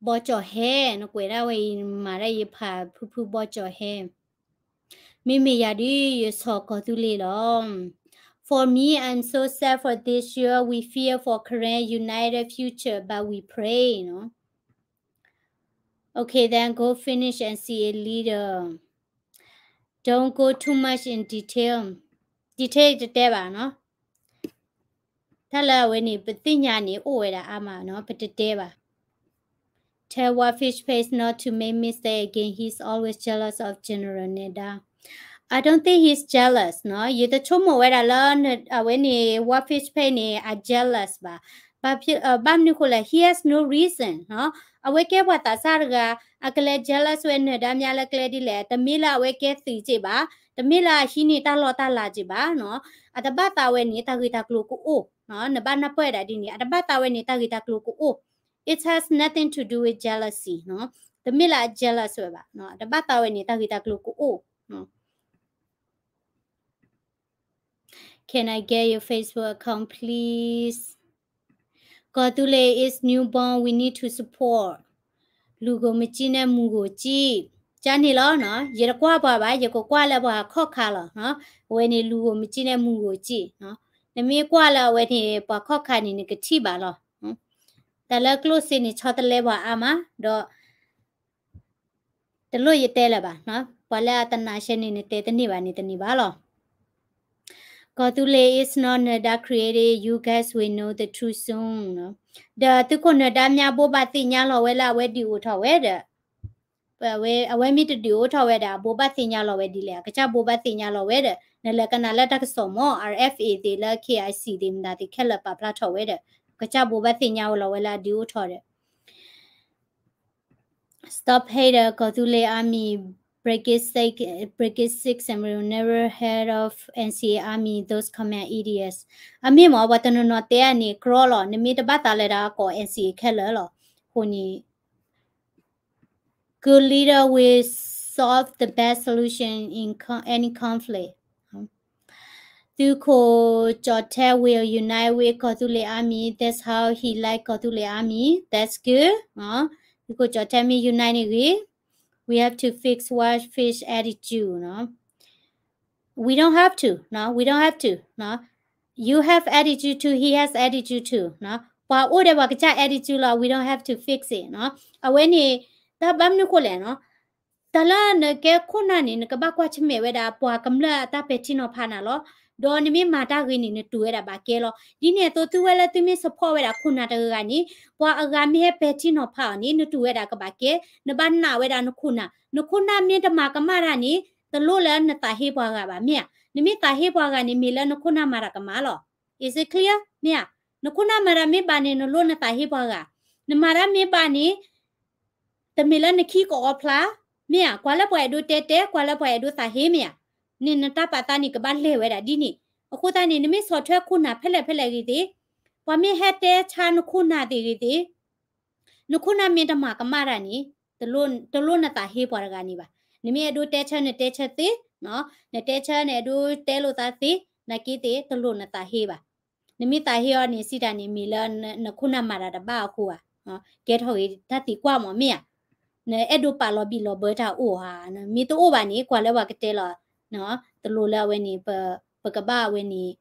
ဘီကၠီၤဟဲ, နကွဲးဒၣ်ဝဲအံၤ မၤဒၣ်ယဖးဖုဖုဘီကၠီၤဟဲ. မ့မ့ၢ်ယၤဒုး ယဆီၣ်ကီၢ်သူလ့ၤလီၤ. For me, I'm so sad for this year. We fear for Karen united future, but we pray, you know. Okay, then go finish N C A leader. Don't go too much in detail. Detail တတဲဘၣ်နီၤ. တၢ်လၢအဝဲန့ၣ် ပသ့ၣ်ညါန့ၣ် အိၣ်ဝဲဒၣ်အါမးနီၤ, ပတတဲဘၣ်. Tell Wildfish Page not to make mistake again. He's always jealous of General Neda. I don't think he's jealous နီၤ. ယတဆိကမိၣ်ဝဲဒၣ်လၢ အဝဲန့ၣ် Wildfish Page န့ၣ် အ jealous ဘၣ်. ဘၣ်မနုၤဃိလဲၣ်, he has no reason နီၤ. အဝဲကဲပှၤသးစၢ်တဂၤ, အကလဲၤ jealous ဝဲနၢၤဒါမြလၢကျဲဒ်လဲၣ်, တမ့ၢ်လၢအဝဲကဲသုးက့ဘၣ်, တမ့ၢ်လၢအဟံးန့ၢ်တၢ်လီၢ်တၢ်လၤက့ဘၣ်နီၤ. အတဘၣ်သးဝဲန့ၣ် တၢ်ဂ့ၢ်တၢ်ကျိၤကအိၣ်, နဘၣ်နၢ်ပၢၢ်ဝဲဒၣ်ဒ်န့ၣ်, အတဘၣ်သးဝဲန့ၣ် တၢ်ဂ့ၢ်တၢ်ကျိၤကအိၣ်. It has nothing to do with jealousy နီၤ. တမ့ၢ်လၢအ jealous ဝဲဘၣ်, အတဘၣ်သးဝဲန့ၣ် တၢ်ဂ့ၢ်တၢ်ကျိၤကအိၣ်. Can I get your Facebook account, please? ကီၢ်သူလ့ၤ is newborn, we need to support. လူၤဂိၢ်မစံးန့ၣ် မူၤဂိၢ်စံး, ကန့ၣ်လီၤနီၤ. ယတကွၢ်ပှၤဘၣ်, ယကကွၢ်လၢပှၤခီၣ်ခါလီၤ. အဝဲန့ၣ် လူၤဂိၢ်မစံးန့ၣ် မူၤဂိၢ်စံး. နမ့ၢ်ကွၢ်လၢအဝဲန့ၣ် ပှၤခီၣ်ခါန့ၣ် နကထံၣ်ဘၣ်လီၤ. တၢ်လၢကျိၣ်စ့န့ၣ် ဆီတလဲပှၤအါမး, ဒီး တလိၣ်ယတဲလၢၤဘၣ်, ပှၤလၢအတနာ်ဆဲန့ၣ် နတဲတန့ၢ်ဘၣ်န့ၣ် တန့ၢ်ဘၣ်လီၤ. ကီၢ်သူလ့ၤ is not Nada created, you guys will know the truth soon. ဒီးသုးခိၣ်နၢၤဒါမြဘိးဘၣ်သ့ၣ်ညါလီၤဝဲလၢအဝဲဒုးအိၣ်ထီၣ်ဝဲဒီး, အဝဲမ့ၢ်တဒုးအိၣ်ထီၣ်ဝဲဒီး အဘိးဘၣ်သ့ၣ်ညါလီၤဝဲဒ်လဲၣ်, အကစၢ်ဘိးဘၣ်သ့ၣ်ညါလီၤဝဲဒီး နလဲၤကနၣ်လၢတၢ်ကစီၣ်မီၤ R F A သ့ၣ်လၢ K I C သ့ၣ်မတၤသ့ၣ်ခဲလၢာ်ပာ်ဖျါထီၣ်ဝဲဒီး အကစၢ်ဘိးဘၣ်သ့ၣ်ညါလီၤဝဲလၢအဒုးအိၣ်ထီၣ်ဒီး Stop hate the ကီၢ်သူလ့ၤ army, Brigade six, Brigade six and will never head of N C A army, those command idiots. အမ့ၢ်မ့ၢ် ပှၤတနီၤနီၤတဲအန့ၣ် ကြီလီၤ, နမ့ၢ်တဘၣ်သးလၢဒၣ်ကီၢ် N C A ခဲလၢာ်လီၤ. အဃိန့ၣ် Good leader will solve the best solution in con- any conflict. သုးခိၣ်ကၠီၣ်ထဲ will unite with ကီၢ်သူလ့ၤ army. That's how he like ကီၢ်သူလ့ၤ army. That's good. သုးခိၣ်ကၠီၣ်ထဲမ့ၢ် unite န့ၣ်ဂ့ၤ, we have to fix Wildfish attitude. We don't have to. We don't have to. You have attitude too, he has attitude too. ပှၤအိၣ်ဒီးပှၤကစၢ် attitude လီၤ, we don't have to fix it. အဝဲန့ၣ် တၢ်ဘၣ်မနုၤဃိလဲၣ်နီၤ, တၢ်လၢနကဲခိၣ်နၢ်န့ၣ် နကဘၣ်ကွၢ်ဆၢၣ်မဲာ်ဝဲဒၣ်ပှၤကမျၢၢ်အတၢ်ပဲာ်ထံနီၤဖးနၤလီၤ. ဒီးနမ့ၢ်မၤတၢ်ဂ့ၤန့ၣ် နတူၢ်ဝဲဒၣ်ဘၣ်ကဲလီၤ. ဒ်န့ၣ်အသိး သုဝဲလၢသုမ့ၢ် support ဝဲဒၣ်ခိၣ်နၢ်တဂၤဂၤန့ၣ် ပှၤအဂၤမ့ၢ်ဟဲပဲာ်ထံနီၤဖးအီၤန့ၣ် နတူၢ်ဝဲဒၣ်ကဘၣ်ကဲ, နဘၣ်နာ်ဝဲဒၣ်နခိၣ်နၢ်. နခိၣ်နၢ်မ့ၢ်တမၤကမၣ်တၢ်န့ၣ် တလိၣ်လၢနသးဟ့ပှၤဂၤဘၣ် မ့ၢ်ဧါ. နမ့ၢ်သးဟ့ပှၤဂၤန့ၣ် မ့ၢ်လၢနခိၣ်နၢ်မၤတၢ်ကမၣ်လီၤ. Is it clear? မ့ၢ်ဧါ. နခိၣ်နၢ်မၤတၢ်မ့ၢ်ဘၣ်န့ၣ် နလိၣ်နသးဟ့ပှၤဂၤ, နမၤတၢ်မ့ၢ်ဘၣ်န့ၣ် တမ့ၢ်လၢနခံကအီဖျါ, မ့ၢ်ဧါ, ကွၢ်လၢပှၤအဲၣ်ဒိးတဲတဲ, ကွၢ်လၢပှၤအဲၣ်ဒိးသးဟ့, မ့ၢ်ဧါ, န့ၣ်နတၢ်ပာ်သးန့ၣ် ကဘၣ်လဲၤဝဲဒၣ်ဒ်န့ၣ်. အဃိသတးန့ၣ် နမ့ၢ်ဆီၣ်ထွဲခိၣ်နၢ်ဖဲလဲၣ်ဖဲလဲၣ်ဂ့ၤသ့ၣ်, ပှၤမ့ၢ်ဟဲတဲဆါနခိၣ်နၢ်သ့ၣ်ဂ့ၤသ့ၣ်, နခိၣ်နၢ်မ့ၢ်တမၤကမၣ်တၢ်န့ၣ် တလိၣ်နသးဟ့ပှၤတဂၤန့ၣ်ဘၣ်. နမ့ၢ်အဲၣ်ဒိးတဲဆၢ နတဲဆၢသ့, နတဲဆၢ နအဲၣ်ဒိးတဲလိာ်သးသ့, နာ်က့သ့ၣ် တလိၣ်နသးဟ့ဘၣ်. နမ့ၢ်သးဟ့အီၤန့ၣ် စံးတၢ်န့ၣ် မ့ၢ်လၢနခိၣ်နၢ်မၤတၢ်တဘၣ်အဃိဧါ, ကဲထီၣ်ဂ့ၤတၢ်သံကွၢ်မးမ့ၢ်ဧါ, နအဲၣ်ဒိးပာ်လီၤဘံၣ်လီၤဘၢတၢ်အိၣ်ဧါ, မ့ၢ်တအိၣ်ဘၣ်န့ၣ် ကွၢ်လၢပှၤကတဲလီၤ, တလိၣ်လၢအဝဲန့ၣ် ပကဘၣ်အဝဲန့ၣ်,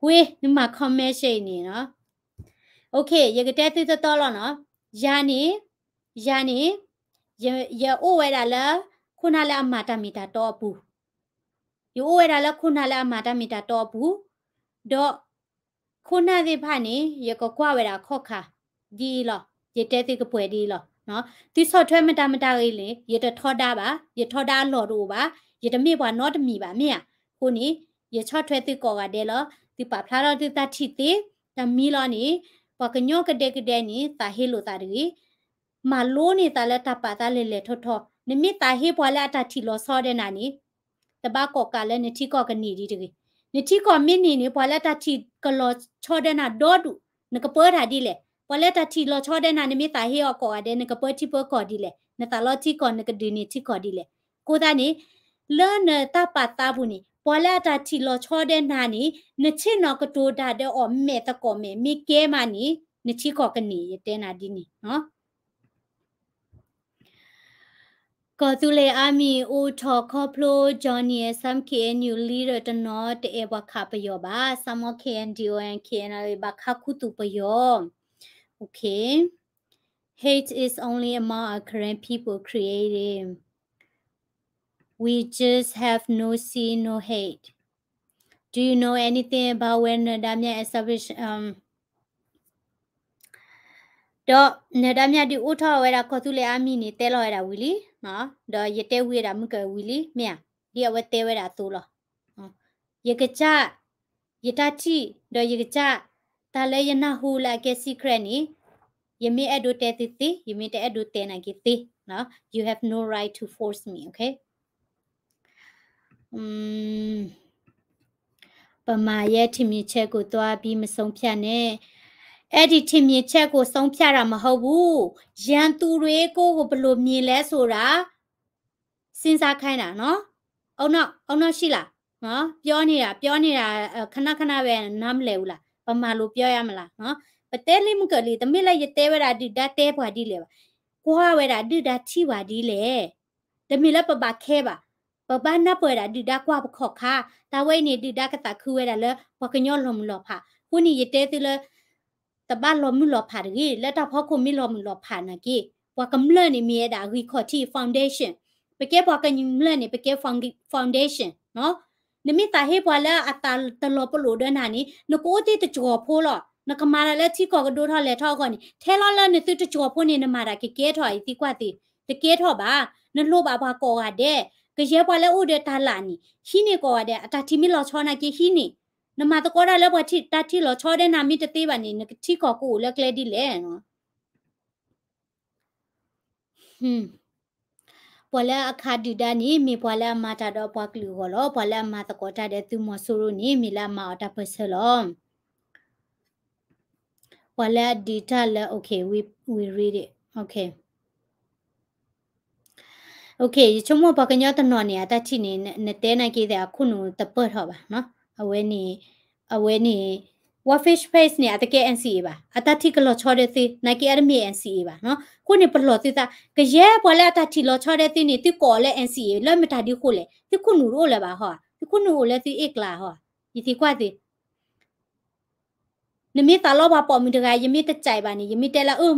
ဝ့ၢ် နမၤ comment ရှဲအံၤန့ၣ်နီၤ, ယကတဲသုတတီလီၤနီၤ, ယၤန့ၣ်, ယၤန့ၣ်, ယအိၣ်ဝဲဒၣ်လၢ ခိၣ်နၢ်လၢအမၤတၢ်မ့ၢ်တၢ်တီအပူၤ, ယအိၣ်ဝဲဒၣ်လၢခိၣ်နၢ်လၢအမၤတၢ်မ့ၢ်တၢ်တီအပူၤ, ဒီး ခိၣ်နၢ်သ့ၣ်တဖၣ်န့ၣ် ယကကွၢ်ဝဲဒၣ်အခီၣ်ခါ ဒ်အံၤလီၤ, ယတဲသုကပှဲၤဒ်အံၤလီၤ, သုဆီၣ်ထွဲမတၤမတၤဂ့ၤန့ၣ် ယတထီဒါဘၣ်, ယထီဒါအလီၢ်တအိၣ်ဘၣ်, ယတမ့ၢ်ပှၤနီတမံၤဘၣ်မ့ၢ်ဧါ, အဃိန့ၣ် ယဆီၣ်ထွဲသုကိးဂၤဒဲးလီၤ, သုပာ်ဖျါထီၣ်သုသးထံၣ်သ့, တၢ်မံလီၤန့ၣ်, ပှၤကညီကဒဲကဒဲန့ၣ် သးဟ့လိာ်သးတဂ့ၤ မၤလိန့ၢ်သးလၢတၢ်ပာ်သးလဲၤလဲၤထီထီ, နမ့ၢ်သးဟ့ပှၤလၢအတၢ်ထံၣ်လီၤဆီဒဲးနၤန့ၣ်, တဘၣ်ကိးကးလၢနထံကီၢ်ကန့ၢ်ဒံးတဂ့ၤ, နထံကီၢ်မ့ၢ်န့ၢ်န့ၣ် ပှၤလၢတၢ်ထံၣ်ကလီၤဆီဒဲးနၤဒီဒူၣ်, နကပၢတၢ်ဒ်လဲၣ်, ပှၤလၢတၢ်ထံၣ်လီၤဆီဒဲးနၤ နမ့ၢ်သးဟ့အီၤကိးဂၤဒဲး နကပၢထံပၢကီၢ်ဒ်လဲၣ်, နသးလီထံကီၢ် နကဒုးန့ၢ်ထံကီၢ်ဒ်လဲၣ်, အဃိသတးန့ၣ် လၢနတၢ်ပာ်သးပူၤန့ၣ် ပှၤလၢအတၢ်ထံၣ်လီၤဆီဒဲးနၤန့ၣ် နဆ့ၣ်နီၤကတိၤတၢ်ဒီးအီၤမဲာ်သကိးမဲာ် မ့ၢ်ကဲမးန့ၣ် နထံကီၢ်ကန့ၢ် ယတဲနၤဒ်န့ၣ်နီၤ. ကီၢ်သူလ့ၤအါမံၤအိၣ်ထီၣ်ခီဖျိ Johnny အ some K N U leader တနီၤတအဲၣ်ပှၤခးပယီၤဘၣ်, some K N D O and K N L A ဘၣ်ခးခူသူၣ်ပယီၤ. Okay. Hate is only among our Karen people creating. We just have no sin, no hate. Do you know anything about when နဒါမြတ် establish, um, ဒီးနဒါမြတ်ဒုးအိၣ်ထီၣ်ဝဲဒၣ်ကီၢ်သူလ့ၤအါမံၤန့ၣ် တဲလီၤဝဲဒၣ်ဝံၤလံ, ဒီးယတဲဝံၤဝဲဒၣ်မုၢ်ကဝံၤလံ မ့ၢ်ဧါ, ဒ်အဝဲတဲဝဲဒၣ်အသိးလီၤ. ယကစၢ်, ယတၢ်ထံၣ်, ဒီးယကစၢ်, တၢ်လၢယနၢ်ဟူလၢအကဲ secret န့ၣ်, ယမ့ၢ်အဲၣ်ဒိးတဲသုသ့, ယမ့ၢ်တအဲၣ်ဒိးတဲနာ်က့သ့, you have no right to force me, okay? ပမၤယဲထံမံၤဆဲးကိးသွါဘံမဆုံးဖြတ်နဲ့, အဲ့ဒီထံမံၤဆဲးကိး ဆုံးဖြတ်တာမဟုတ်ဘူး, ရန်သူတွေကို ဘယ်လိုမြင်လဲဆိုတာ စဉ်းစားခိုင်းတာနော်, အုံနောက်ရှိလား, ပြောနေတာ, ပြောနေတာ, ခဏခဏပဲ နားမလည်ဘူးလား, ဗမာလိုပြောရမလား, ပတဲလံမုၢ်ကလံၤ, တမ့ၢ်လၢယတဲဝဲဒၣ်ဒုၣ်ဒါတဲပှၤဒ်လဲၣ်ဘၣ်, ကွၢ်ဝဲဒၣ်ဒုၣ်ဒါထံၣ်ပှၤဒ်လဲၣ်, တမ့ၢ်လၢပဘၣ်ခဲဘၣ်, ပဘၣ်နၢ်ပၢၢ်ဒၣ်ဒုၣ်ဒါကွၢ်ပခီၣ်ခါ, တၢ်ဝဲအံၤန့ၣ် ဒုၣ်ဒါကသးခုဝဲဒၣ်လၢ ပှၤကညီလီၤမုၢ်လီၤဖး, အဃိန့ၣ် ယတဲသုလၢ တဘၣ်လီၤမုၢ်လီၤဖးတဂ့ၤ, လၢတၢ်ဖီခိၣ်မ့ၢ်လီၤမုၢ်လီၤဖးနာ်က့, ပှၤကမျၢၢ်န့ၣ်မ့ၢ်ဝဲဒၣ်ဂံၢ်ခီၣ်ထံး foundation, ပကဲပှၤကမျၢၢ်န့ၣ် ပကဲ foundation, နမ့ၢ်သးဟ့ပှၤလၢအသးတလီၤပလိာ်ဒီးနၤန့ၣ် နကအိၣ်တ့ၢ်တစှီၤဖိလီၤ, နကမၤတၢ်လၢထံကီၢ်ကဒိၣ်ထီၣ်လဲၤထီၣ်အဂီၢ်န့ၣ် ထဲလီၤလၢနသုတစှီၤဖိန့ၣ် နမၤတၢ်ကကဲထီၣ် ယသံကွၢ်သ့, တကဲထီၣ်ဘၣ်, နလိၣ်ဘၣ်ပှၤကိးဂၤဒဲး, ကယဲၢ်ပှၤလၢအိၣ်ဒီးတၢ်လၢ်န့ၣ် ဟံးန့ၢ်ကိးဂၤဒဲး, အတၢ်ထံၣ်မ့ၢ်လီၤဆီနာ်က့ဟံးန့ၢ်, နမၤသကိးတၢ်လၢပှၤတၢ်ထံၣ်လီၤဆီဒဲးနၤမ့ၢ်တသ့ဘၣ်န့ၣ် နကထံကီၢ်ကအိၣ်လၢကျဲဒ်လဲၣ်. ပှၤလၢအခးဒုၣ်ဒါန့ၣ် မ့ၢ်ပှၤလၢအမၤတၢ်ဒီးပှၤကလုာ်အဂီၢ်လီၤ. ပှၤလၢအမၤသကိးတၢ်ဒီးသုးမီၤစိရိၤန့ၣ် မ့ၢ်လၢအမၤအီၤတၢ်ပၢၢ်ဆၢလီၤ. ပှၤလၢအဒုးတၢ်လၢ okay, we, we read it. Okay. Okay, ယဆိကမိၣ်ပှၤကညီတနီၤန့ၣ် အတၢ်ထံၣ်န့ၣ် နတဲနာ်က့သ့ၣ် အခိၣ်နူာ်တပၢၢ်ထီၣ်ဘၣ်. အဝဲန့ၣ်, အဝဲန့ၣ်, War Fish Face န့ၣ် အတကဲ N C A ဘၣ်. အတၢ်ထံၣ်ကလီၤဆီဒီးသု နာ်က့အတမ့ၢ် N C A ဘၣ်. အဃိန့ၣ် ပလီၢ်သုသး, ကယဲၢ်ပှၤလၢအတၢ်ထံၣ်လီၤဆီဒီးသုန့ၣ် သုကိးအီၤလၢ N C A လၢမတၤဒုးဃိလဲၣ်, သုခိၣ်နူာ်တအိၣ်လၢၤဘၣ်ဟီ, သုခိၣ်နူာ်အိၣ်လၢသုအ့ၣ်ကျါဟီ, ယသံကွၢ်သု နမ့ၢ်သးလီပှၤပိာ်မုၣ်တဂၤ ယမ့ၢ်တကြိုက်ဘၣ်န့ၣ် ယမ့ၢ်တဲလၢ အၢ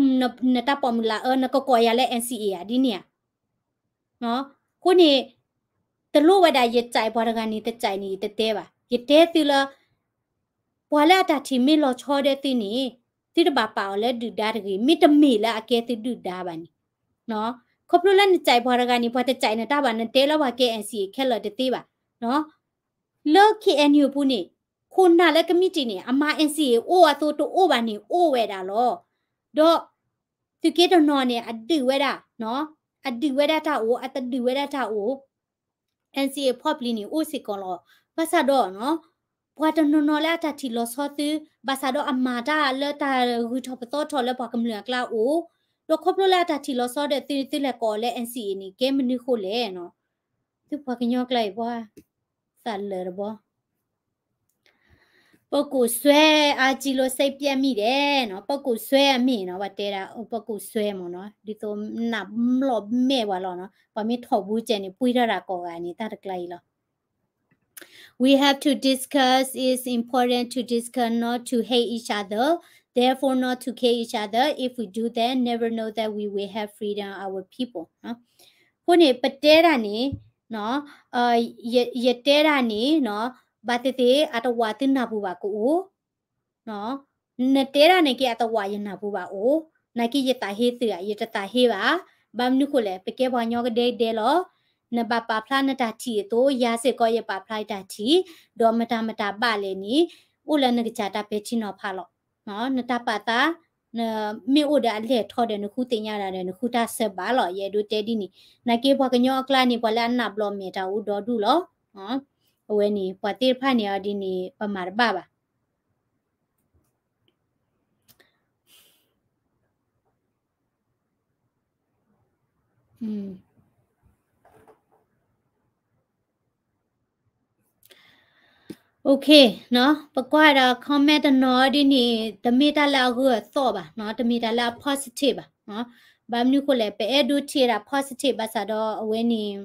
နတၢ်ပိာ်မုၣ်လၢအၢ နကကိးယၤလၢ N C A ဧါ ဒ်န့ၣ်ဧါ. အဃိန့ၣ် တလိၣ်ဝဲဒၣ်ယကြိုက်ပှၤတဂၤန့ၣ် တကြိုက်န့ၣ် ယတတဲဘၣ်. ယတဲသုလၢ ပှၤလၢအတၢ်ထံၣ်မ့ၢ်လီၤဆီဒီးသုန့ၣ် သုတဘၣ်ပာ်အီၤလၢဒုၣ်ဒါတဂ့ၤ, မ့တမ့ၢ်လၢအကဲသုဒုၣ်ဒါဘၣ်န့ၣ်. ခီဖျိလၢနကြိုက်ပှၤတဂၤန့ၣ် ပှၤတကြိုက်နတၢ်ဘၣ် နတဲလၢပှၤကဲ N C A ခဲလၢာ်တသ့ဘၣ်. လၢ K N U အပူၤန့ၣ် ခိၣ်နၢ်လၢကမံးတံာ်န့ၣ် အမၤ N C A အိၣ်အသိးတအိၣ်ဘၣ်န့ၣ် အိၣ်ဝဲဒၣ်လီၤ. ဒီး သုးက့တနီၤန့ၣ် အဒုးဝဲဒၣ်, အဒုးဝဲဒၣ်တၢ်အိၣ်, အတဒုးဝဲဒၣ်တၢ်အိၣ်, N C A ဖီၣ်ပျံၤန့ၣ် အိၣ်စ့ၢ်ကီးလီၤ. ဘၣ်ဆၣ်ဒီး ပှၤတနီၤနီၤလၢအတၢ်ထံၣ်လီၤဆီသု, ဘၣ်ဆၣ်ဒီးအမၤတၢ်လၢတၢ်ဂုၤထီၣ်ပသီထီၣ်လၢပှၤကမျၢၢ်အကျါအိၣ်, ဒီးခီဖျိလၢအတၢ်ထံၣ်လီၤဆီဒီးသု သုလဲၤကိးအီၤလၢ N C A န့ၣ် ကဲမနုၤဃိလဲၣ်. သုပှၤကညီကျါအံၤ ပှၤ သးလၢာ်တဘီ. ပုဂ္ဂိုလ်စွဲ အားကြီးလို့ စိတ်ပျက်မိတယ်နီၤ, ပုဂ္ဂိုလ်စွဲအမ့ၢ်နီၤ, ပှၤတဲဒၣ် ပုဂ္ဂိုလ်စွဲမ့ၢ်နီၤ, ဒ်သိးနးဘျီၣ်မဲာ်ပှၤလီၤနီၤ, ပှၤမ့ၢ်ထီၣ်ဘူးကဲန့ၣ် ပှံထီၣ်တၢ်ကိးဂၤန့ၣ် တၢ်တကျါအံၤလီၤ. We have to discuss, it's important to discuss not to hate each other, therefore not to kill each other. If we do that, never know that we will have freedom our people. အဃိန့ၣ် ပတဲဒၣ်န့ၣ် ယတဲဒၣ်န့ၣ် ဘၣ်သ့ၣ်သ့ၣ် အတဝးသုနၢ်ပူၤဘၣ်ကအိၣ်, နတဲဒၣ်န့ၣ်က့ အတဝးယနၢ်ပူၤဘၣ်အိၣ်, နာ်က့ယသးဟ့သုဧါ, ယတသးဟ့ဘၣ်. ဘၣ်မနုၤဃိလဲၣ် ပကဲပှၤကညီကဒဲကဒဲလီၤ. နဘၣ်ပာ်ဖျါနတၢ်ထံၣ်အသိး ယၤစ့ၢ်ကီးယပာ်ဖျါယတၢ်ထံၣ်, ဒီးမတၤမတၤဘၣ်လဲၣ်န့ၣ် အိၣ်လၢနကစၢ်တၢ်ပဲာ်ထံနီၤဖးလီၤ. နတၢ်ပာ်သး မ့ၢ်အိၣ်ဒီးအလဲၢ်ထီၣ်ဒီး နဃုသ့ၣ်ညါဒၣ်ဒီး နဃုတၢ်ဆၢဘၣ်လီၤ. ယအဲၣ်ဒိးတဲဒ်န့ၣ်, နာ်က့ပှၤကညီအကျါန့ၣ် ပှၤလၢအနးဘျီၣ်မဲာ်တၢ်အိၣ်ဒီဒူၣ်လီၤ. အဝဲန့ၣ် ပှၤသ့ၣ်တဖၣ်န့ၣ်အီၤဒ်န့ၣ် ပမၤတဘၣ်ဘၣ်. Okay ပကွၢ်ဒီး comment တနီၤဒ်န့ၣ် တမ့ၢ်တၢ်လၢအဂၢၢ်အသီၣ်ဘၣ်, တမ့ၢ်တၢ်လၢအ positive ဘၣ်. ဘၣ်မနုၤဃိလဲၣ် ပအဲၣ်ဒိးထံၣ်ဒၣ် positive ဘၣ်ဆၣ်ဒီးအဝဲန့ၣ်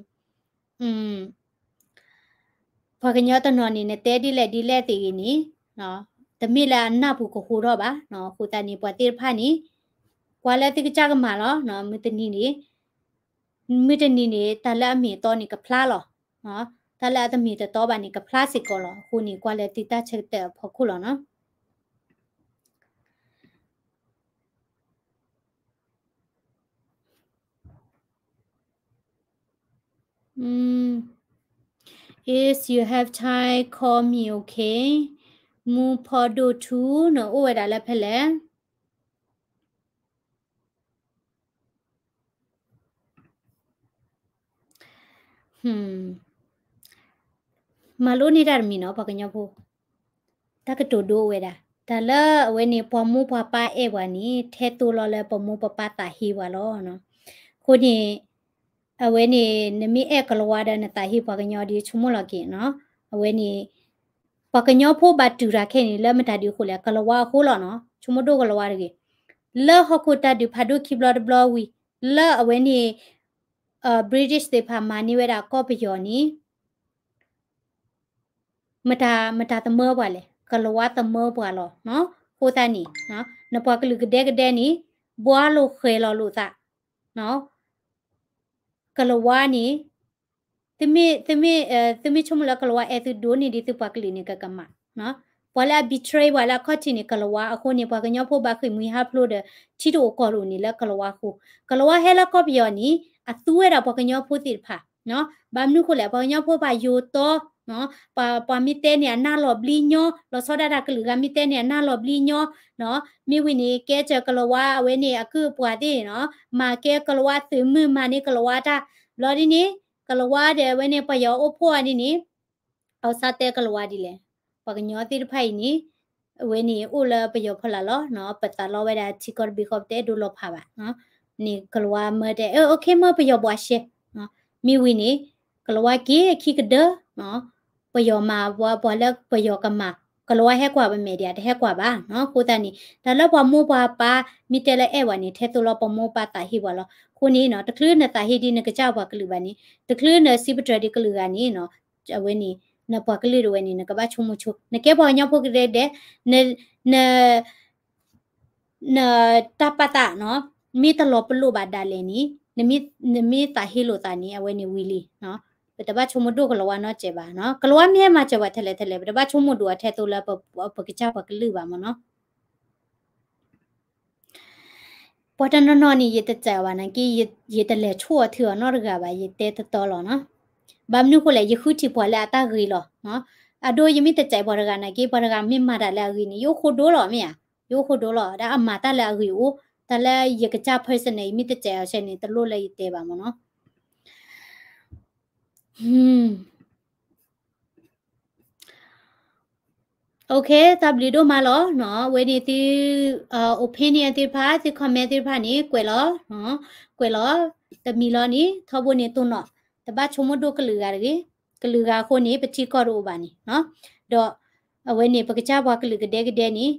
ပှၤကညီတနီၤန့ၣ် နတဲဒ်လဲၣ်ဒ်လဲၣ်သ့ၣ်ဂ့ၤန့ၣ် တမ့ၢ်လၢအနၢ်ပူၤကဟိထီၣ်ဘၣ်. အဃိသတးန့ၣ် ပှၤသ့ၣ်တဖၣ်န့ၣ် ကွၢ်လၢသုကစၢ်ကမၣ်လီၤ. မုၢ်တနံၤန့ၣ် မုၢ်တနံၤန့ၣ် တၢ်လၢအမ့ၢ်အတီန့ၣ်ကဖျါလီၤ. တၢ်လၢအတမ့ၢ်တတီဘၣ်န့ၣ် ကဖျါစ့ၢ်ကီးလီၤ. အဃိန့ၣ် ကွၢ်လၢသုတၢ်ဆၢကတၢၢ်အဖီခိၣ်လီၤနီၤ. If you have time, call me, okay? မူဖီဒိၣ်ထူ နအိၣ်ဝဲဒၣ်လၢဖဲလဲၣ်. မၤလိန့ၢ်တၢ်တမံၤနီၤ ပှၤကညီဖိ, တၢ်ကတိၤဒိဝဲဒၣ် တၢ်လၢအဝဲန့ၣ် ပှၤမိၢ်ပှၤပၢ်အဲၣ်ပှၤန့ၣ် ထဲသိလီၤလၢပမိၢ်ပပၢ်သးဟ့ပှၤလီၤ. အဃိန့ၣ် အဝဲန့ၣ် နမ့ၢ်အဲၣ်ကလၤဝါဒီးနသးဟ့ပှၤကညီဒီး ဆိကမိၣ်လီၤက့ၤနီၤ. အဝဲန့ၣ် ပှၤကညီဖိဘၣ်တူၢ်တၢ်ခဲအံၤန့ၣ် လၢမတၤဒုးအဃိလဲၣ်, ကလၤဝါအဃိလီၤနီၤ. ဆိကမိၣ်ဒိၣ်ကလၤဝါတဂ့ၤ. လၢဟီၣ်ခိၣ်တၢ်ဒုးဖးဒိၣ်ခံဘျီတဘျီဝံၤ လၢအဝဲန့ၣ် British သ့ၣ်တဖၣ်မၤန့ၢ်ဝဲဒၣ်ကီၢ်ပယီၤန့ၣ် မတၤ မတၤသမၢပှၤလဲၣ်, ကလၤဝါသမၢပှၤလီၤ. အဃိသတးန့ၣ် နပှၤကလုာ်ကဒဲကဒဲန့ၣ် ဘှါလိာ်ဃဲၤလီၤလိာ်သး ကလၤဝါန့ၣ် သုမ့ၢ် သုမ့ၢ် သုမ့ၢ်ဆိကမိၣ်လၢကလၤဝါအဲၣ်သုဒိၣ်န့ၢ်ဒံးသုပှၤကလုာ်န့ၣ် ကကမၣ်. ပှၤလၢအ betray ပှၤလၢအခီၣ်ထံးန့ၣ် ကလၤဝါအဃိန့ၣ် ပှၤကညီဖိဘၣ်ဃ့ၢ်မှံဟးဖျိးဒီး ထံတအိၣ်ကီၢ်တအိၣ်န့ၣ်လၢကလၤဝါအဃိ. ကလၤဝါဟဲလၢကီၢ်ပယီၤန့ၣ် အသူဝဲဒၣ်ပှၤကညီဖိသ့ၣ်တဖၣ်. ဘၣ်မနုၤဃိလဲၣ် ပှၤကညီဖိဘၣ်ယိၤတီ ပှၤ ပှၤမ့ၢ်တဲန့ၣ် အနၢ်လီၤဘျံးညီ, လီၤဆီဒၣ်တၢ်ကလုာ်ဂၤမ့ၢ်တဲန့ၣ် အနၢ်လီၤဘျံးညီ, မ့ၢ်ဝံၤန့ၣ် ကဲစၢၤကလၤဝါအဝဲန့ၣ် အကုၢ်အပှၤသ့ၣ်နီၤ, မၤကဲကလၤဝါသုးမုၢ်မၤန့ၢ်ကလၤဝါတၢ်, ဘျီဒ်န့ၣ် ကလၤဝါဒီးအဝဲန့ၣ် ပယီၤအိၣ်ဖှိၣ်အီၤဒ်န့ၣ် အကစၢ်တဲကလၤဝါဒ်လဲၣ်. ပှၤကညီသ့ၣ်တဖၣ်အံၤန့ၣ် အဝဲန့ၣ်အိၣ်လၢပယီၤဖီလာ်လီၤ, ပသးလီဝဲဒၣ်ထံကီၢ်တဘ့ၣ်ဃီ ပတအဲၣ်ဒိးလီၤဖးဘၣ်. န့ၣ်ကလၤဝါမၢတဲ OK မၢပယီၤဘှးရှဲ, မ့ၢ်ဝံၤန့ၣ် ကလၤဝါက့ၤအခံကဒၢ ပယီၤမၤပှၤ ပှၤလၢပယီၤကမၤ, ကလၤဝါဟဲကွၢ်ပမဲာ်ဒံး တဟဲကွၢ်ဘၣ်. အဃိသတးန့ၣ် တၢ်လၢပှၤမိၢ်ပှၤပၢ် မ့ၢ်တဲလၢအဲၣ်ဝဲန့ၣ် ထဲသိလီၤပမိၢ်ပၢ်သးဟ့ပှၤလီၤ. အဃိန့ၣ် တချုးနသးဟ့ဒံးနကစၢ်ပှၤကလုာ်ဘၣ်န့ၣ် တချုးနစံးပတြၢၤဒံးကလုာ်ဂၤန့ၣ် အဝဲန့ၣ် နပှၤကလုာ်တဝဲန့ၣ် နကဘၣ်ဆိကမိၣ်ဆိ, နကဲပှၤကညီဖိကဒဲကဒဲ, န နတၢ်ပာ်သးနီၤ မ့ၢ်တလီၤပလိာ်ဘၣ်ဒၣ်လဲာ်န့ၣ် နမ့ၢ်သးဟ့လိာ်သးန့ၣ် အဝဲန့ၣ်ဝံၤလံ. ပတဘၣ်ဆိကမိၣ်ဒိၣ်ကလၤဝါနီတစဲးဘၣ်. ကလၤဝါမ့ၢ်ဟဲမၤစၢၤပှၤထဲလဲၣ်ထဲလဲၣ် ပတဘၣ်ဆိကမိၣ်ဒိၣ်အထဲသိလၢပကစၢ်ပှၤကလုာ်ဘၣ်မ့ၢ်နီၤ. ပှၤတနီၤနီၤန့ၣ် ယတစဲးဘၣ်နာ်က့ ယတလဲၤဆိၣ်အီၤထုးအီၤနီတဂၤဘၣ် ယတဲတတီလီၤနီၤ. ဘၣ်မနုၤဃိလဲၣ် ယဃုထံၣ်ပှၤလၢအတၢ်ဂ့ၤလီၤ. အဒိ ယမ့ၢ်တစဲးပှၤတဂၤနာ်က့ ပှၤတဂၤမ့ၢ်မၤတၢ်လၢအဂ့ၤန့ၣ် ယအိၣ်ဃိဒိလီၤမ့ၢ်ဧါ. ယအိၣ်ဃိဒိလီၤ ဒီးအမၤတၢ်လၢအဂ့ၤအိၣ်, တၢ်လၢယကစၢ် personal ယမ့ၢ်တစဲးအီၤဆဲန့ၣ် တလိၣ်လၢယတဲဘၣ်မ့ၢ်နီၤ. OK တၢ်ဘျုးဒိၣ်မးလီၤနီၤ. အဝဲန့ၣ်သု opinion သ့ၣ်တဖၣ် သု comment သ့ၣ်တဖၣ်န့ၣ် ကွဲးလီၤ, ကွဲးလီၤ, တမံၤလီၤန့ၣ် ထီဘိန့ၣ်တိၢ်နီၣ်, တဘၣ်ဆိကမိၣ်ဒိၣ်ကလုာ်ဂၤတဂ့ၤ, ကလုာ်ဂၤအဃိန့ၣ် ပထံကီၢ်တအိၣ်ဘၣ်န့ၣ်, ဒီး အဝဲန့ၣ် ပကစၢ်ပှၤကလုာ်ကဒဲကဒဲန့ၣ်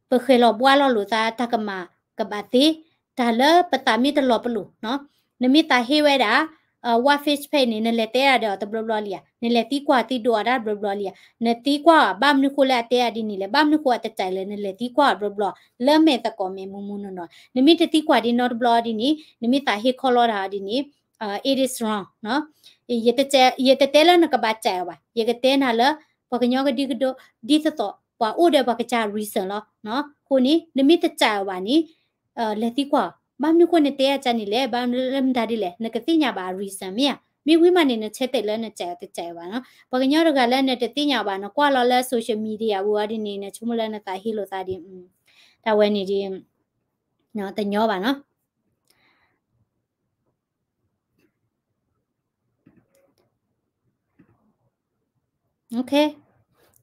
ပဃဲၤလီၤဘှါလီၤလိာ်သးတၢ်ကမၤကဘၣ်သ့, တၢ်လၢပသးမ့ၢ်တလီၤပလိာ်နီၤ, နမ့ၢ်သးဟ့ဝဲဒၣ် ဝါ Facebook ဖဲအံၤန့ၣ် နလဲၤတဲဒၣ်ဒီးအီၤတဘျီဘျီလံဧါ, နလဲၤသံကွၢ်သံဒိးအီၤတၢ်တဘျီဘျီလံဧါ, နသံကွၢ်အီၤ ဘၣ်မနုၤဃိလၢအတဲအီၤဒ်န့ၣ်လဲၣ်, ဘၣ်မနုၤဃိအတစဲးလၢနလဲၤသံကွၢ်အီၤတဘျီဘျီ လၢမဲာ်သကိးမဲာ်မူမူနီၢ်နီၢ်, နမ့ၢ်တသံကွၢ်ဒ်နီတဘျီဒ်န့ၣ် နမ့ၢ်သးဟ့ခီလီတၢ်ဒ်န့ၣ် it is wrong နီၤ. ယတတဲလၢနကဘၣ်စဲးအီၤဘၣ်, ယကတဲနၤလၢ ပှၤကညီကဒုကဒိ ဒ်သိးသိး ပှၤအိၣ်ဒီးပှၤကစၢ် reason လီၤ. အဃိန့ၣ် နမ့ၢ်တစဲးအီၤဘၣ်န့ၣ် လဲၤသံကွၢ်အီၤ ဘၣ်မနုၤဃိနတဲအကါန့ၣ်လဲၣ်, ဘၣ်မနုၤလၢမတၤဒ်လဲၣ်, နကသ့ၣ်ညါဘၣ်အ reason မ့ၢ်ဧါ. မ့ၢ်ဝံၤမးန့ၣ် နဆၢတဲာ်လၢနစဲးအီၤတစဲးအီၤဘၣ်နီၤ. ပှၤကညီတဂၤလၢနတသ့ၣ်ညါဘၣ် နကွၢ်လီၤလၢ social media ဝံၤအီၤဒ်န့ၣ် နဆိကမိၣ်လၢနသးဟ့လိာ်သးဒ် တၢ်ဝဲန့ၣ်ဒ် တညီဘၣ်နီၤ.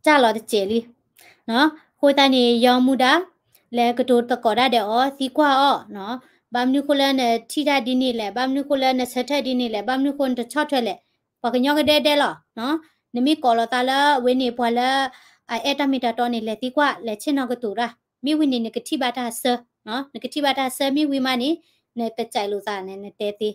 တၢ်လီၤတစဲးလံ. အဃိသတးန့ၣ် ယီၤမူဒါ လဲၤကတိၤသကိးတၢ်ဒီးအီၤ သံကွၢ်အီၤ, ဘၣ်မနုၤဃိလၢနထံၣ်တၢ်ဒ်န့ၣ်လဲၣ်, ဘၣ်မနုၤဃိလၢနဆၢထၢၣ်ဒ်န့ၣ်လဲၣ်, ဘၣ်မနုၤဃိနတဆီၣ်ထွဲလဲၣ်, ပှၤကညီကဒဲဒဲလီၤ. နမ့ၢ်ကိးလီၤသးလၢအဝဲန့ၣ် ပှၤလၢအအဲၣ်တၢ်မ့ၢ်တၢ်တီန့ၣ် လဲၤသံကွၢ် လဲၤဆ့ၣ်နီၤကတိၤတၢ်, မ့ၢ်ဝံၤန့ၣ် နကထံၣ်ဘၣ်တၢ်ဆၢ, နကထံၣ်ဘၣ်တၢ်ဆၢ မ့ၢ်ဝံၤမးန့ၣ် နတစဲးလိာ်သးန့ၣ် နတဲသ့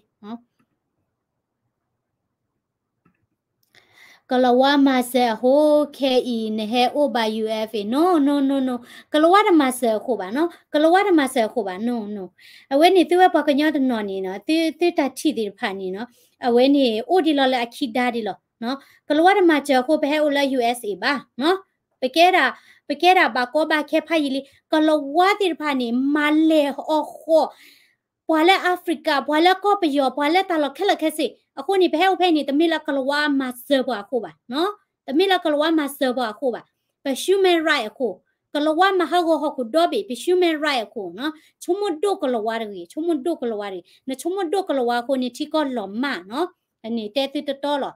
ကလီၤဝါမၤစၢၤအဃိ ခဲအံၤ နဟဲအိၣ်ဘၣ် ယူၢ်အ့ၣ်အ့ၣ် နီၤ, နီၤ, နီၤ, နီၤ, ကလီၤဝါတမၤစၢၤအဃိဘၣ်နီၤ, ကလီၤဝါတမၤစၢၤအဃိဘၣ်နီၤ, နီၤ. အဝဲန့ၣ်သုဝဲပှၤကညီတနီၤန့ၣ်နီၤ, သုတၢ်ထံၣ်သ့ၣ်တဖၣ်န့ၣ်နီၤ, အဝဲန့ၣ်အိၣ်ဒံးလီၤလၢအခံဒါဒံးလီၤ. ကလီၤဝါတမၤစၢၤအဃိ ပဟဲအိၣ်လၢ ယူၢ်အ့ၣ်အ့ၣ် ဘၣ်နီၤ, ပကဲဒၣ်, ပကဲဒၣ်ဘၣ်ကီဘၣ်ခဲဖးယံာ်လံ, ကလီၤဝါသ့ၣ်တဖၣ်န့ၣ် မၤလဲၢ်အီၤဃီ ပှၤလၢ Africa, ပှၤလၢကီၢ်ပယီၤ, ပှၤလၢတၢ်လီၢ်ခဲလၢာ်ခဲဆ့, အဃိန့ၣ် ပဟဲအိၣ်ဖဲန့ၣ် တမ့ၢ်လၢကလီၤဝါမၤစၢၤပှၤအဃိဘၣ်, တမ့ၢ်လၢကလီၤဝါမၤစၢၤပှၤအဃိဘၣ်, ပ human right အဃိ, ကလီၤဝါမၤဟးဂီၤဟီၣ်ခိၣ်ဒီဘ့ၣ် ပ human right အဃိ, ဆိကမိၣ်ဒိၣ်ကလီၤဝါတဂ့ၤ, ဆိကမိၣ်ဒိၣ်ကလီၤဝါတဂ့ၤ, နဆိကမိၣ်ဒိၣ်ကလီၤဝါအဃိန့ၣ် ထံကီၢ်လီၤမၢ်နီၤ, အန့ၣ်တဲသုတတီလီၤ.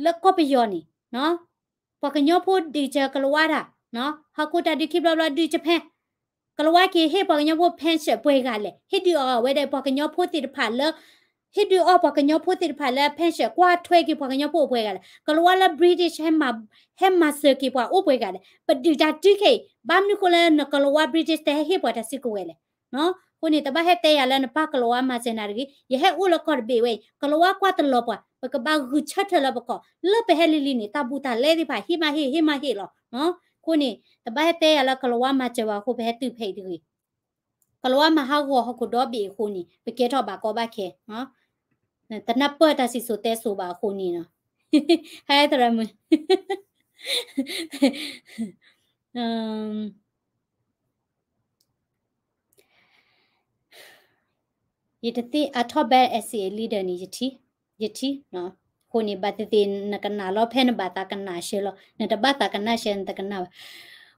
လၢကီၢ်ပယီၤန့ၣ် ပှၤကညီဖိဒုးစၢၤကလီၤဝါတၢ်, ဟီၣ်ခိၣ်တၢ်ဒုးခံဘျီဘျီဒုး Japan, ကလီၤဝါက့ၤဟ့ၣ်ပှၤကညီဖိ pension ပှဲၤဂၤလဲၣ်, ဟ့ၣ်ဒုးအီၤဝဲဒၣ်ပှၤကညီဖိသ့ၣ်တဖၣ်လၢ, ဟ့ၣ်ဒုးအီၤပှၤကညီဖိသ့ၣ်တဖၣ်လၢ pension ကွၢ်ထွဲက့ၤပှၤကညီဖိအိၣ်ပှဲၤဂၤလဲၣ်, ကလီၤဝါလၢ British ဟဲမၤ, ဟဲမၤစၢၤက့ၤပှၤအိၣ်ပှဲၤဂၤလဲၣ်, ပဒုးတၢ်တုၤခဲအံၤ, ဘၣ်မနုၤဃိလၢနကလီၤဝါ British တဟဲဟ့ၣ်ပှၤတၢ်စုကဝဲၤလဲၣ် အဃိန့ၣ် တဘၣ်ဟဲတဲယၤလၢနပၢ်ကလီၤဝါမၤစၢၤနၤတဂ့ၤ, ယဟဲအိၣ်လၢကီၢ်တဘ့ၣ်ဝဲအံၤ ကလီၤဝါကွၢ်တလီၤပှၤ, ပကဘၣ်ဂုာ်ဆၢထၢၣ်လၢပကီၢ်, လၢပဟဲလံၤလံၤန့ၣ် တၢ်ဘူးတၢ်လဲသ့ၣ်တဖၣ် ဟ့ၣ်မးဟ့ၣ် ဟ့ၣ်မးဟ့ၣ်လီၤ. အဃိန့ၣ် တဘၣ်ဟဲတဲယၤလၢကလီၤဝါမၤစၢၤပှၤအဃိ ပဟဲတုၤဖဲအံၤတဂ့ၤ, ကလီၤဝါမၤဟးဂီၤဟီၣ်ခိၣ်ဒီဘ့ၣ်အဃိန့ၣ် ပကဲထီၣ်ဘၣ်ကီဘၣ်ခဲ, တနၢ်ပၢၢ်တၢ်စံၣ်စိၤတဲစိၤဘၣ်အဃိန့ၣ်နီၤ, ဟဲသရၣ်မုၣ် ယတသ့ၣ် I talk bad as a leader န့ၣ် ယထံၣ်, ယထံၣ်, အဃိန့ၣ် ဘၣ်သ့ၣ်သ့ၣ် နကနၣ်လီၤ ဖဲနဘၣ်သးကနၣ်ရှဲလီၤ, နတဘၣ်သးကနၣ်ရှဲ နတကနၣ်ဘၣ်.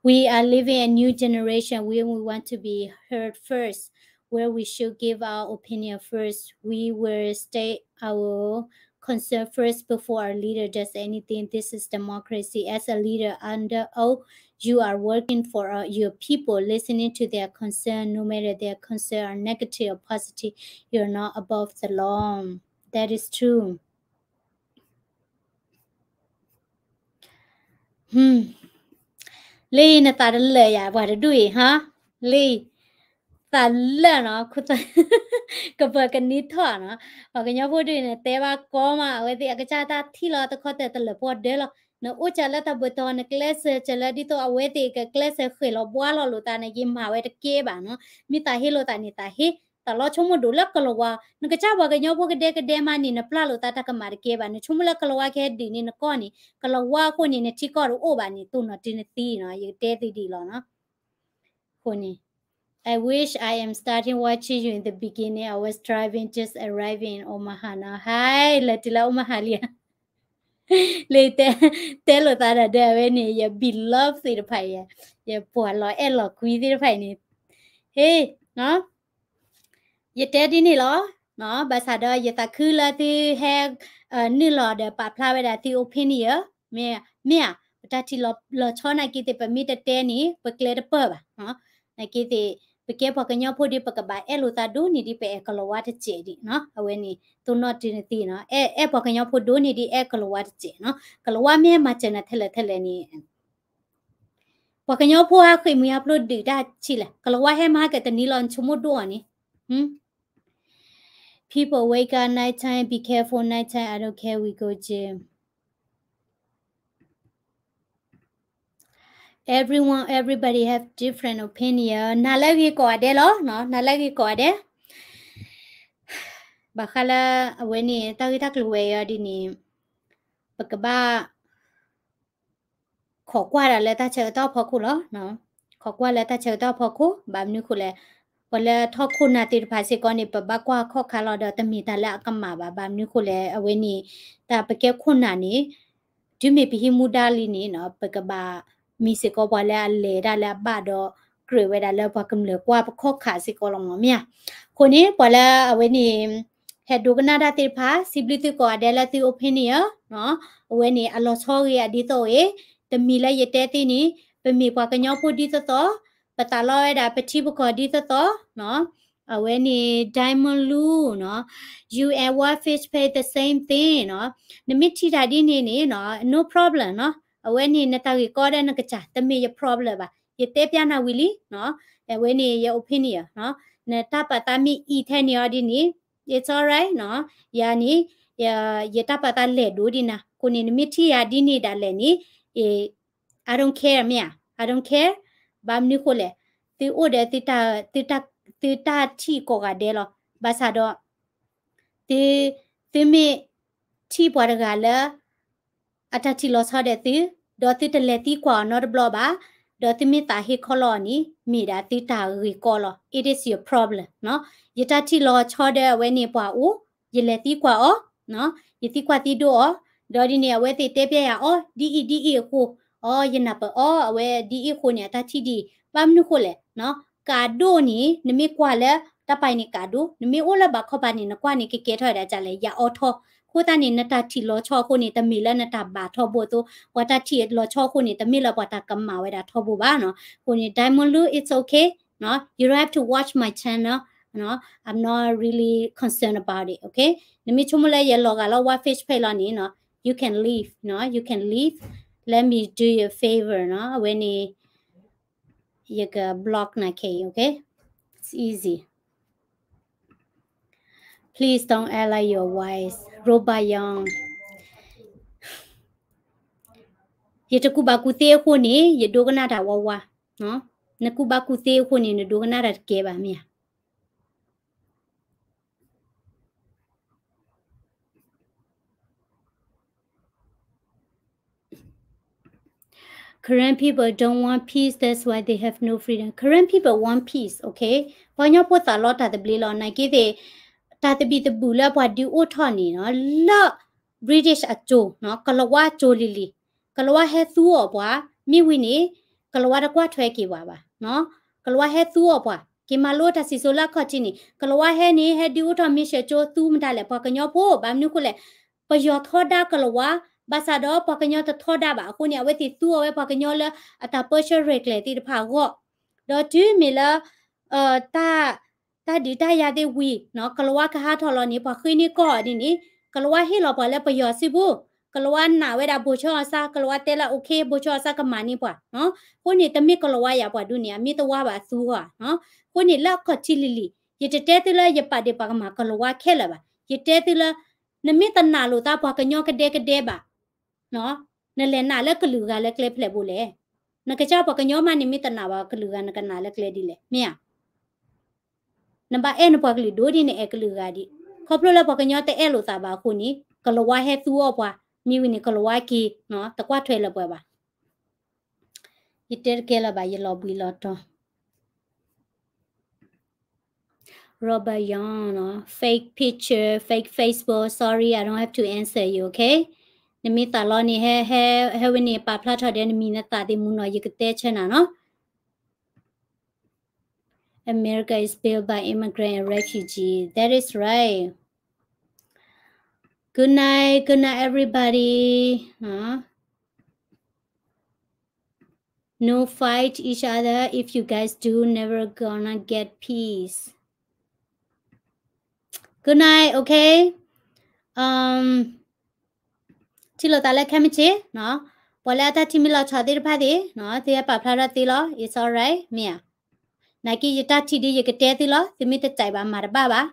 We are living a new generation where we want to be heard first, where we should give our opinion first. We will state our concern first before our leader does anything. This is democracy. As a leader under oath, you are working for uh, your people, listening to their concern, no matter their concern are negative or positive, you're not above the law. That is true. လံ နသးတလၢာ်ယၤ ပှၤတဒူၣ်အံၤ ဟါ, လံ သးလၢာ်နီၤ, ကပၢၤကနံထီၣ်နီၤ, ပှၤကညီဖိဒူၣ်န့ၣ် တဲဘၣ်ကီမး အဝဲသ့ၣ်အကစၢ်တၢ်ထံၣ်လီၤ တခီတၢၢ်တလၢာ်ပှီၢ်ဒၢလီၤ, နအိၣ်စၢၤလၢတၢ်ဘၢၣ်တီၤ နကျဲးစၢးစၢၤလၢဒ်သိးအဝဲသ့ၣ်ကကျဲးစၢးဃဲၤလီၤဘှါလီၤလိာ်သးန့ၣ် ယမၤဝဲတကဲဘၣ်နီၤ, မ့ၢ်သးဟ့လိာ်သးန့ၣ်သးဟ့, တၢ်လီၤဆိကမိၣ်ဒိၣ်လၢကလီၤဝါ, နကစၢ်ပှၤကညီဖိကဒဲကဒဲမးန့ၣ် နပျၢ်လိာ်သးတၢ်ကမၣ်တကဲဘၣ်, နဆိကမိၣ်လၢကလီၤဝါကဟဲဒုးန့ၢ်နကီၢ်န့ၣ် ကလီၤဝါအဃိန့ၣ် နထံကီၢ်တအိၣ်ဘၣ်န့ၣ် တိၢ်နီၣ်တုၤနသံနီၤ, ယကတဲသုဒ်အံၤလီၤနီၤ. အဃိန့ၣ် I wish I am starting watching you in the beginning. I was driving, just arriving in Omaha now. Hi, လၢတုၤလၢ Omaha လံဧါ, လၢတဲ, တဲလိာ်သးဒီးအဝဲန့ၣ် ယ beloved သ့ၣ်တဖၣ်အံၤ, ယပှၤလီၤအဲၣ်လီၤကွံသ့ၣ်တဖၣ်အံၤန့ၣ်, ဟ့ၣ်, ယတဲဒ်န့ၣ်လီၤ. ဘၣ်ဆၣ်ဒီးယသးခုလၢသုဟဲ နုာ်လီၤဒီးပာ်ဖျါဝဲဒၣ်သု opinion, မ့ၢ်, မ့ၢ်ဧါ, ပတၢ်ထံၣ်လီၤဆီနာ်က့သ့ၣ် ပမ့ၢ်တတဲန့ၣ် ပကျဲတပၢၢ်ဘၣ်. နာ်က့သ့ၣ် ပကဲပှၤကညီဖိဒီး ပကဘၣ်အဲၣ်လိာ်သးဒိၣ်န့ၢ်ဒံး ပအဲၣ်ကလီၤဝါတစဲးဒံးနီၤ. အဝဲန့ၣ် တိၢ်နီၣ်တုၤနသံနီၤ. အဲၣ်ပှၤကညီဖိဒိၣ်န့ၢ်ဒံး အဲၣ်ကလီၤဝါတစဲးနီၤ. ကလီၤဝါမ့ၢ်ဟဲမၤစၢၤနၤထဲလဲၣ်ထဲလဲၣ်န့ၣ် ပှၤကညီဖိဟးဃ့ၢ်မှံဟးဖျိးဒုၣ်တၢ်ဆံးလဲၣ်, ကလၤဝါဟဲမၤဟးကတနံၤလီၤ နဆိကမိၣ်ဒိၣ်အီၤန့ၣ်. People wake up nighttime, be careful nighttime, I don't care, we go gym. Everyone, everybody have different opinion. နၤလၢအဂ့ၤကိးဂၤဒဲးလီၤ, နၤလၢအဂ့ၤကိးဂၤဒဲး. ဘၣ်ဃးလၢအဝဲန့ၣ် တၢ်ဂ့ၢ်တၢ်ကျိၤဝဲအံၤဒ်န့ၣ် ပကဘၣ် ခိးကွၢ်ဒၣ်လၢတၢ်ဆၢကတီၢ်အဖီခိၣ်လီၤ. ခိးကွၢ်လၢတၢ်ဆၢကတီၢ်အဖီခိၣ်, ဘၣ်မနုၤဃိလဲၣ်, ပှၤလၢထီၣ်ခိၣ်နၢ်သ့ၣ်တဖၣ်စ့ၢ်ကီးန့ၣ် ပဘၣ်ကွၢ်ခီၣ်ခါလီၤဒီး တမ့ၢ်တၢ်လၢအကမၣ်ဘၣ်. ဘၣ်မနုၤဃိလဲၣ်, အဝဲန့ၣ် တၢ်ပကဲခိၣ်နၢ်န့ၣ် တုၤမ့ၢ်ပဟံးမူဒါလံန့ၣ် ပကဘၣ်မ့ၢ်စ့ၢ်ကီးပှၤလၢအလဲၤဒၣ်လၢအဘၣ်ဒီး ကြၢးဝဲဒၣ်လၢပှၤကမျၢၢ်ကွၢ်ပခီၣ်ခါစ့ၢ်ကီးလီၤမ့ၢ်ဧါ. အဃိန့ၣ် ပှၤလၢအဝဲန့ၣ် ဟဲဒိကနၣ်တၢ်သ့ၣ်တဖၣ် စံးဘျုးသုကိးဂၤဒဲးလၢသု opinion အဝဲန့ၣ် အလီၤဆီဂ့ၤအဒ်သိးအံၤ, တမံၤလၢယတဲသ့န့ၣ် ပမ့ၢ်ပှၤကညီဖိဒ်သိးသိး, ပသးလီဝဲဒၣ်ပထံပကီၢ်ဒ်သိးသိး, အဝဲန့ၣ် Diamond Lu နီၤ, you and One Fish Pay the same thing နီၤ, နမ့ၢ်ထံၣ်တၢ်ဒ်န့ၣ်န့ၣ်နီၤ no problem နီၤ, အဝဲန့ၣ်နတၢ်ဂ့ၢ်ကီဒီးနကစၢ် တမ့ၢ်ယ problem ဘၣ်, ယတဲပျးနၤဝံၤလံနီၤ, အဝဲန့ၣ်ယ opinion နီၤ, နတၢ်ပာ်သးမ့ၢ်အံၤထဲန့ၣ်အီၤဒ်န့ၣ် it's alright နီၤ, ယၤန့ၣ် ယတၢ်ပာ်သးလဲၢ်ဒိၣ်ဒံးနၤ, အဃိန့ၣ် နမ့ၢ်ထံၣ်ယၤဒ်န့ၣ်ဒၣ်လဲာ်န့ၣ် I don't care မ့ၢ်ဧါ, I don't care, ဘၣ်မနုၤဃိလဲၣ်, သုအိၣ်ဒီး သုတၢ်ထံၣ်ကိးဂၤဒဲးလီၤ, ဘၣ်ဆၣ်ဒီး သုမ့ၢ်ထံၣ်ပှၤတဂၤလၢ အတၢ်ထံၣ်လီၤဆီဒီးသု, ဒီးသုတလဲၤသံကွၢ်အီၤနီတဘျီဘၣ်, ဒီးသုမ့ၢ်သးဟ့ခီလီၤအီၤန့ၣ် မ့ၢ်ဒၣ်သုတၢ်ဂ့ၢ်ကီလီၤ, it is your problem နီၤ, ယတၢ်ထံၣ်လီၤဆီဒီးအဝဲန့ၣ်ပှၤအိၣ်, ယလဲၤသံကွၢ်အီၤ, ယသံကွၢ်သံဒိၣ်အီၤ, ဒီးဒ်န့ၣ် အဝဲသ့ၣ်တဲပျဲယၤအီၤ ဒ်အံၤဒ်အံၤအဃိ, အီ ယနၢ်ပၢၢ်အီၤ အဝဲဒ်အံၤအဃိန့ၣ် အတၢ်ထံၣ်ဒ်အံၤ, ဘၣ်မနုၤဃိလဲၣ်, ကးဒိၣ်န့ၣ် နမ့ၢ်ကွၢ်လၢ တၢ်ပာ်န့ၣ်ကးဒိၣ်, နမ့ၢ်အိၣ်လၢဘၣ်ခီပၤန့ၣ် နကွၢ်န့ၣ် ကကဲထီၣ်ဝဲဒၣ်ဒ်လဲၣ် ယၤအီထီ, အဃိသတးန့ၣ် နတၢ်ထံၣ်လီၤဆီအဃိန့ၣ် တမ့ၢ်လၢနတၢ်ဘၣ်ထီဘိအသိး, ပှၤတၢ်ထံၣ်လီၤဆီအဃိန့ၣ် တမ့ၢ်လၢပှၤတၢ်ကမၣ်ဝဲဒၣ်ထီဘိဘၣ်နီၤ, အဃိန့ၣ် Diamond Lu it's okay, you don't have to watch my channel, I'm not really concerned about it, okay? နမ့ၢ်ဆိကမိၣ်လၢယလီၤဂာ်လီၤ One Fish Pay လီၤန့ၣ်နီၤ, you can leave, you can leave, let me do you a favor နီၤ, အဝဲန့ၣ် ယက block နၤခဲအံၤ, okay? It's easy. Please don't act like you're wise, Robert Young. ယတကူၣ်ဘၣ်ကူၣ်သ့အဃိန့ၣ် ယဒိကနၣ်တၢ်ဝါဝါ, နကူၣ်ဘၣ်ကူၣ်သ့အဃိန့ၣ် နဒိကနၣ်တၢ်တကဲဘၣ်မ့ၢ်ဧါ. Karen people don't want peace, that's why they have no freedom. Karen people want peace, okay? ပှၤကညီဖိသးလီတၢ်သဘျ့လီၤ, နာ်က့သ့ၣ် တၢ်သဘံၣ်သဘုၣ်လၢပှၤဒုးအိၣ်ထီၣ်န့ၣ်နီၤ, လၢ British အစိၤ, ကလၤဝါအစိၤလံၤလံၤ, ကလၤဝါဟဲသူအီၣ်ပှၤ, မ့ၢ်ဝံၤန့ၣ် ကလၤဝါတကွၢ်ထွဲက့ၤပှၤဘၣ်, ကလၤဝါဟဲသူအီၣ်ပှၤ, က့ၤမၤလိတၢ်စံၣ်စိၤလၢအခီၣ်ထံးန့ၣ် ကလၤဝါဟဲန့ၣ် ဟဲဒုးအိၣ်ထီၣ် mission ကၠိသူမတၤလဲၣ် ပှၤကညီဖိ, ဘၣ်မနုၤအဃိလဲၣ်, ပယီၤထီဒါကလၤဝါ, ဘၣ်ဆၣ်ဒီးပှၤကညီတထီဒါဘၣ်အဃိန့ၣ် အဝဲသ့ၣ်သူအီၣ်ဝဲပှၤကညီလၢအတၢ်ပၢဆှၢရဲၣ်ကျဲၤသ့ၣ်တဖၣ်အဂီၢ်, ဒီးတုၤမ့ၢ်လၢ တၢ် တၢ်ဒုးတၢ်ယၤသ့ၣ်ဝံၤ ကလၤဝါကဟးထီၣ်လီၤန့ၣ် ပှၤဃ့န့ၢ်ကီၢ်အီၤဒ်န့ၣ် ကလၤဝါဟ့ၣ်လီၤပှၤလၢပယီၤစုပူၤ, ကလၤဝါနာ်ဝဲဒၣ်ဘိၣ်ဆၢအီၤစၢ်, ကလၤဝါတဲလၢ okay ဘိၣ်ဆၢအီၤစၢ်ကမၤန့ၢ်ပှၤ, အဃိန့ၣ် တမ့ၢ်ကလၤဝါယၤပှၤဒ်န့ၣ် အမ့ၢ်တဝါဘၣ်သူဂီၢ်, အဃိန့ၣ်လၢအခီၣ်ထံးလံၤလံၤ ယတတဲသုလၢယပာ်ဒ့ၣ်ပာ်ကမၣ်ကလၤဝါခဲလၢာ်ဘၣ်, ယတဲသုလၢ နမ့ၢ်တနာ်လိာ်သးပှၤကညီကဒဲကဒဲဘၣ် နလဲၤနာ်လၢကလုာ်ဂၤလၢကျဲဖျဲၣ်ဘိလဲၣ်, နကစၢ်ပှၤကညီမးန့ၣ်မ့ၢ်တနာ်ဘၣ်ကလုာ်ဂၤ နကနာ်လၢကျဲဒ်လဲၣ်, မ့ၢ်ဧါ. နဘၣ်အဲၣ်နပှၤကလုာ်ဒိၣ်ဒ်နအဲၣ်ကလုာ်ဂၤဒံး, ခီဖျိလၢပှၤကညီတအဲၣ်လိာ်သးဘၣ်အဃိန့ၣ် ကလၤဝါဟဲသူအီၣ်ပှၤ, မ့ၢ်ဝံၤန့ၣ် ကလၤဝါက့ၤ တကွၢ်ထွဲလၢၤပှဲၤဘၣ်. ယတဲတကဲလၢၤဘၣ် ယလီၤဘှံးလီၤတီၤ Robert Young နီၤ, fake picture, fake Facebook, sorry, I don't have to answer you, okay? နမ့ၢ်သးလီန့ၣ် ဟဲ ဟဲ ဟဲဝဲန့ၣ် ပာ်ဖျါထီၣ်ဒီးနမံၤနသးသ့ၣ်မူနီၤ ယကတဲဆၢနၤနီၤ. America is built by immigrant and refugee. That is right. Good night, good night, everybody. No fight each other. If you guys do, never gonna get peace. Good night, okay? Um, ထံၣ်လိာ်သးလၢခဲမုၢ်ဆ့ၣ်နီၤ. ပှၤလၢအတၢ်ထံၣ်မ့ၢ်လီၤဆီသ့ၣ်တဖၣ်သ့ၣ်, သုဟဲပာ်ဖျါထီၣ်သ့လီၤ, it's alright, မ့ၢ်ဧါ. နာ်က့ယတၢ်ထံၣ်ဒ်ယကတဲသုလီၤ, သုမ့ၢ်တကြိုက်ဘၣ်မၤတဘၣ်ဘၣ်,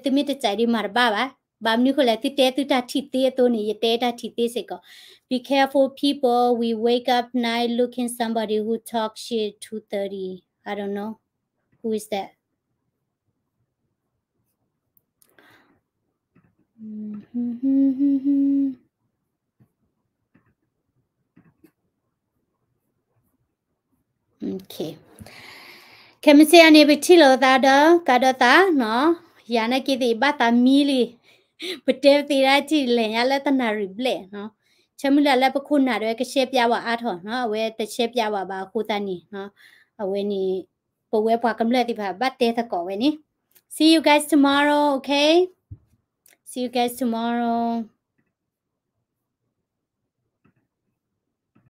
သုမ့ၢ်တကြိုက်ဒ်မၤတဘၣ်ဘၣ်. ဘၣ်မနုၤဃိလဲၣ်, သုတဲသုတၢ်ထံၣ်သ့အသိးန့ၣ် ယတဲတၢ်ထံၣ်သ့စ့ၢ်ကီး. Be careful people, we wake up night looking somebody who talk shit two thirty, I don't know who is that. Okay, ခဲမုၢ်ဆ့ၣ်အံၤန့ၣ် ပထံၣ်လိာ်သးဒီးကးဒီးသးနီၤ, ယၤနာ်က့သ့ၣ် ဘၣ်သးမံလံ, ပတဲပသ့တၢ်ထံၣ်လဲၣ်ညါလၢတနၣ်ရံၣ်ဘျဲၣ်နီၤ. ဆၢမုၢ်လၢ်လၢပခိၣ်နၢ်ဒၣ်ဝဲကရှဲပၠးဝဲအါထီၣ်နီၤ, အဝဲတရှဲပၠးဝဲဘၣ်အဃိသတးန့ၣ်, အဝဲန့ၣ် ပဝဲပှၤကမျၢၢ်သ့ၣ်တဖၣ်ဘၣ်တဲသကိးဝဲန့ၣ်. See you guys tomorrow, okay? See you guys tomorrow.